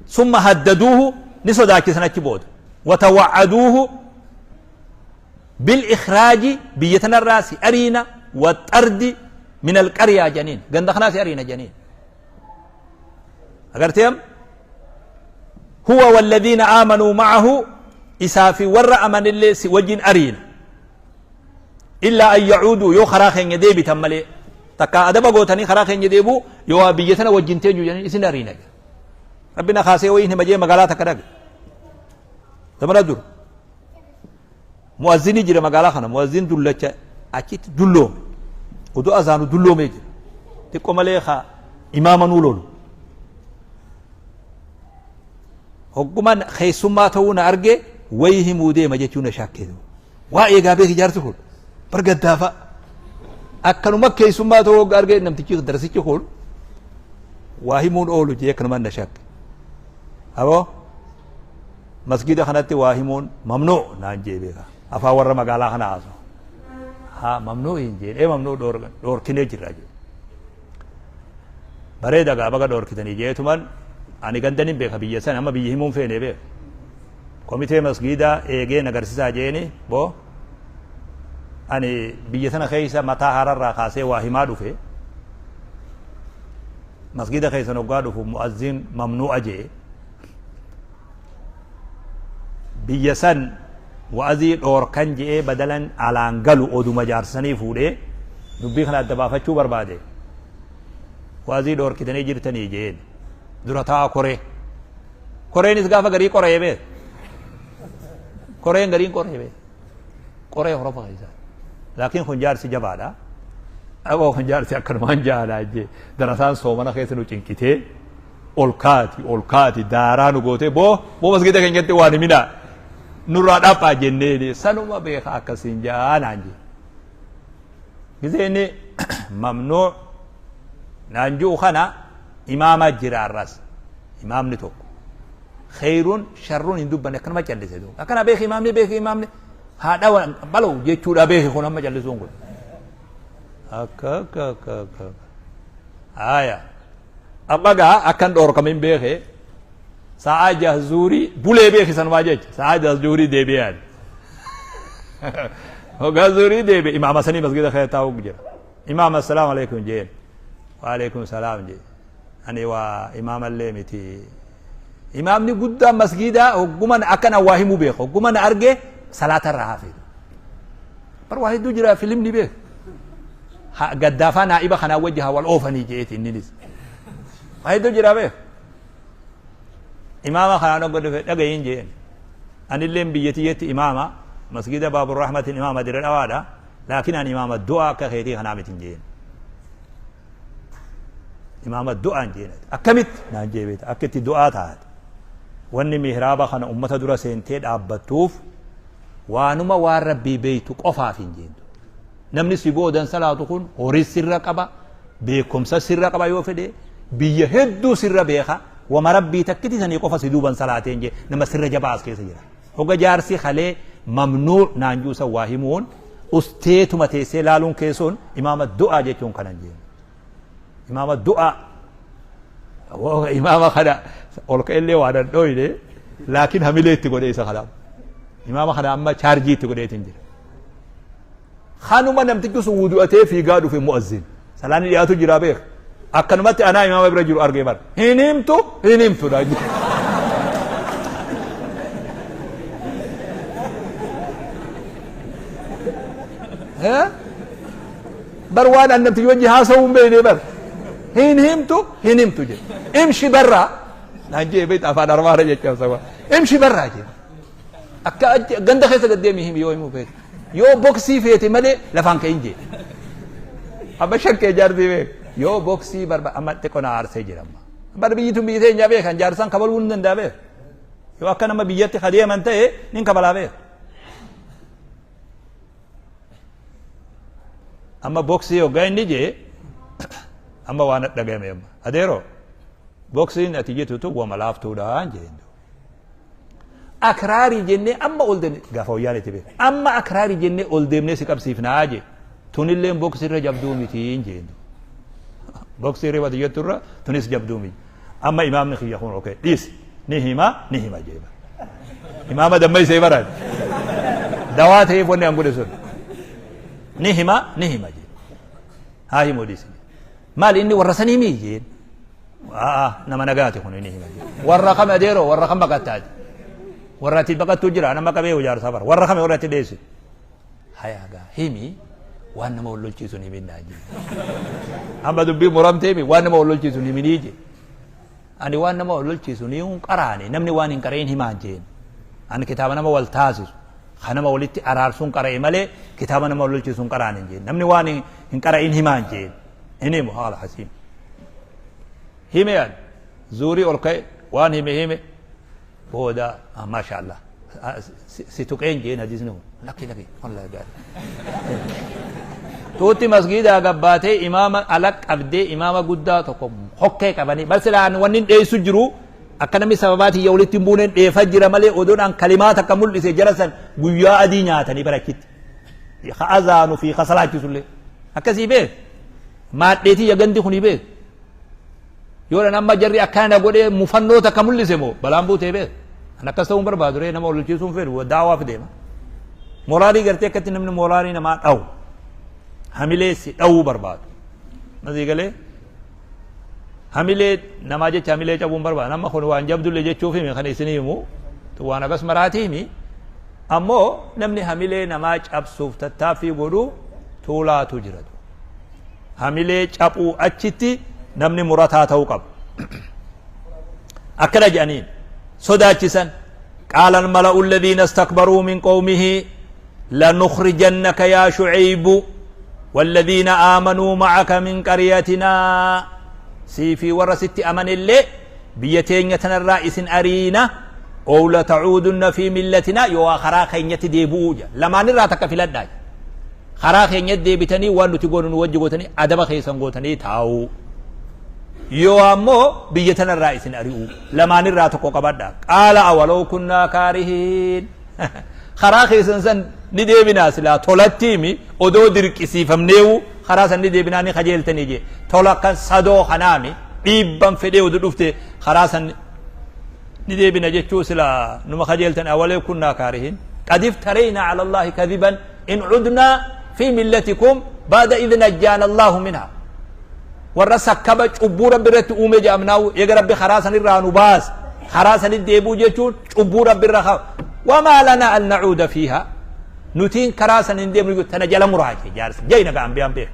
Summa haddaduuhu ni sodaachisan achi booda. Watawa'aduuhu bil ikhraaji biyya tanarraa si ariina waxardi min alqaryaa jedhaniin ganda kanaa si ariina jedhaniin. Agartee amma? Huwa walladhiina aamanuu ma'ahu isaa fi warra amanillee si wajjin ariina. Illaa an yacuuduu, yoo karaa keenya deebitan malee, takka adaba gootanii karaa keenya deebuu, yoo biyya tana wajjin teenyu jedhanii isin ariina. Rabbi na kaasee wayiin hima jee magaalaa takka dhaqe. Zamana dur. Mu'azzinii jira magaalaa kana, mu'azzin dullacha achitti dulloome. Oduu azaanu dulloomee jira. Xiqqoo malee haa imaama nuu lolu. Hogguma keessummaa ta'uu na arge, wayii himuu deema jechuu na shakkee. Waa eegaa beeki jaarsi kun bargaddaafa. Akkanuma keessummaa ta'uu hogga arge, namtichi darasichi kun waa himuun oolu jee akkanuma na shakke. Aboo, masgida kanatti waa himuun mamnuu naan jee beeka. Afaan warra magaalaa kana haasa'u. Haa, mamnuu hin jeen. Ee, mamnuu dhoorkinee jirra jee. Bareeda gaa, baga dhoorkitanii jeetuman ani gandanin beeka biyya sana, amma biyya himuun feene beeka. Komitee masgiidaa eegee nagarsiisaa jeeni, boo, ani biyya sana keessa mataa haararraa kaasee waa himaa dhufe. Masgida keessan hoggaa dhufu mu'azzin mamnu'a jee. Biyya san wa'azii dhoorkan je'ee badalan alaan galu oduma jaarsanii fuudhee dubbii kana adda baafachuu barbaade. Wa'azii dhoorkitanii jirtanii jeen. Dura taa'a koree. Koreenis gaafa garii qoree beek. Koreen gariin qoree beek. Qoree horofa keessa. Laakiin kun jaarsi jabaadha. Aboo, kun jaarsi akkanumaan jaalaa jee. Darasaan soomana keessa nu cinqitee ol kaati ol kaati daaraa nu gootee, boo boo, masgida keenyatti waan himinaa nurraa dhaphaa jenneeni sanuma beeka akkasiin jaanaan jee. Gizee inni mamnuu naan ji'u kana imaama jira arras. Imaamni tokko kheyrun sharrun hin dubbanne, akkanuma callise duuba. Akkana beeki imaamni, beeki imaamni haadha balaw jechuudha, beeki kun amma callisuun kun. Akka akka akka akka aya amma gaa akkan dhoorkamin beeke, sa'aa jahzuurii bulee beeki sanumaa jecha sa'aa jahzuurii deebi'aan. Hoggaa zuurii deebi'e imaama sanii masgida keessa taa'u jira. Imaama, assalaamu alaikum jeen. Waalaikum salaam jee. Ani waa imaamallee miti. Imaamni guddaan masgiidaa hogguman akkana waa himuu beeka. Hogguma na arge salaata irraa hafe. Bar waa hedduu jira filimni beeka. Gaddaafaa naa'iba kanaa wajji haa wal oofanii jeeti inninis. Waa hedduu jira beeka. Imaama kanaan hogga dhufe, dhagayin jeen. Anilleen biyya tiyyetti imaama masgida Baabur Rahmatin imaama dire dhawaadha. Laakiin ani imaama du'aa akka keetii kanaa miti jeen. Imaama du'aan jeen. Akkamitti naan jee beekta, akka itti du'aa taate. Wanni mihraaba kana ummata dura seentee dhaabbattuuf waanuma waan rabbii beektu qofaaf hin jeentu. Namni si boodan salaatu kun horii sirra qaba, beekumsa sirra qaba, yoo fedhe biyya hedduu sirra beeka. Wama rabbii takkiti sanii qofa si duuban salaateen jee, nama sirra jabaa as keessa jira. Hoga jaarsi kalee mamnuu naan juusan waa himuun usteetuma teessee laaluun keessoon imaama du'aa jechuun kanan jeen. Imaama du'aa. Imaama kana ol ka'ellee waan hin dhoyne, laakiin hamilee itti godhee isa kanaaf. Imaama kana amma chaarjii itti godheetiin jira. Kanuma namtichi sun wudu'atee fiigaa dhufe mu'azzin. Salaanni dhiyaatu jira beeka. Akkanumatti anaa imaama bira jiru argee bara. Hin himtu, hin himtu dha. Bar waan an namtichi wajji haasa'uu hin beekne bar. Hin himtu, hin himtu jedhe. Imshi barraa. Naan jee beekta, afaan armaara jecha saba. Imshi barraa jedhe. Akka ganda keessa gad deemi himi yoo himuu feete. Yoo boksii feete malee lafaan ka'in jee. Amma shakkee jaartii beek. Yoo boksii barba amma xiqqoo na aarsee jira amma. Bar biyyi tun biyyi teenya beekan, jaarsaan kabaluu hin danda'a beek. Yoo akka nama biyyatti kadeeman ta'e nin kabalaa beek. Amma boksii hoggaa inni jee amma waan dhagahame amma. Adeeroo, boksiin ati jettu tun wama laaftuudhaan jeen. Akraarii jennee amma ol deemne gaafa wayyaan itti beeku. Amma akraarii jennee ol deemnee si qabsiifnaa jee. Tunilleen boksii irra jabduu miti hin jeen. Boksii irra wati jettu irra tunis jabduu miti. Amma imaamni kiyya kun okee dhiis, ni hima, ni hima jee. Imaama dammaysee baran. Dawaa ta'eef wanni an godhe sun. Ni hima, ni hima jee. Haa himuu dhiisi. Maali, inni warra sanii mii jeen. Aa, nama nagaati kun, inni hima jee. Warra kam adeeroo, warra kam baqattaati? Warra ati baqattuu jira, nama qabee ijaarsaa bara. Warra kame warra ati dheessi? Hayaa gaa himi. Waan nama wal lolchiisu hin himinaa jee. Amma dubbii muramteemi, waan nama wal lolchiisu hin himinii jee. Ani waan nama wal lolchiisu ni hin qaraane, namni waan hin qara'in himaan jeen. Ani kitaaba nama wal taasisu, kan nama walitti araarsuun qara'e malee kitaaba nama wal lolchiisu hin qaraane jeen. Namni waan hin qara'in himaan jeen. Hin himu haala hasiim. Hime ani zuurii ol ka'e waan hime hime booda, maasha Allah, si tuqeen jeen. Hadiisni kun lakki lakki, wallahi gaarii. Tuutti masgiidaa gabbaatee imaama ala qabdee, imaama guddaa tokko hokkee qabanii bar silaan wanni hin dheessu jiru, akka namni sababaatii walitti hin buuneen dheefa jira malee, odoodhaan kalimaa takka mul'ise jara san guyyaa adii nyaatanii barachitti ka azaanu fi ka salaachisullee akkasii beek. Maadheetii gandi kuni beek, yoo amma jarri akkana godhee mufannoo takka mul'ise moo balaan buutee beek. An akkas ta'uun barbaadu ree, nama wal fedhu daawaaf deema. Moraalii gartee akkatti namni moraalii namaa dhawu, hamilee si dhawuu barbaadu. Masii galee hamilee namaa jecha hamilee cabuun barbaadu. Nama kun waan jabdullee jechuuf himi kan isinii himu waan akkas maraatii himi. Ammoo namni hamilee namaa cabsuuf tattaaffii godhu tuulaatu jira. Hamilee cabuu achitti namni murataa ta'uu qaba. Akkana jedhaniin sodaachisan. قال الملأ الذين استكبروا من قومه لنخرجنك يا شعيب والذين آمنوا معك من قريتنا. سيفي ورست أمن اللي بيتين يتنرى إسن أرينا أو لتعودن في ملتنا، يو خرا خينيت ديبوجا لما نرى تكفي لداي خرا خينيت ديبتني وانو تقولون وجهتني أدب خيسن قوتني تاو، يو أمو بيتنا الرئيس أريو لما نرى تقو قبدا. قال أولو كنا كارهين؟ خرا خيسن سن نديبنا سلا تولتيمي odoo dirqisiifamneewu karaa san ni deebinaa ni kajeeltanii jee. Tola kan sadoo kanaami dhiibban fedhee oduu dhufte karaa san ni deebina jechuu sila numa kajeeltan. أولو كنا كارهين؟ قد افترينا على الله كذبا إن عدنا في ملتكم بعد إذ نجانا الله منها. Warra sakkaba cubbuu Rabbi irratti uume jedhamnaawu, eega Rabbi karaa san irraa nu baas, karaa sanit deebuu jechuun cubbuu Rabbi irra haa. وما لنا أن نعود فيها, nutiin karaa san hin deemnu. Tana jala muraache jaarsi jayna ga ambiyaan beek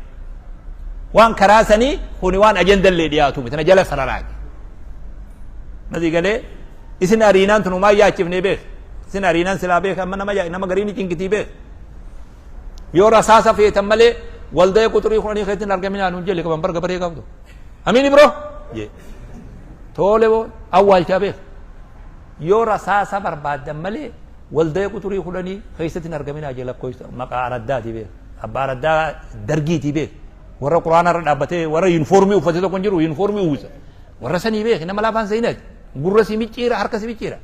waan karaa sanii kuni waan ajendallee dhiyaatu tana jala sararaache. Masii galee isin ariinaan tun umaa yaachifne beek, isin ariinaan silaa beek. Amma nama gariin cinqitii beek, yoo rasaasa feetan malee waldaya quxurii 10 keetin argaminaa nuun jelle qaban bar gabaree qabdu. Amiin ibro jee toole boo awwaalchaa beek, yoo rasaasa barbaaddan malee waldaya quxurii 10 keessatti argaminaa jee. Lakkoofsa maqaa araddaati beek, abbaa araddaa dargiiti beek, warra quraana irra dhaabbatee warra yuunifoormii uffate tokko hin jiru, yuunifoormii uwwisa warra sanii beek. Nama laafaan seenati gurra si micciira, harka si micciira,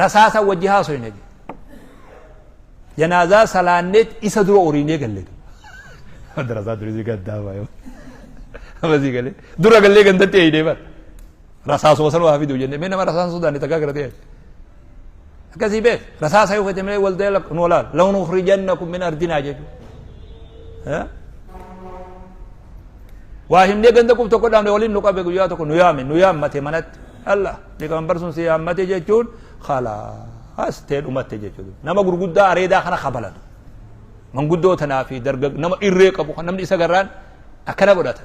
rasaasa wajji haasoyne. Janaazaa salaanneet isa dura oriinee galleetu darasaa durii gaddaa yoo amasii galee dura gallee gandatti eeyidee bar rasaasuma san waa fiduu jenne. Mee nama rasaasa sodaanne takkaa garatee akkasii beek, rasaasa yoo fete malee waldee nu walaal لنخرجنكم من أرضنا jechuudha. Waa himnee ganda qub tokko dhaabne waliin nu qabe. Guyyaa tokko nu yaame, nu yaammate manatti. Allah liqaan barsuun si yaammate jechuun khalaas ta'e, dhumatte jechuudha. Nama gurguddaa areedaa kana kabalatu, manguddoo tanaa fi dargag nama irree qabu kan namni isa garraan akkana godhata.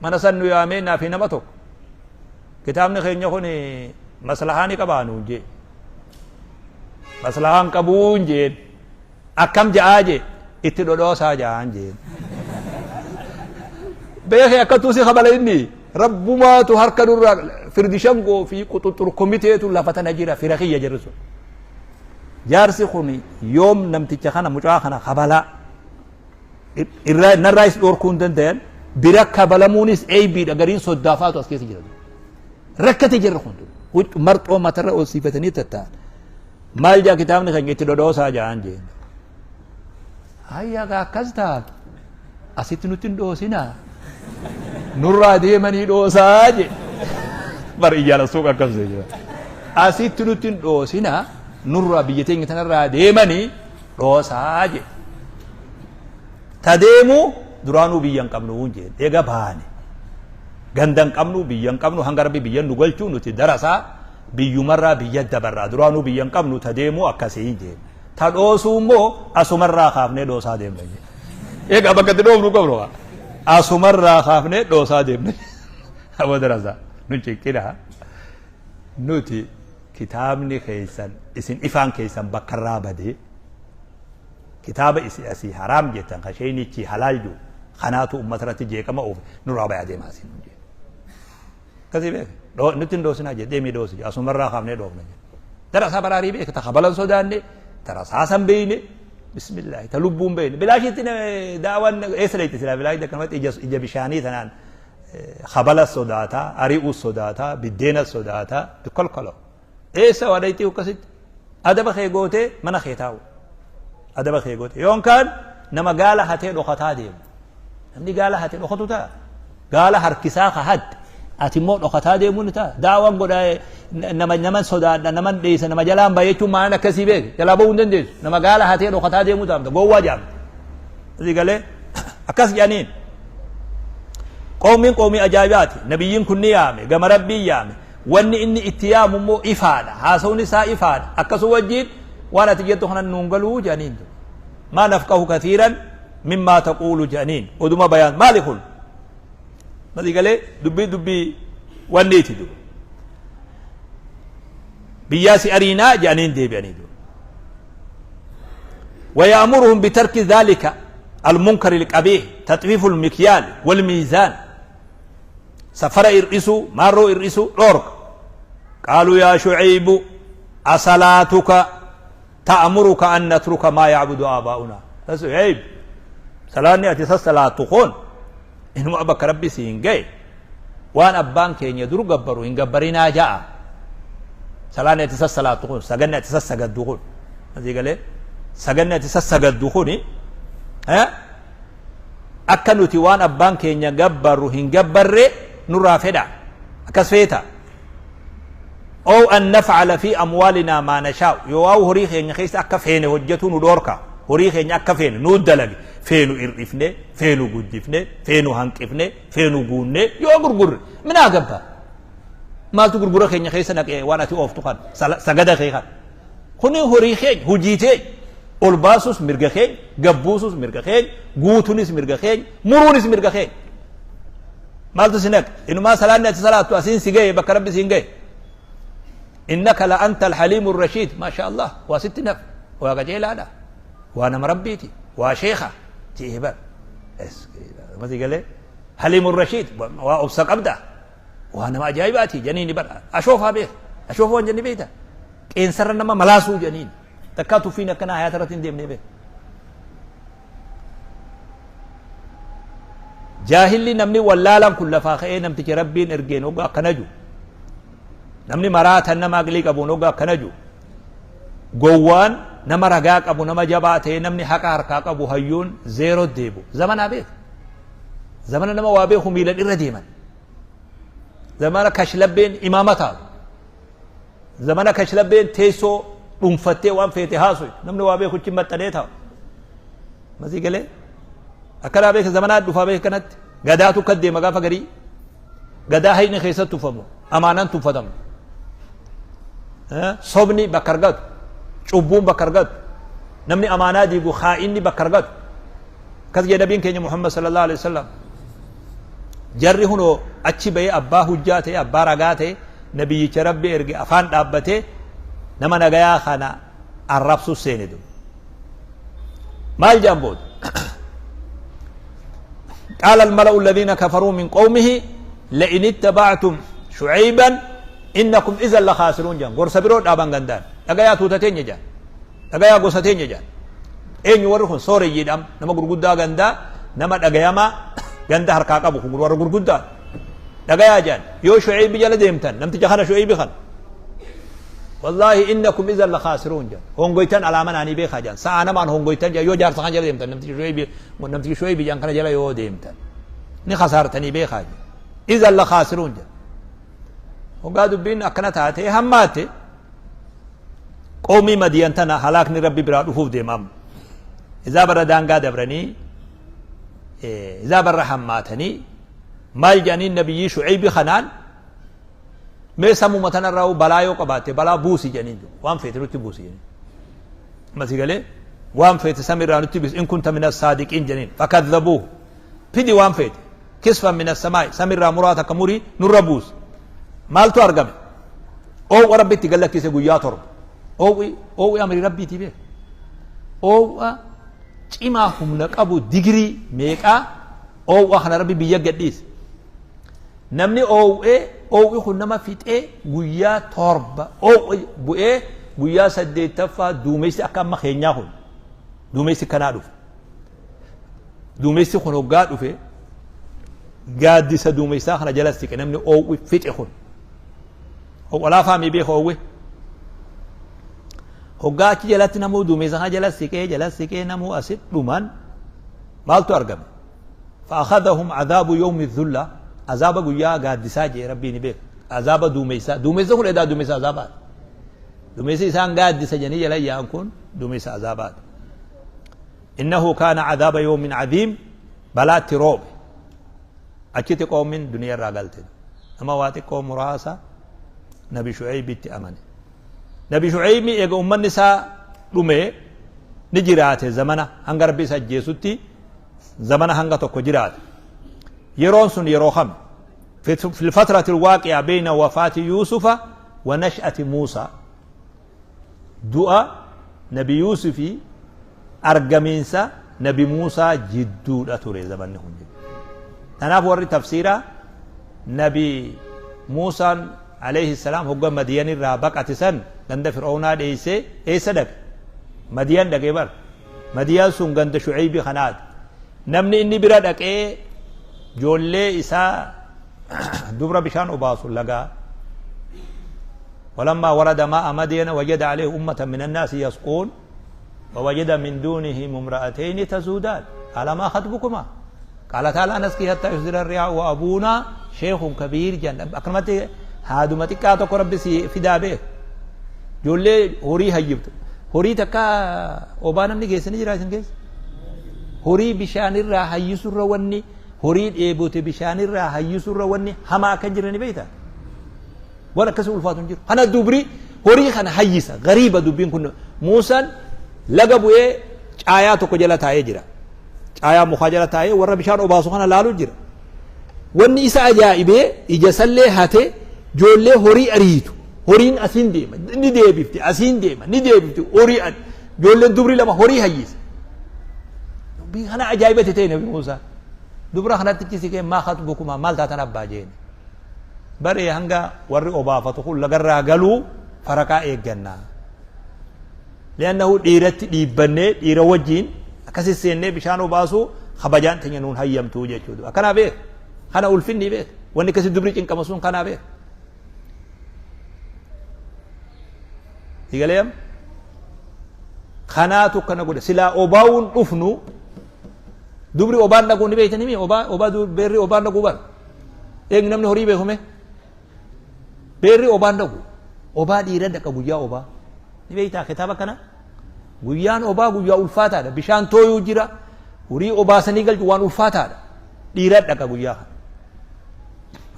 Mana san nu yaamee naa fi nama tokko, kitaabni keenya kun maslahaa ni qabaa nuun jee. Maslahaan qabuun jeen. Akkam ja'aa jee. Itti dhodhoosaa ja'aan jeen. Beekee akkattuu si kabala inni rabbumaatu harka nurraa firdi shangoo fi quxuxur komiteetu lafa tana jira. Fira kiyya jedhu sun, jaarsi kun yoom namticha kana mucaa kana kabalaa irraa narraa is dhorkuu hin dandayan. Bira kabalamuunis eeybiidha. Gariin soddaafaatu as keessa jira, rakkate jirra kun marxoo matarra ol siifatanii tatta'an. Maal jaa kitaabni kan itti dhodhoosaa ja'an jeen. Hayya, akkas taatu asitti nutti hin dhoosinaa, nurraa deemanii dhoosaa je. Bar iyyaala suuqa akkas jira, asitti nutti hin dhoosinaa, nurraa biyya teenya tanarraa deemanii dhoosaa je. Ta deemu duraanuu biyya hin qabnu jeen. Eega baane ganda hin qabnu, biyya hin qabnu. Hanga Rabbi biyya nu galchuu nuti darasaa biyyumarraa biyya dabarraa, duraanuu biyya hin qabnu, ta deemu akkasii jeen. Ta dhoosuu immoo asumarraa kaafnee dhoosaa deemna. Egaa bakka itti dhoofnu qabnu asumarraa kaafnee dhoosaa deemna. Aboo darasaa nu ciqqina nuti kitaabni keessan isin ifaan keessan bakkarraa badee kitaaba isin asii haraam jettan ka sheeynichi halaal jiru kanaatu ummata irratti jeeqama oofe nurraa bayaa deemaa isin nu jedhe. Akkasii beeke nutti hin dhoosinaa jedhe deemii dhoosi jedhe asumarraa kaafnee dhoofna jedhe. Darasaa baraarii beeke ta kabalan sodaanne ta rasaasan beeyne bismillaahi ta lubbuun beeyne bilaashitti daawwan eessa leeyte silaa bilaashitti akkanumatti ija bishaanii tanaan kabala sodaataa ari'uu sodaataa biddeena sodaataa kolkolo eessa waa dhayxii akkasitti adaba kee gootee mana kee taa'u adaba kee gootee yookaan nama gaala hatee dhokataa deemu namni gaala hatee dhokatu ta'a gaala harkisaa ka hatte ati immoo dhokataa deemuu ni ta'a daawwan godhaa nama naman sodaadha naman dheessa nama jalaan ba'a jechuun maalan akkasii beeke jalaa ba'uu hin dandeessu nama gaala hatee dhokataa deemuu taamta gowwaa jaamta asii galee akkas jedhaniin qoomiin qoomii ajaa'ibaati nabiyyiin kun ni yaame gama rabbii yaame wanni inni itti yaamu immoo ifaadha haasawni isaa ifaadha akkasu wajjiin waan ati jettu kanan nuun galuu jedhaniin maa nafqahu kathiiran mimmaa taquulu jedhaniin oduma bayaan maali kun masii galee dubbii dubbii wanniiti du biyyaa si ariinaa jedhaniin deebi'anii du ويأمرهم بترك ذلك المنكر القبيح تطفيف المكيال والميزان سفر إرئسو مارو إرئسو دورك قالوا يا شعيب أصلاتك تأمرك أن نترك ما يعبد آباؤنا شعيب سلاني أتي صلاة إنه أبك ربي سينجي وأن أبان كين يدرو قبرو إن قبرنا جاء سلاني أتي صلاة تخون سجنة أتي سجد هذه قال سجنة أتي سجد دخوني ها أكنوتي وان أبان كين يقبرو هن قبر نرافدا أكسفيتا أو أن نفعل في أموالنا ما نشاء يواو هريخ ينخيس أكفين هجتو ندوركا هريخ ينكفين نودلق فينو إرفني فينو قدفني فينو هنكفني فينو قوني يو غرغر من أقبها ما تغرغر خين يخيس نك وانا تي أوف تخان سجد خيخان خني هريخين هجيتين أولباسوس مرجخين جبوسوس مرجخين قوتونيس مرجخين مرونيس مرجخين ما تسنك إنه ما سلامنا تسلات أسين سجاي بكرب سينجاي إنك لأنت الحليم الرشيد ما شاء الله وست نف وقجيل هذا وأنا مربيتي وشيخة تيهبر ما تقول حليم الرشيد وأبصق أبدا وأنا ما جايباتي جنيني بر أشوفها بيت أشوفها جني بيته إن سرنا ما ملاسو جنين تكاتو فينا كنا حياة رتين ديمني بيت جاهل نمني ولا لم كل فاخئ نمتك ربي إرجين وقا كنجو نمني مرات نما أقليك أبو نوغا كنجو قوان نما رقاك أبو نما جباته نمني حقا حركاك أبو هيون زيرو ديبو زمن أبيت زمن نما وابيه ميلا إرديما زمن كشلبين إمامتا زمن كشلبين تيسو رنفتي وانفيتي هاسوي نمني وابيه كمت تنيتها ما زي قال أكلا بيك زمانات دفا بيك كانت قداتو كدي مقافة قري قدا هين خيسة تفهمو أمانا تفهم صبني بكرقات شبون بكرقات نمني أمانة ديقو خائني بكرقات كذا نبيين كي محمد صلى الله عليه وسلم جري هنو أتشي بي أبا هجاته أبا رقاته نبي ربي إرقي أفان أبته نما نقيا خانا الربسو سيندو ما الجنبود قال الملأ الذين كفروا من قومه لئن اتبعتم شعيبا إنكم إذا لخاسرون جان غرس برو دابان غندان دغيا توتتين جان دغيا غوستين جان اين ورخون سوري يدام نما غرغودا غندا نما دغياما غندا هركا قبو غور غرغودا دغيا جان يو شعيب جل ديمتن نمت جخنا شعيب خان والله إنكم إذا لخاسرون جان هونغويتن على من أني بيخا جان سانا مان هونغويتن جان يو جار سخان جل ديمتن نمت شعيب نمت شعيب جان كان جل يو ديمتن ني خسارتني بيخا جان إذا لخاسرون جان وقادوا بين أكنتاتي هماتي قومي مدينتنا هلاكني ربي برا رفوف ديمام إذا بردان قاد أبرني إذا بر هماتني مال جاني النبي شعيب خنان ما سمو متنا راو بلايو قباتي بلا بوسي جانين دو وان فيترو تبوسي جانين Masigalee waan feete samiirraa nutti bis in kunta min assaadiqiin jeniin. Fakadhabuuhu, fidi waan feete, kisfan min assamaa'i, samiirraa muraa takka murii nurra buus. Maaltu argame? Oowwa Rabbitti gallakkise guyyaa 7. Oowwi oowwi amri Rabbiitii beek, oowwa cimaa humna qabu, digirii meeqaa oowwa kana Rabbi biyya gadhiise. Namni oowwee oowwi kun nama fixee guyyaa 7 oowwa bu'ee, guyyaa 8ffaa duumessi akka amma keenyaa kun duumessi kanaa dhufe. Duumessi kun hoggaa dhufe gaaddisa duumessaa kana jala siqe namni oowwi fixe kun. Oowwa laafaa mi beeka. Oowwi hoggaa achi jalatti namuu duumessa kana jala siqee jala siqee namuu asit dhuman. Maaltu argame? فأخذهم عذاب يوم الظلة، عذاب guyyaa gaaddisaa jee Rabbiin beek. Azaaba duumessaa, duumessa kun edaa duumessa azaabaati. Duumessi isaan gaaddisa jedhanii jala yaa'an kun duumessa azaabaati. إنه كان عذاب يوم عظيم. Balaatti roobe. Achitti qoomin duniyaa irraa galte. Nama waa xiqqoo muraasa Nabi Shu'aybitti amane. Nabi Shu'aybi eega ummanni isaa dhume ni jiraate zamana hanga Rabbi isa ajjeesutti, zamana hanga tokko jiraate. Yeroon sun yeroo kam? في الفترة الواقعة بين وفاة يوسف ونشأة موسى، du'a Nabi Yuusufi argamiinsa Nabi Muusaa jidduudha ture zamanni kun. Tanaaf warri tafsiira Nabi Muusaan عليه السلام hogga Madiyan irraa baqate san ganda Fir'oownaa dheeysee eessa dhaqe? Madiyan dhaqee bar. Madiyaan sun ganda Shucaybi kanaati. Namni inni bira dhaqee joollee isaa dubra bishaan obaasu lagaa. ولما ورد ماء مدين وجد عليه أمة من الناس يسقون ووجد من دونهم امرأتين تذودان، قال ما خطبكما؟ قالتا لا نسقي حتى يصدر الرعاء وأبونا شيخ كبير. جن akkanumatti haaduma xiqqaa tokko Rabbi si fidaa beek. Ijoollee horii hayyibtu, horii takka obaa namni geessanii jira isin keessa. Horii bishaanirraa hayyisurra, wanni horii dheebote bishaanirraa hayyisurra wanni hamaa akka jirani beektaa? Waan akkasii ulfaatu hin jiru. Kana dubri horii kana hayyisa. Gariiba dubbiin kun. Muusaan laga bu'ee caayaa tokko jala taa'ee jira. Caayaa mukaa jala taa'ee warra bishaan obaasu kana laalu jira. Wanni isa ajaa'ibee ija sallee hate ijoollee horii ariitu. Horiin asiin deema ni deebifti, asiin deema ni deebifti. Horii ijoolleen dubri lama horii hayyisa. Dubbii kana ajaa'ibate ta'e Nabi Muusaa. Dubra kanatti cisikee, ما خطبكما, maal taatan abbaa jeen. Baree hanga warri obaafatu kun lagarraa galuu faraqaa eeggannaa. لأنه dhiiratti dhiibbannee dhiira wajjiin akkasi seennee bishaan obaasuu kabajaan teenya nuun hayyamtuu jechuudha. Akkanaa beek. Kana ulfinni beek. Wanni akkasi dubri cinqama sun kanaa beek. Sigaleem kanaatu kana godhe. Silaa obaawun dhufnu dubri obaan dhaquu ni beeytanii? Obaa obaa beerri obaan dhaquu bar. Eegi namni horii beekume beerri obaan dhaqu, obaa dhiira dhaqa. Guyyaa obaa ni beeytaa? Kitaaba kana guyyaan obaa guyyaa ulfaataadha. Bishaan tooyuu jira, horii obaasanii galchu waan ulfaataadha. Dhiira dhaqa guyyaa kana.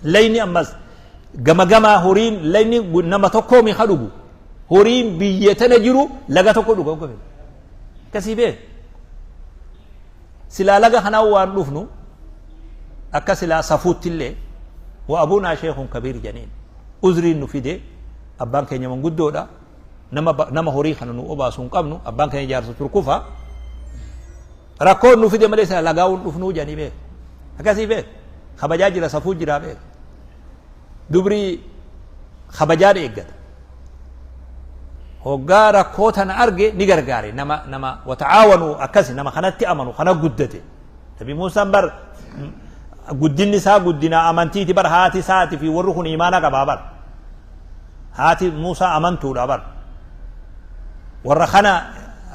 Layni ammas gama gamaa horiin layni nama tokkoo mi dhugu, horiin biyya tana jiru laga tokko dhuga. Akkasii beek. Silaa laga kanaa waan dhufnu akka silaa safuutti illee وأبونا شيخ كبير janiin. Uzriin nu fide abbaan keenya manguddoodha. Nama nama horii kana nu obaasu hin qabnu, abbaan keenya jaarsa turkufa, rakkoon nu fide malee silaa lagaawun dhufnuu janii beek. Akkasii beek. Kabajaa jira, safuu jira beek. Dubrii kabajaan eeggata. Hoggaa rakkoo tana arge ni gargaare. Nama وتعاونوا akkasi nama kanatti amanu kana guddate. Nabi Muusaan bar guddinni isaa guddina amantiiti bar. Haati isaati fi warri kun imaana qabaa bar. Haati Muusaa amantuudha bar. Warra kana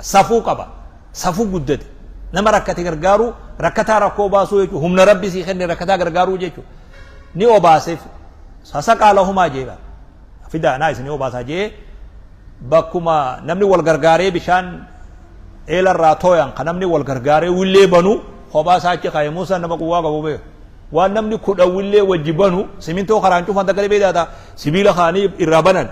safuu qaba, safuu guddate. Nama rakkate gargaaruu, rakkataa rakkoo baasuu jechuudha. Humna Rabbi sii kenne rakkataa gargaaruu jechuudha. Ni obaaseef. فسقى لهما jee bar. Fidaa naa isin obaasaa jee. Bakkuma namni wal gargaaree bishaan eelarraa tooyan kan namni wal gargaaree willee banu kophaa isaa achi kaa'e. Muusaan nama quwwaa qabu beeku. Waan namni 10 willee wajji banu simintoo karaan cufan takka beektaa, sibiila kaanii irraa banan.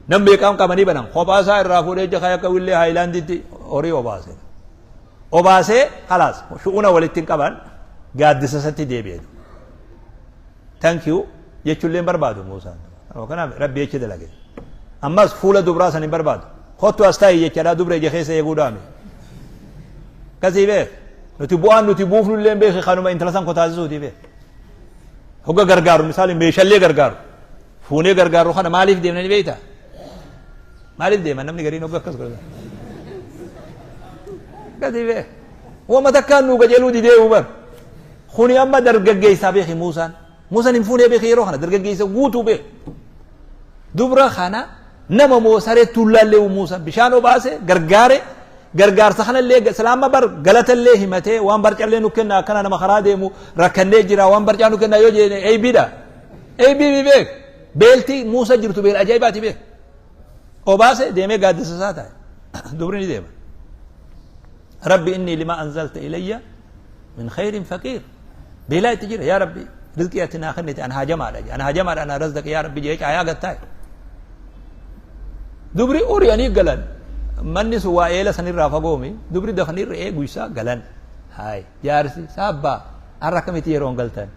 Nam meeqaan qabanii banan kophaa isaa irraa fuudhee jaha akka willee haayilaanditti horii obaase. Obaasee khalaas shu'una walitti hin qaban gaaddisa isatti deebi'e. Thank you jechuullee hin barbaadu Muusaan. Kanaaf Rabbi jecha dalage. Ammas fuula dubraa san hin barbaadu. Kottu as taa'i jechaadha dubra ija keessa eeguu dhaame. Akkasii beek. Nuti bu'aan nuti buufnu illee beeki kanuma intala san kotaasisuuti beek. Hogga gargaaru misaali meeshaalee gargaaru. Fuunee gargaaru kana maaliif deemnani beektaa? Maaliif deeman namni gariin hogga akkas godhata? Akkasii beek. Wama takkaan nuu qajeeluu didee bar. Kuni amma dargaggeessaa beeki Muusaan. Muusaan hin fuunee beeki yeroo kana dargaggeessa guutuu beeki. Dubra kana nama moo saree tuullaallee Muusaan bishaan obaase gargaare gargaarsa kanallee silaama bar galatallee himatee waan barcallee nu kenna akkana nama karaa deemu rakkannee jira waan barcaa nu kenna yoo jenne eebiidha. Eebii beek. Beelti Muusa jirtu beel ajaa'ibaati beek. Obaase deemee gaaddisa isaa taa'e. Dubri ni deema. Rabbi inni lima anzalta ilayya min khayrin faqiir. Beelaa itti jira yaa Rabbi rizqii ati naa kennite an haajamaadha an haajamaadha ana razdaqi yaa Rabbi jee caayaa gattaa'e. Dubri ori'anii galan manni sun waa eela sanirraa fagoomi dubri dafanii re'ee guysaa galan. Haay jaarsi saabbaa har'a akkamitti yeroon galtan.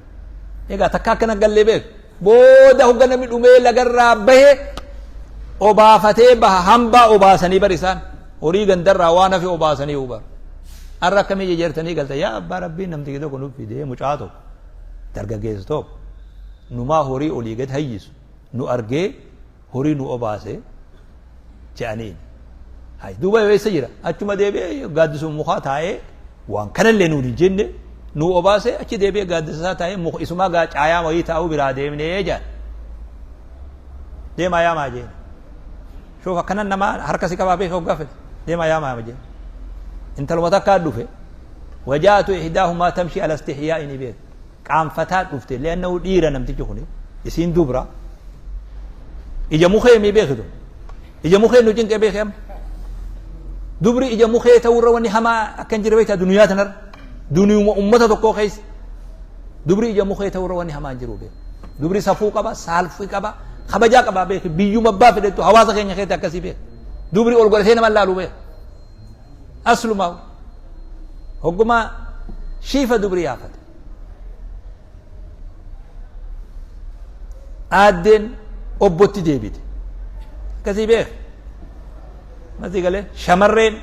Egaa takka akkana gallee beek booda hogga namni dhumee lagarraa bahe obaafatee baha hambaa obaasanii bar isaan horii gandarraa waan hafe obaasanii ubar. Har'a akkamii jejertanii galtan yaa abbaa rabbiin namti tokko nuuf fidee mucaa tokko dargaggeessa tokko numaa horii olii gad hayyisu nu argee horii nu obaase jedhaniin. Hay duuba yoo eessa jira achuma deebi'ee gaaddisuma mukaa taa'ee waan kanallee nuun hin jenne nu obaase achi deebi'ee gaaddisa isaa taa'ee muka isumaa gaa caayaa wayii taa'uu biraa deemnee jedhan. Deemaa yaamaa jeen. Shoof akkanan nama harka si qabaa beeka hoggaa fedhe deemaa yaamaa jeen. Intaluma takkaa dhufe wajaatu ihdaahumaa tamshi ala istihyaa'in beek. Qaanfataa dhufte leannahu dhiira namtichi kuni isiin dubra. Ija mukee mi beekitu. Ija mukee nu cinqee beeke amma. Dubri ija mukee ta'urra wanni hamaa akkan jira beektaa duniyaa tanarra. Duniyuma ummata tokkoo keessa. Dubri ija mukee ta'urra wanni hamaa hin jiru beeku. Dubri safuu qaba, saalfii qaba, kabajaa qaba beeku. Biyyuma abbaa fedhettu hawaasa keenya keessatti akkasii beeku. Dubri ol godhatee nama laalu beeku. Aslumaa hogguma shiifa dubri yaafate. Aaddeen obbotti deebite. Akkasii beeku. Masii galee shamarreen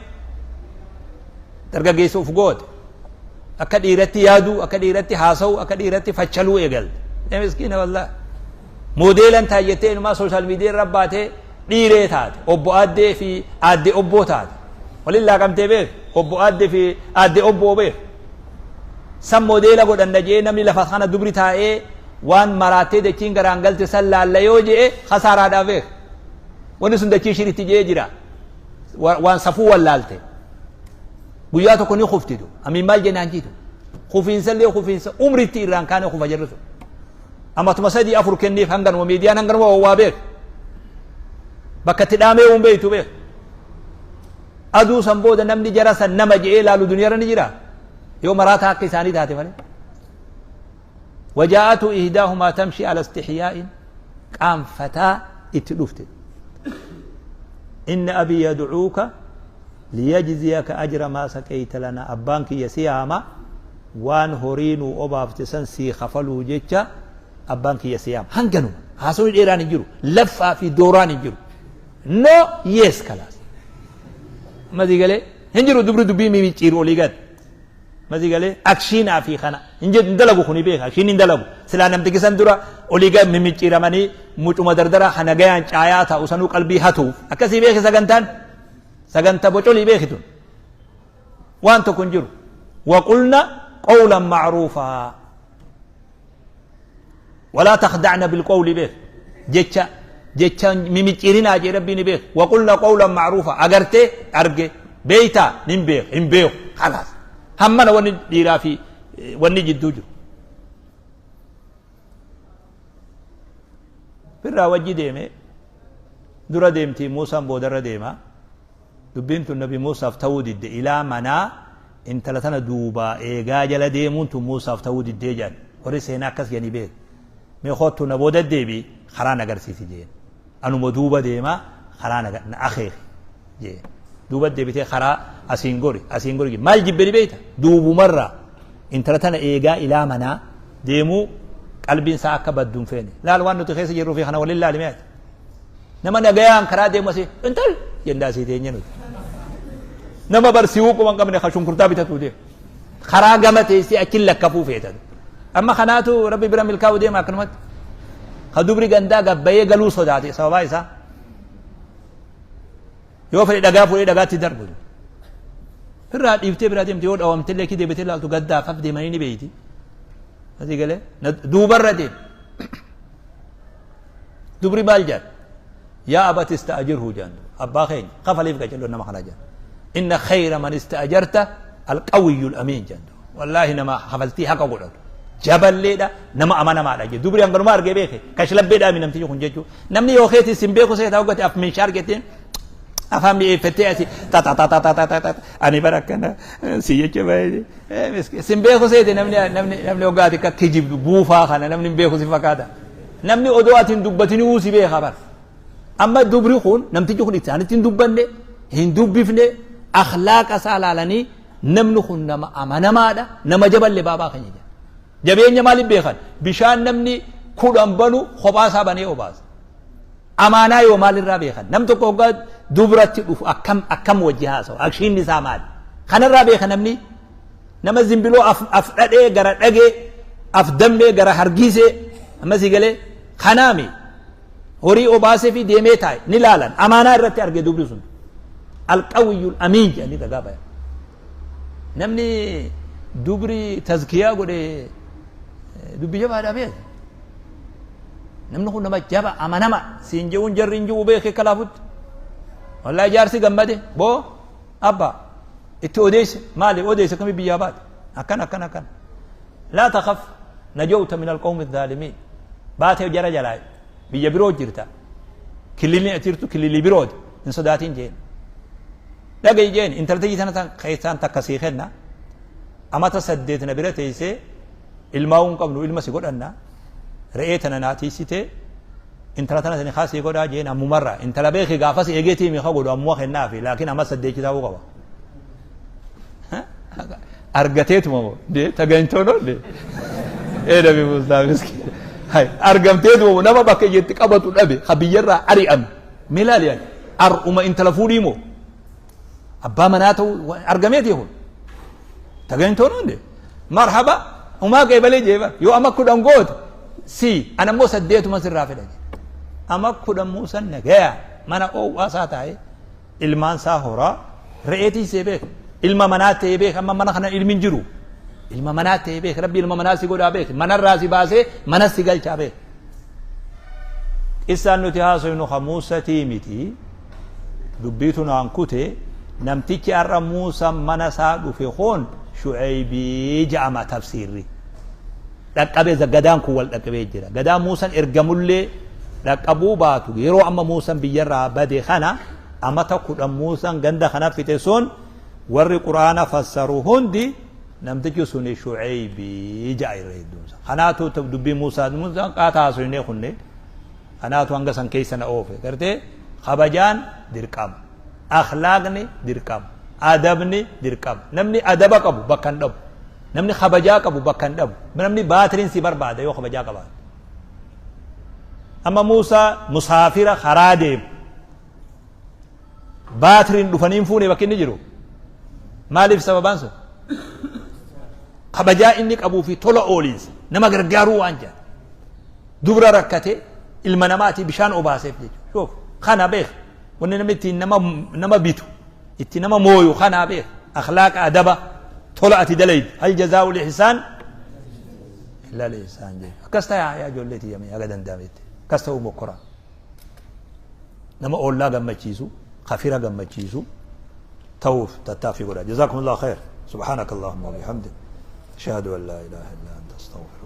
dargaggeessa uf goote. Akka dhiiratti yaaduu, akka dhiiratti haasa'uu, akka dhiiratti fachaluu eegalte. Ee miskiina wallaahi. Moodeelan taayyettee inumaa sooshaal miidiyaa irra baatee dhiiree taate. Obbo aaddee fi aaddee obboo taate. Waliin laaqamtee beek. Obbo aaddee fi aaddee obboo beek. San moodeela godhanna jee namni lafa kana dubri taa'ee waan maraattee dachiin garaan galte san laalla yoo jee kasaaraadhaa beek. Wanni sun dachii shiritti jee jira. Waan safuu wallaalte. Guyyaa tokko ni kuftitu. Amiin maal jennaan jiitu. Kufiinsa illee kufiinsa umritti irraan kaane kufa jirru sun. Amatuma sadii afur kenniif hanganuma miidiyaan hanganuma wawwaa beek. Bakka itti dhaamee uun beektu beek. Aduu san booda namni jara san nama je'ee laalu duniyaarra ni jira. Yoo maraataa akka isaanii taate malee. Wajaa'atu ihdaahumaa tamshi ala istihyaa'in qaanfataa itti dhufte. Inna abii yad'uuka liyajziyaka ajra maa saqeeyta lana abbaan kiyya si yaama waan horii nuu obaafte san sii kafaluu jecha abbaan kiyya si yaama. Hanganuma haasawni dheeraan hin jiru laffaa fi dooraan hin jiru. No yes kalaas. Masii galee hin jiru dubri dubbii mimicciiru olii gad. Masii galee akshiinaa fi kana hin jedhu hin dalagu kuni beeka akshiin hin dalagu. Silaa namtichi san dura olii gad mimicciiramanii mucuma dardara kana gayaan caayaa ta'u sanuu qalbii hatuuf akkasii beeki sagantaan saganta bocolii beekitun waan tokko hin jiru. Waqulna qawlan ma'ruufaa. Walaa takhda'na bilqawli beek jecha jecha mimicciirinaa jee rabbiin beek waqulna qawlan ma'ruufa agartee arge beeytaa nin beek hin beeku khalaas hammana wanni dhiiraa fi wanni jidduu jiru. Firraa wajji deeme dura deemti Muusaan boodarra deema dubbiin tun nabi Muusaaf ta'uu didde ilaa manaa intala tana duubaa eegaa jala deemuun tun Muusaaf ta'uu diddee jedhan warri seenaa akkas jedhanii beeku mee kottu na booda deebi karaa na agarsiisi jeen anuma duuba deema Karaa na akeeke jee. Duuba deebitee karaa asiin gori asiin gori maal jibbeni beeyta duubumarraa intala tana eegaa ilaa manaa deemuu qalbiin isaa akka baddu hin feene. Laal waan nuti keessa jirruu fi kana waliin laalime ati. Nama nagayaan karaa deemu asii intal jendaa asii teenye nuti. Nama barsiisuu quba hin qabne ka shunkurtaa bitatu deemu. Karaa gama teessee achi lakkafuu feetan. Amma kanaatu rabbi bira milkaa'uu deema akkanumatti. Ka dubri gandaa gabbayee galuu sodaate sababaa isaa. Yoo fedhe dhagaa fuudhee dhagaatti darbu. Irraa dhiiftee biraa deemte yoo dhawamte illee deebitee ilaaltu gaddaaf haf deemanii ni beeyti. Asii galee duubarra deem. Dubri maal jedhan? Yaa abati ista'ajirhu jedhan. Abbaa keenya kafaliif qacello nama kana jedhan. Inna khayra man ista'ajarta alqawiyyul amiin jedhan. Wallaahi nama kafaltii haqa godhatu. Jaballeedha nama amanamaadha jedhe. Dubri hanganuma argee beeke. Kashlabbeedhaa mi namtichi kun jechuudha. Namni yoo keetii sin beeku seetaa hoggate af meeshaa argateen afaan mi'eeffattee asii ta ta ta ta ta ta ta ta ani bara akkana si jecha baay'ee sin beeku seete namni namni namni hoggaati akka kijibdu buufaa kana namni hin beeku si fakkaata. Namni odoo ati hin dubbatinuu si beeka bara. Amma dubri kun namtichi kun isaanitti hin dubbanne hin dubbifne akhlaaqa isaa laalanii namni kun nama amanamaadha nama jaballe baabaa keenya jedha. Jabeenya maaliif beekan? Bishaan namni kudhan banu kophaa isaa banee obaasa. Amaanaa yoo maalirraa beekan? Nam tokko hoggaa dubratti dhufu akkam akkam wajji haasawa? Akshiinni isaa maali? Kanarraa beeka namni nama zimbiloo af af dhadhee gara dhagee af dammee gara hargiisee amma sii galee kanaami horii obaasee fi deemee taa'e ni laalan amaanaa irratti arge dubri sun alqawiyyul amiin jedhanii ragaa bayan. Namni dubri tazkiyaa godhe dubbi jabaadhaa beeka. Namni kun nama jaba amanama siin je'uun jarri hin ji'u beeke kalaafutti. Wallahi jaarsi gammade boo abba itti odeesse maali odeesse kami biyyaa baate akkan akkan akkan. Laa takhaf najawta min alqawmi dhaalimiin baatee jara jalaa biyya biroo jirta kililli ati jirtu kililli birooti hin sodaatin jeen. Dhaga'i jeen intaltiyyi tana tan keessaan takka sii kenna amata 8 na bira teessee ilmaa'uu hin qabnu ilma si godhanna re'ee tana naa tiisitee intala tana sani kaa sii godhaa jeen ammumarra intala beeki gaafas eegeetii mi ka godhu ammuma kennaafi laakiin amma 8 ta'uu qaba. Argateetuma moo dee tagaintoo noo dee ee nabi Muusaa miskiin hay argamteetuma moo nama bakka itti qabatu dhabe ka biyyarraa ari'ame mee laali yaani ar'uma intala fuudhii moo abbaa manaa ta'uu argameeti kun tagaintoo noo dee marhaba umaa qeebalee jeeba yoo ama 10 goote si ana immoo 8 sirraa fedha jee ama 10 Muusan nagaya mana oowwaa isaa taa'ee ilmaan isaa horaa re'ee tiisee beeka ilma manaa ta'ee beeka amma mana kana ilmi hin jiru ilma manaa ta'ee beeka rabbi ilma manaa si godhaa beeka manarraa si baasee mana si galchaa beeka. Qissaan nuti haasofnu ka Muusatii miti dubbiitu naan kute namtichi har'a Muusaan mana isaa dhufe kun Shu'aybii ja'ama tafsiirri. Dhaqqabe gadaan kun wal dhaqqabee jira. Gadaa Muusan ergamullee dhaqqabuu baatu yeroo amma Muusan biyyarraa bade kana amata 10 Muusan ganda kana fixe sun warri Qur'aana fassaru hundi namtichi suni Shu'aybii ja'a irra hedduunsa. Kanaatu dubbii Muusaa Muusaan qaataa haasofnee kunne kanaatu hanga san keessa na oofe gartee kabajaan dirqama akhlaaqni dirqama adabni dirqama namni adaba qabu bakka hin dhabu namni kabajaa qabu bakka hin dhabu namni baatiriin si barbaada yoo kabajaa qabaate. Amma Muusaa musaafira karaa deemu baatiriin dhufanii hin fuune bakki inni jiru maaliif sababaan sun kabajaa inni qabuu fi tola ooliinsa nama gargaaruu waan jedhan dubra rakkate ilma namaatii bishaan obaaseef jechuudha. Shoof kana beek wanni namni ittiin nama bitu itti nama mooyu kana beek akhlaaqa adaba tola ati dalaydu hal jazaa'u lihsaan illa lihsaan jechuudha. Akkas ta'aa yaa ijoollee tiyyamee haga danda'ametti akkas ta'uu mokkora nama oollaa gammachiisu kafira gammachiisu ta'uuf tattaaffii godha. Jazaakumullahu khair. Subhaanakallahumma wa bihamdik. Ashhadu an laa ilaaha illa anta astaghfiruka.